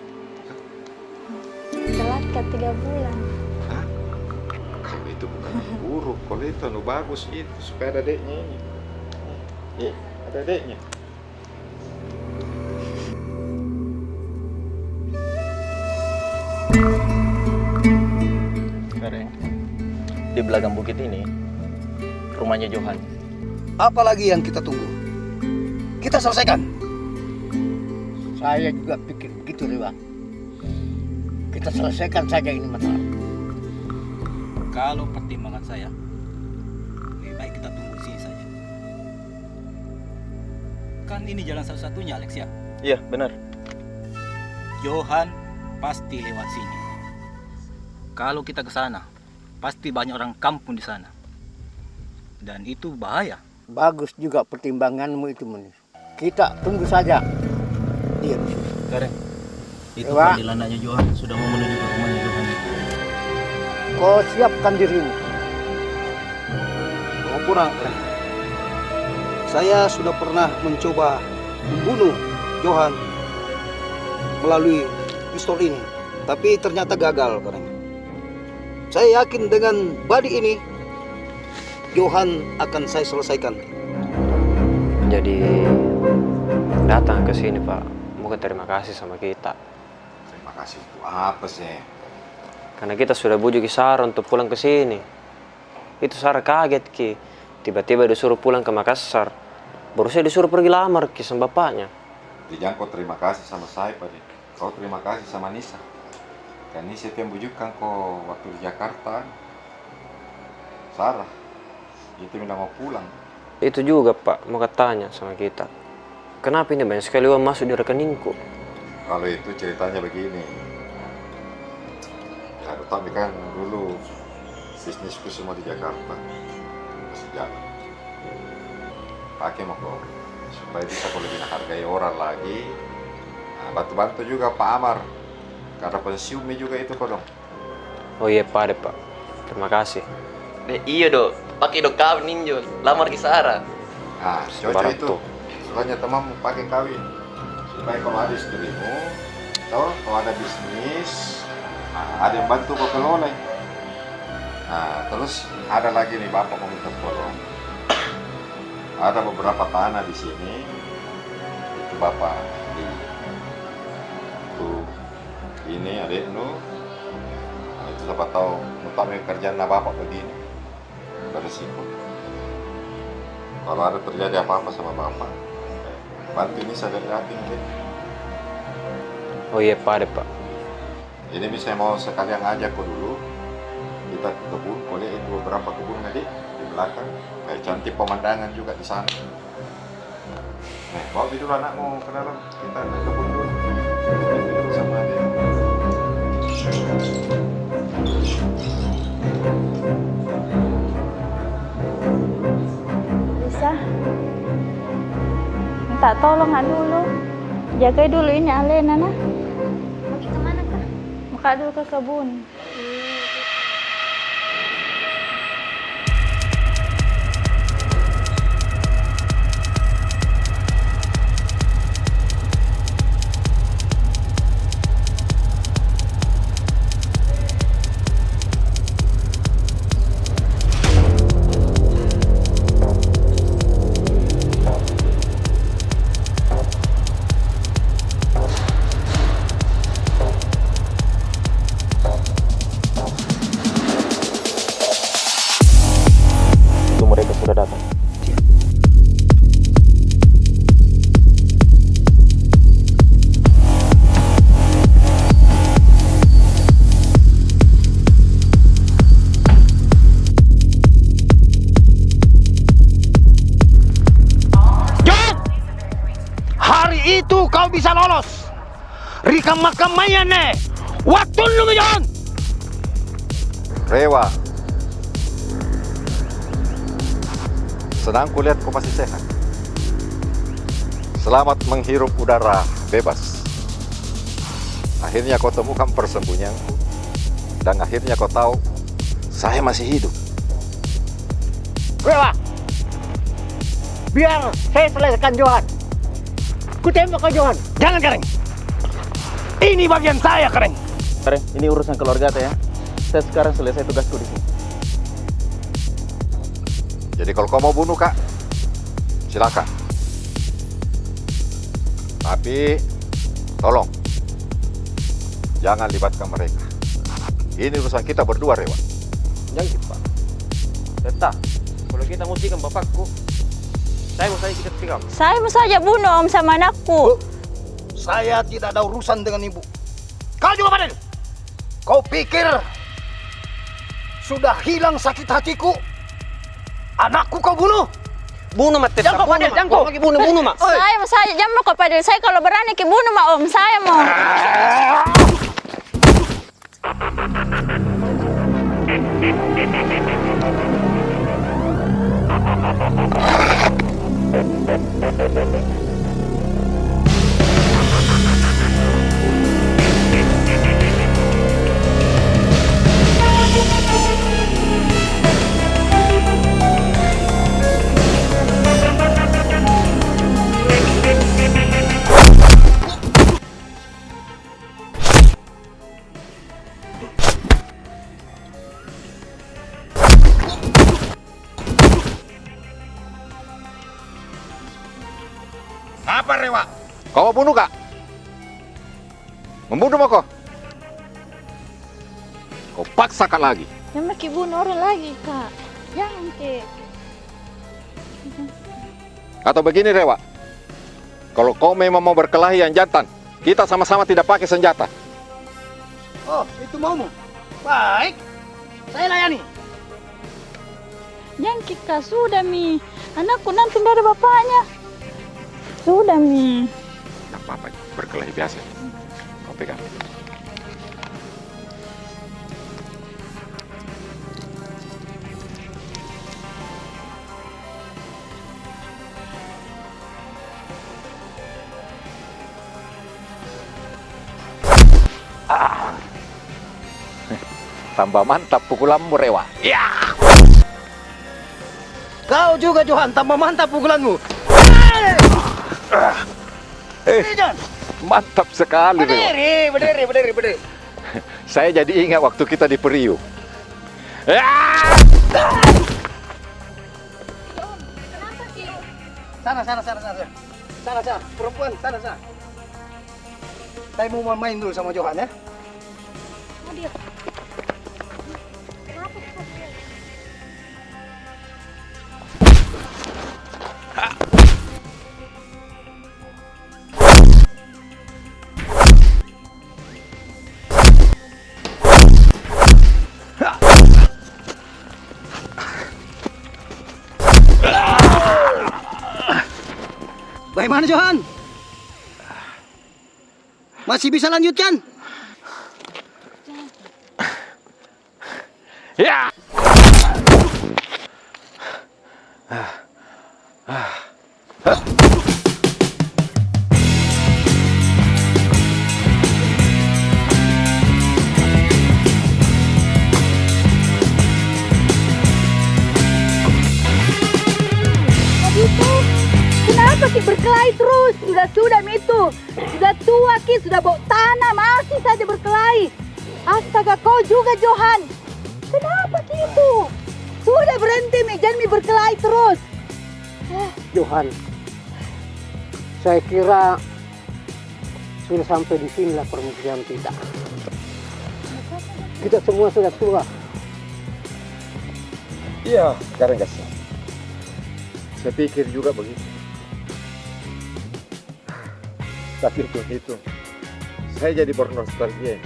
Telat ka tiga bulan. Hah? Kalau itu bukan buruk, kalau itu anu bagus itu, supaya ada adeknya ini. Eh, ada adeknya. Karen, di belakang bukit ini rumahnya Johan. Apa lagi yang kita tunggu? Kita selesaikan. Saya juga pikir begitu, Rewa. Kita selesaikan saja ini masalah. Kalau pertimbangan saya, lebih baik kita tunggu di sini saja. Kan ini jalan satu-satunya, Alex, ya? Iya, benar. Johan pasti lewat sini. Kalau kita ke sana, pasti banyak orang kampung di sana. Dan itu bahaya. Bagus juga pertimbanganmu itu, Munir. Kita tunggu saja dia di situ. Karen, itu Fadil anaknya Johan sudah mau menuju ke rumahnya Johan. Kau siapkan dirimu. Kau kurang, Karen. Saya sudah pernah mencoba membunuh Johan melalui pistol ini, tapi ternyata gagal, Karen. Saya yakin dengan body ini, Johan akan saya selesaikan. Jadi, datang ke sini, Pak, mau ke terima kasih sama kita. Terima kasih untuk apa, sih? Karena kita sudah bujuk Sarah untuk pulang ke sini. Itu Sarah kaget ki. Tiba-tiba disuruh pulang ke Makassar. Baru saya disuruh pergi lamar ki sama bapaknya. Dijangko terima kasih sama saya, Pak, deh. Kau terima kasih sama Nisa. Kan Nisa itu yang bujukkan ko waktu di Jakarta. Sarah, itu minta mau pulang. Itu juga, Pak, mau katanya sama kita. Kenapa ini banyak sekali uang masuk di rekeningku? Kalau itu ceritanya begini. Kalau tapi kan dulu bisnisku semua di Jakarta. Masih jalan. Pakai mako supaya bisa ko lebih hargai orang lagi. Nah, bantu-bantu juga Pak Amar. Karena pensiun mi juga itu kodong. Oh iya, pade, Pak. Terima kasih. Deh, iyo do. Pakai do kau ninjo. Lamar ki Sarah. Nah, cocok itu. Soalnya temanmu pakai kawin. Supaya kalau ada istrimu, toh, kalau ada bisnis, nah, ada yang bantu ko kelola. Nah, terus ada lagi nih, Bapak mau minta tolong. Ada beberapa tanah di sini, itu Bapak di Ini adikmu, nah, itu siapa tahu, mau tak main kerjaan bapak begini. Beresiko. Kalau ada terjadi apa-apa sama bapak, bantu ini saya liatin, deh. Oh iya, Pak, ada, Pak. Ini mi saya mau sekalian ajak ko dulu. Kita ke kebun, ko lihat itu beberapa kebun tadi di belakang. Kayak cantik pemandangan juga di sana. Nih, bawa dulu anakmu ke dalam. Kita ke kebun dulu. Sama dia. Bisa. Minta tolong dulu. Jagai dulu ini alena, nah. Mau pergi ke mana, Kak? Mau ka dulu ke kebun. Itu mereka sudah datang. John! Hari itu kau bisa lolos. Ri kamma-kammaya ne. Wattungnu mi, John. Rewa. Senang kulihat kau masih sehat. Selamat menghirup udara bebas. Akhirnya kau temukan persembunyianku, dan akhirnya kau tahu saya masih hidup. Rewa, biar saya selesaikan Johan. Ku tembak kau, Johan. Jangan, Kareng. Ini bagian saya, Kareng. Kareng, ini urusan keluarga ta, ya. Saya sekarang selesai tugasku di sini. Jadi kalau kau mau bunuh ka, silakan. Tapi tolong, jangan libatkan mereka. Ini urusan kita berdua, Rewa. Jangki, Pak. Teta, kalau kita mau tikam bapakku, saya mau saja kita tikam. Saya mau saja bunuh om sama anakku. Bu, saya tidak ada urusan dengan ibu. Kau juga, Fadil. Kau pikir sudah hilang sakit hatiku? Anakku kau bunuh? Bunuh ma, Teta. Jangko, Fadil, jangko. Bunuh ma. Bunuh, bunuh ma. Oi. Saya mau saja, jangan mau kau, Fadil. Saya kalau berani ki bunuh ma om, saya mau. Apa, Rewa? Kau mau bunuh ka? Membunuh mako? Kau paksa ka lagi? Jangan maki bunuh orang lagi, Kak. Jangan ki. Atau begini, Rewa. Kalau kau memang mau berkelahi yang jantan, kita sama-sama tidak pakai senjata. Oh, itu maumu? Baik, saya layani. Jangki ka, sudah mi. Anakku nanti nda ada bapaknya. Sudah mi. Nda apa-apa, berkelahi biasa. Kau pegang. Ah. Tambah mantap pukulanmu, Rewa. Ya. Kau juga, Johan, tambah mantap pukulanmu. Eh, mantap sekali, Rewa. Berdiri, berdiri, berdiri, berdiri. Saya jadi ingat waktu kita di Priu. Ya. Sana, sana, sana, sana. Sana, sana. Perempuan, sana, sana. Saya mau main dulu sama Johan, ya. Hadir. Kenapa kita hadir? Bagaimana, Johan? Masih bisa lanjutkan? Ya. Tadi itu, kenapa ki berkelahi terus? Sudah-sudah mi itu. Sudah tua ki, sudah bau tanah, masih saja berkelahi. Astaga, kau juga, Johan. Kenapa ki itu? Sudah berhenti mi, jangan mi berkelahi terus. Eh. Johan, saya kira sudah sampai di sinilah permusuhan kita. Kita semua sudah tua. Iya, Kareng Kasih. Saya pikir juga begitu. Tapi untuk itu, saya jadi bernostalgia.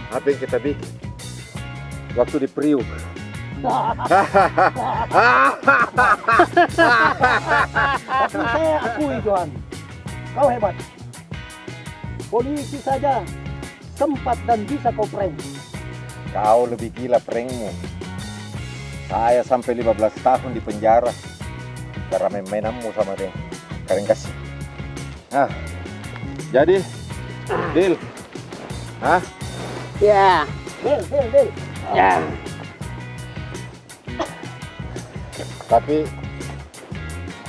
Apa yang kita bikin waktu di Priuk? Tapi saya akui, Johan, kau hebat. Polisi saja sempat dan bisa kau prank. Kau lebih gila prankmu. Saya sampai lima belas tahun di penjara karena main-mainanmu sama dia, Kareng Kasih. Ah, jadi, deal? Hah? Ya. Deal, deal, deal. Ya. Tapi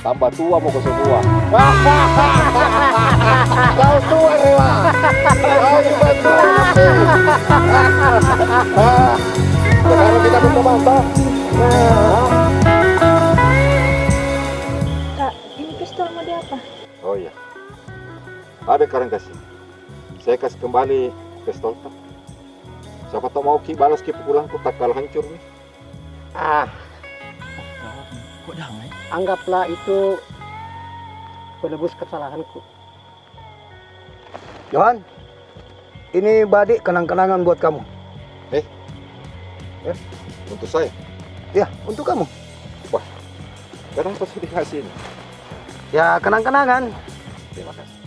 tambah tua mau kosong dua. Kau tua, Rewa. Kau juga tua. Ah, sekarang kita berteman, toh? Kak, ini pistol mau diapa? Oh iya. Ada Kareng Kasih. Saya kasih kembali pistol, Kak. Siapa tahu mau ki balas ki pukulanku, tak kalah hancur nih. Ah. Kok damai? Anggaplah itu penebus kesalahanku. Johan, ini badik kenang-kenangan buat kamu. Eh? Eh? Untuk saya? Ya, untuk kamu. Wah, kenapa saya dikasih ini? Ya, kenang-kenangan. Terima kasih.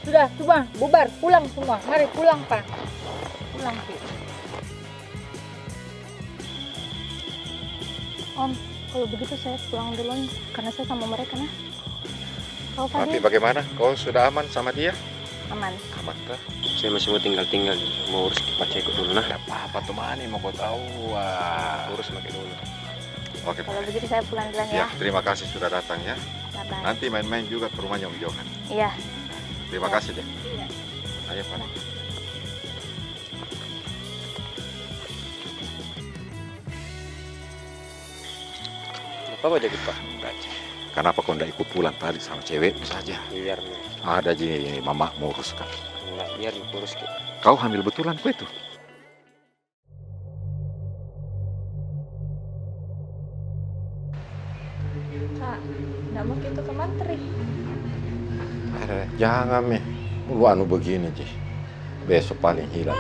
Sudah, coba bubar, pulang semua. Mari pulang, Pak. Pulang, Pi. Om, kalau begitu saya pulang duluan, karena saya sama mereka, nah. Kau, Fadil? Tapi bagaimana? Kau sudah aman sama dia? Aman. Aman, toh? Saya masih mau tinggal-tinggal, mau urus ki pacarku dulu, nah. Tidak apa-apa, teman, mau kau tahu, ah, urus lagi dulu. Oke, kalau begitu saya pulang duluan, ya. Ya, terima kasih sudah datang, ya. Bye-bye. Nanti main-main juga ke rumahnya Om Johan. Iya. Terima kasih deh. Iya. Ayo, Pak. Apa aja kita baca. Kenapa kau ndak ikut pulang tadi sama cewekmu saja? Biar mi. Ada ji mamakmu uruskan. Ndak, biar mi kurus ki. Kau hamil betulan ko itu? Kak, ndak mau kita ke mantri? Ada, jangan mi. Lu anu begini ji. Besok paling hilang.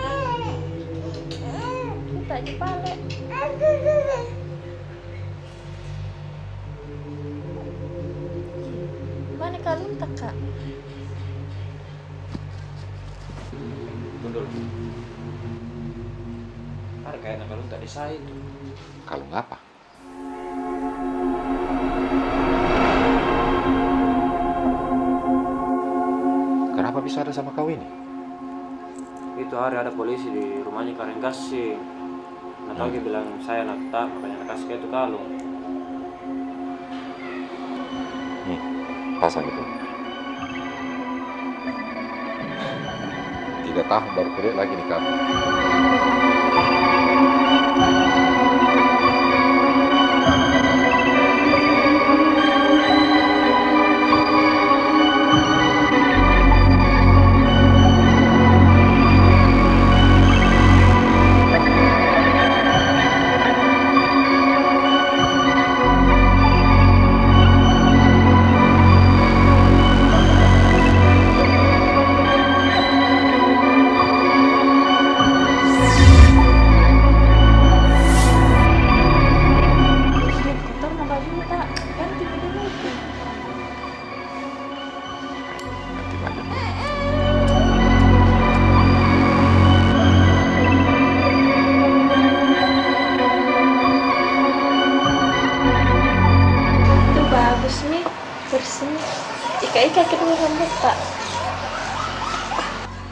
Kita aja pale. Mana kalung tak, Kak? Mundur. Ada kayak nak kalung tak di saya itu. Kalung apa? Kenapa bisa ada sama kau ini? Itu hari ada polisi di rumahnya Kareng Kasih. Nah, kau bilang saya nak tak, makanya nak kasih ke itu kalung. Nih, pasang itu. Tiga tahun baru kulihat lagi nih kamu.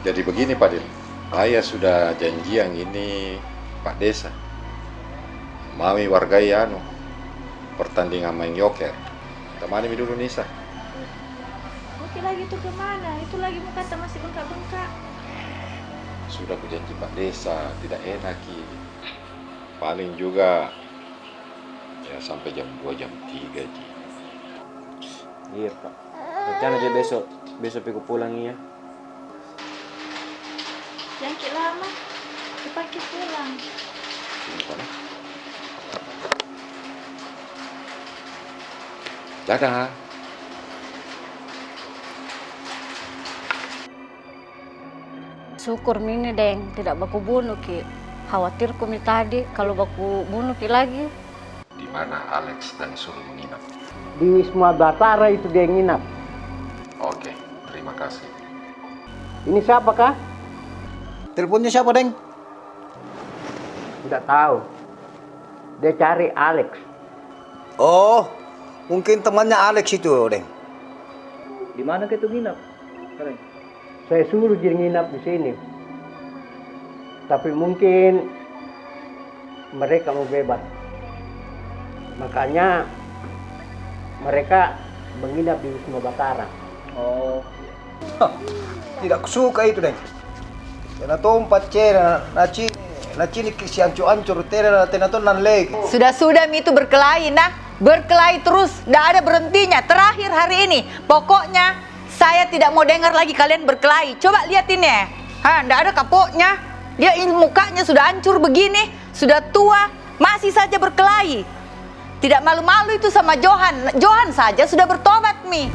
Jadi begini, Padil. Saya sudah janjian ini Pak Desa. Maui wargai anu, pertandingan main joker. Temani mi dulu Nisa. Oke, lagi itu kemana? Itu lagi mukata masih bengkak-bengkak. Sudah kujanji Pak Desa, tidak enak ki. Paling juga ya sampai jam dua, jam tiga ji. Iya, Pak. Rencana aja besok, besok pi ku pulang iya. Jangan ki lama, cepat ki pulang. Ini mana? Dadah. Syukur mi ini, Deng, tidak baku bunuh ki. Khawatirku mi tadi kalau baku bunuh ki lagi. Di mana Alex dan Sul menginap? Di Wisma Batara itu dia nginap. Oke, terima kasih. Ini siapa kah? Teleponnya siapa, Deng? Tidak tahu. Dia cari Alex. Oh, mungkin temannya Alex itu, Deng. Di mana kah itu nginap? Saya suruh ji nginap di sini. Tapi mungkin mereka mau bebas. Makanya mereka menginap di Wisma Batara. Oh. Hah, tidak kusuka itu, Deng. Tena tompat cena, na cini, na cini ki si ancur-ancur, tena, tena tong nan lagi. Sudah-sudah mi itu berkelahi, nah. Berkelahi terus, ndak ada berhentinya. Terakhir hari ini, pokoknya saya tidak mau dengar lagi kalian berkelahi. Coba lihat ini, eh. Ha, ndak ada kapoknya. Dia ini mukanya sudah hancur begini, sudah tua, masih saja berkelahi. Tidak malu-malu itu sama Johan. Johan saja sudah bertobat mi.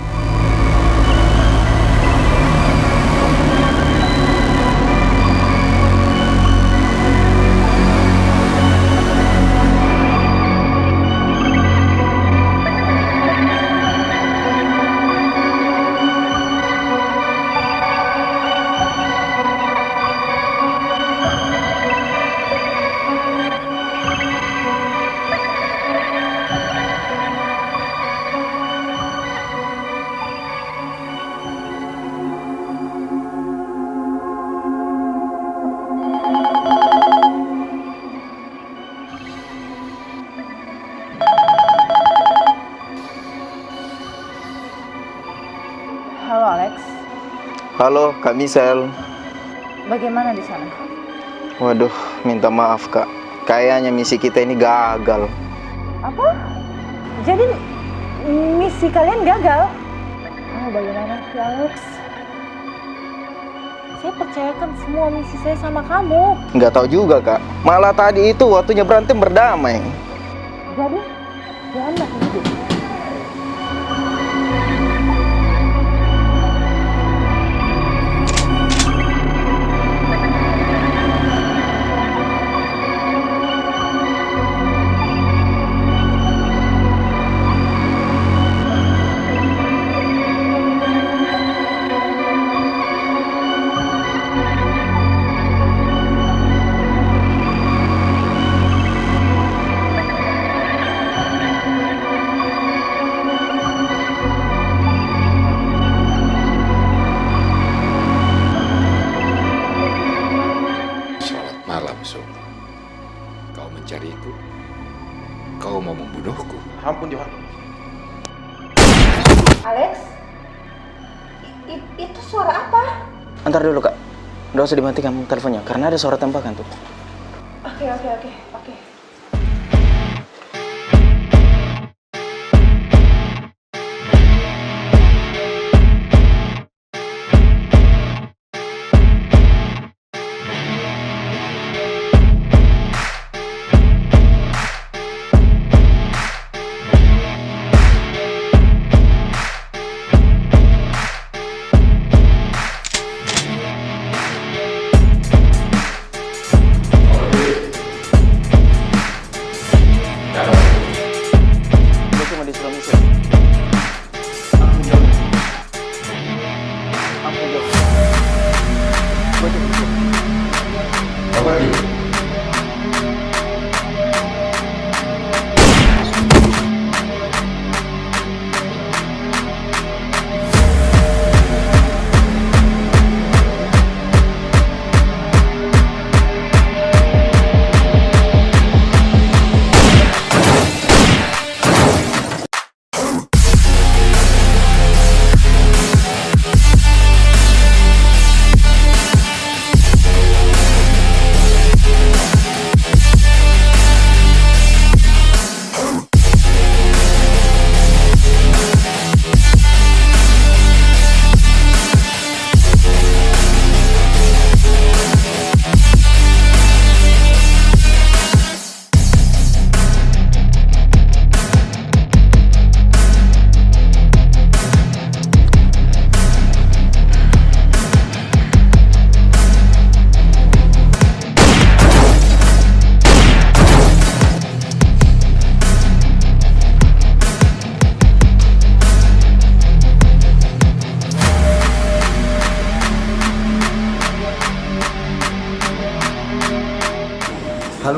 Halo, Alex. Halo, Kak Michelle. Bagaimana di sana? Waduh, minta maaf, Kak. Kayaknya misi kita ini gagal. Apa? Jadi, misi kalian gagal? Oh, bagaimana sih, Alex? Saya percayakan semua misi saya sama kamu. Nggak tahu juga, Kak. Malah tadi itu waktunya berantem berdamai. Jadi, Johan masih hidup? Selamat malam, Sum. Kau mencariku? Kau mau membunuhku? Ampun, Johan. Alex? I-, i-, itu suara apa? Antar dulu, Kak. Nggak usah dimatikan teleponnya, karena ada suara tembakan tuh. Oke, oke, oke, oke.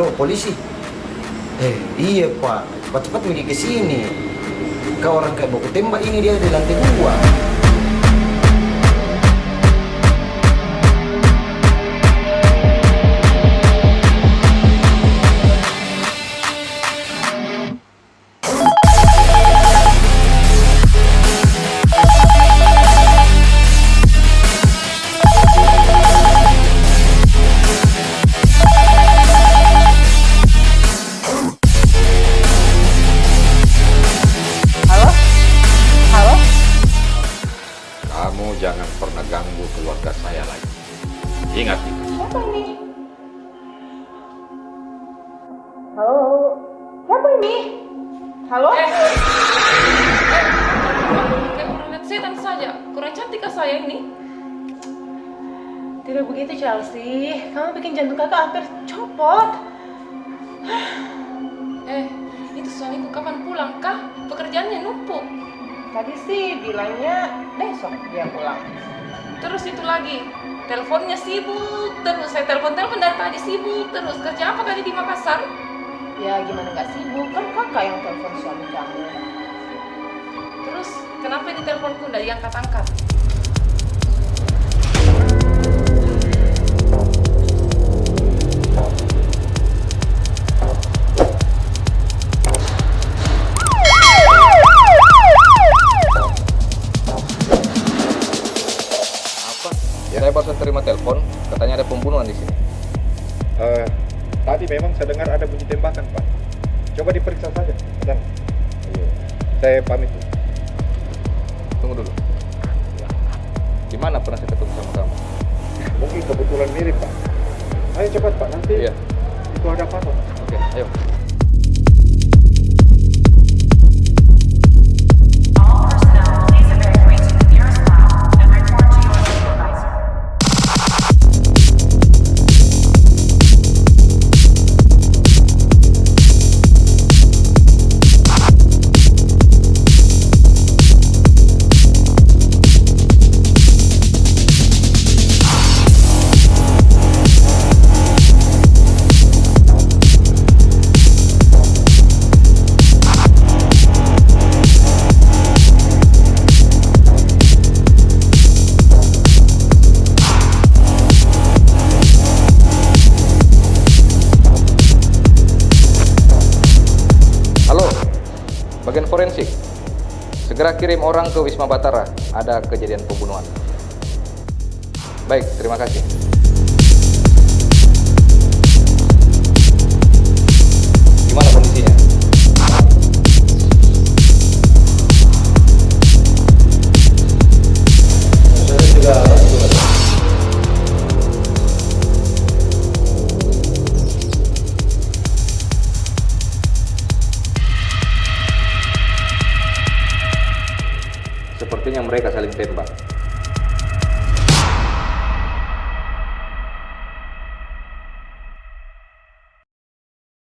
Oh, polisi. Eh, iya, Pak. Cepat-cepat pergi ke sini. Kau orang kayak baku tembak ini, dia di lantai dua. Halo? Halo? Kamu jangan pernah ganggu keluarga saya lagi. Ingat itu. Siapa ini? Halo? Siapa ini? Halo? Eh. Eh. Kayak orang lihat setan saja. Kurang cantik kah saya ini? Tidak begitu, Chelsea. Kamu bikin jantung kakak hampir copot. Eh, itu suamiku kapan pulang kah? Pekerjaannya numpuk. Tadi sih bilangnya besok dia pulang. Terus itu lagi, teleponnya sibuk terus. Saya telepon-telepon dari tadi, sibuk terus. Kerja apa tadi di Makassar? Ya, gimana nggak sibuk? Kan kakak yang telepon suami kamu. Terus, kenapa ini teleponku ndak diangkat-angkat? Apa? Ya. Saya barusan terima telepon, katanya ada pembunuhan di sini. Eh, tadi memang saya dengar ada bunyi tembakan, Pak. Coba diperiksa saja. Bentar. Iya. Saya pamit dulu. Tunggu dulu. Di mana pernah saya ketemu sama kamu? Mungkin kebetulan mirip, Pak. Ayo cepat, Pak. Nanti. Iya. Itu ada apa, Pak? Oke, ayo. All personnel, please evacuate to the nearest lab and report to your supervisor. Halo, bagian forensik. Segera kirim orang ke Wisma Batara, ada kejadian pembunuhan. Baik, terima kasih. Gimana kondisinya? Saya sudah Sepertinya mereka saling tembak.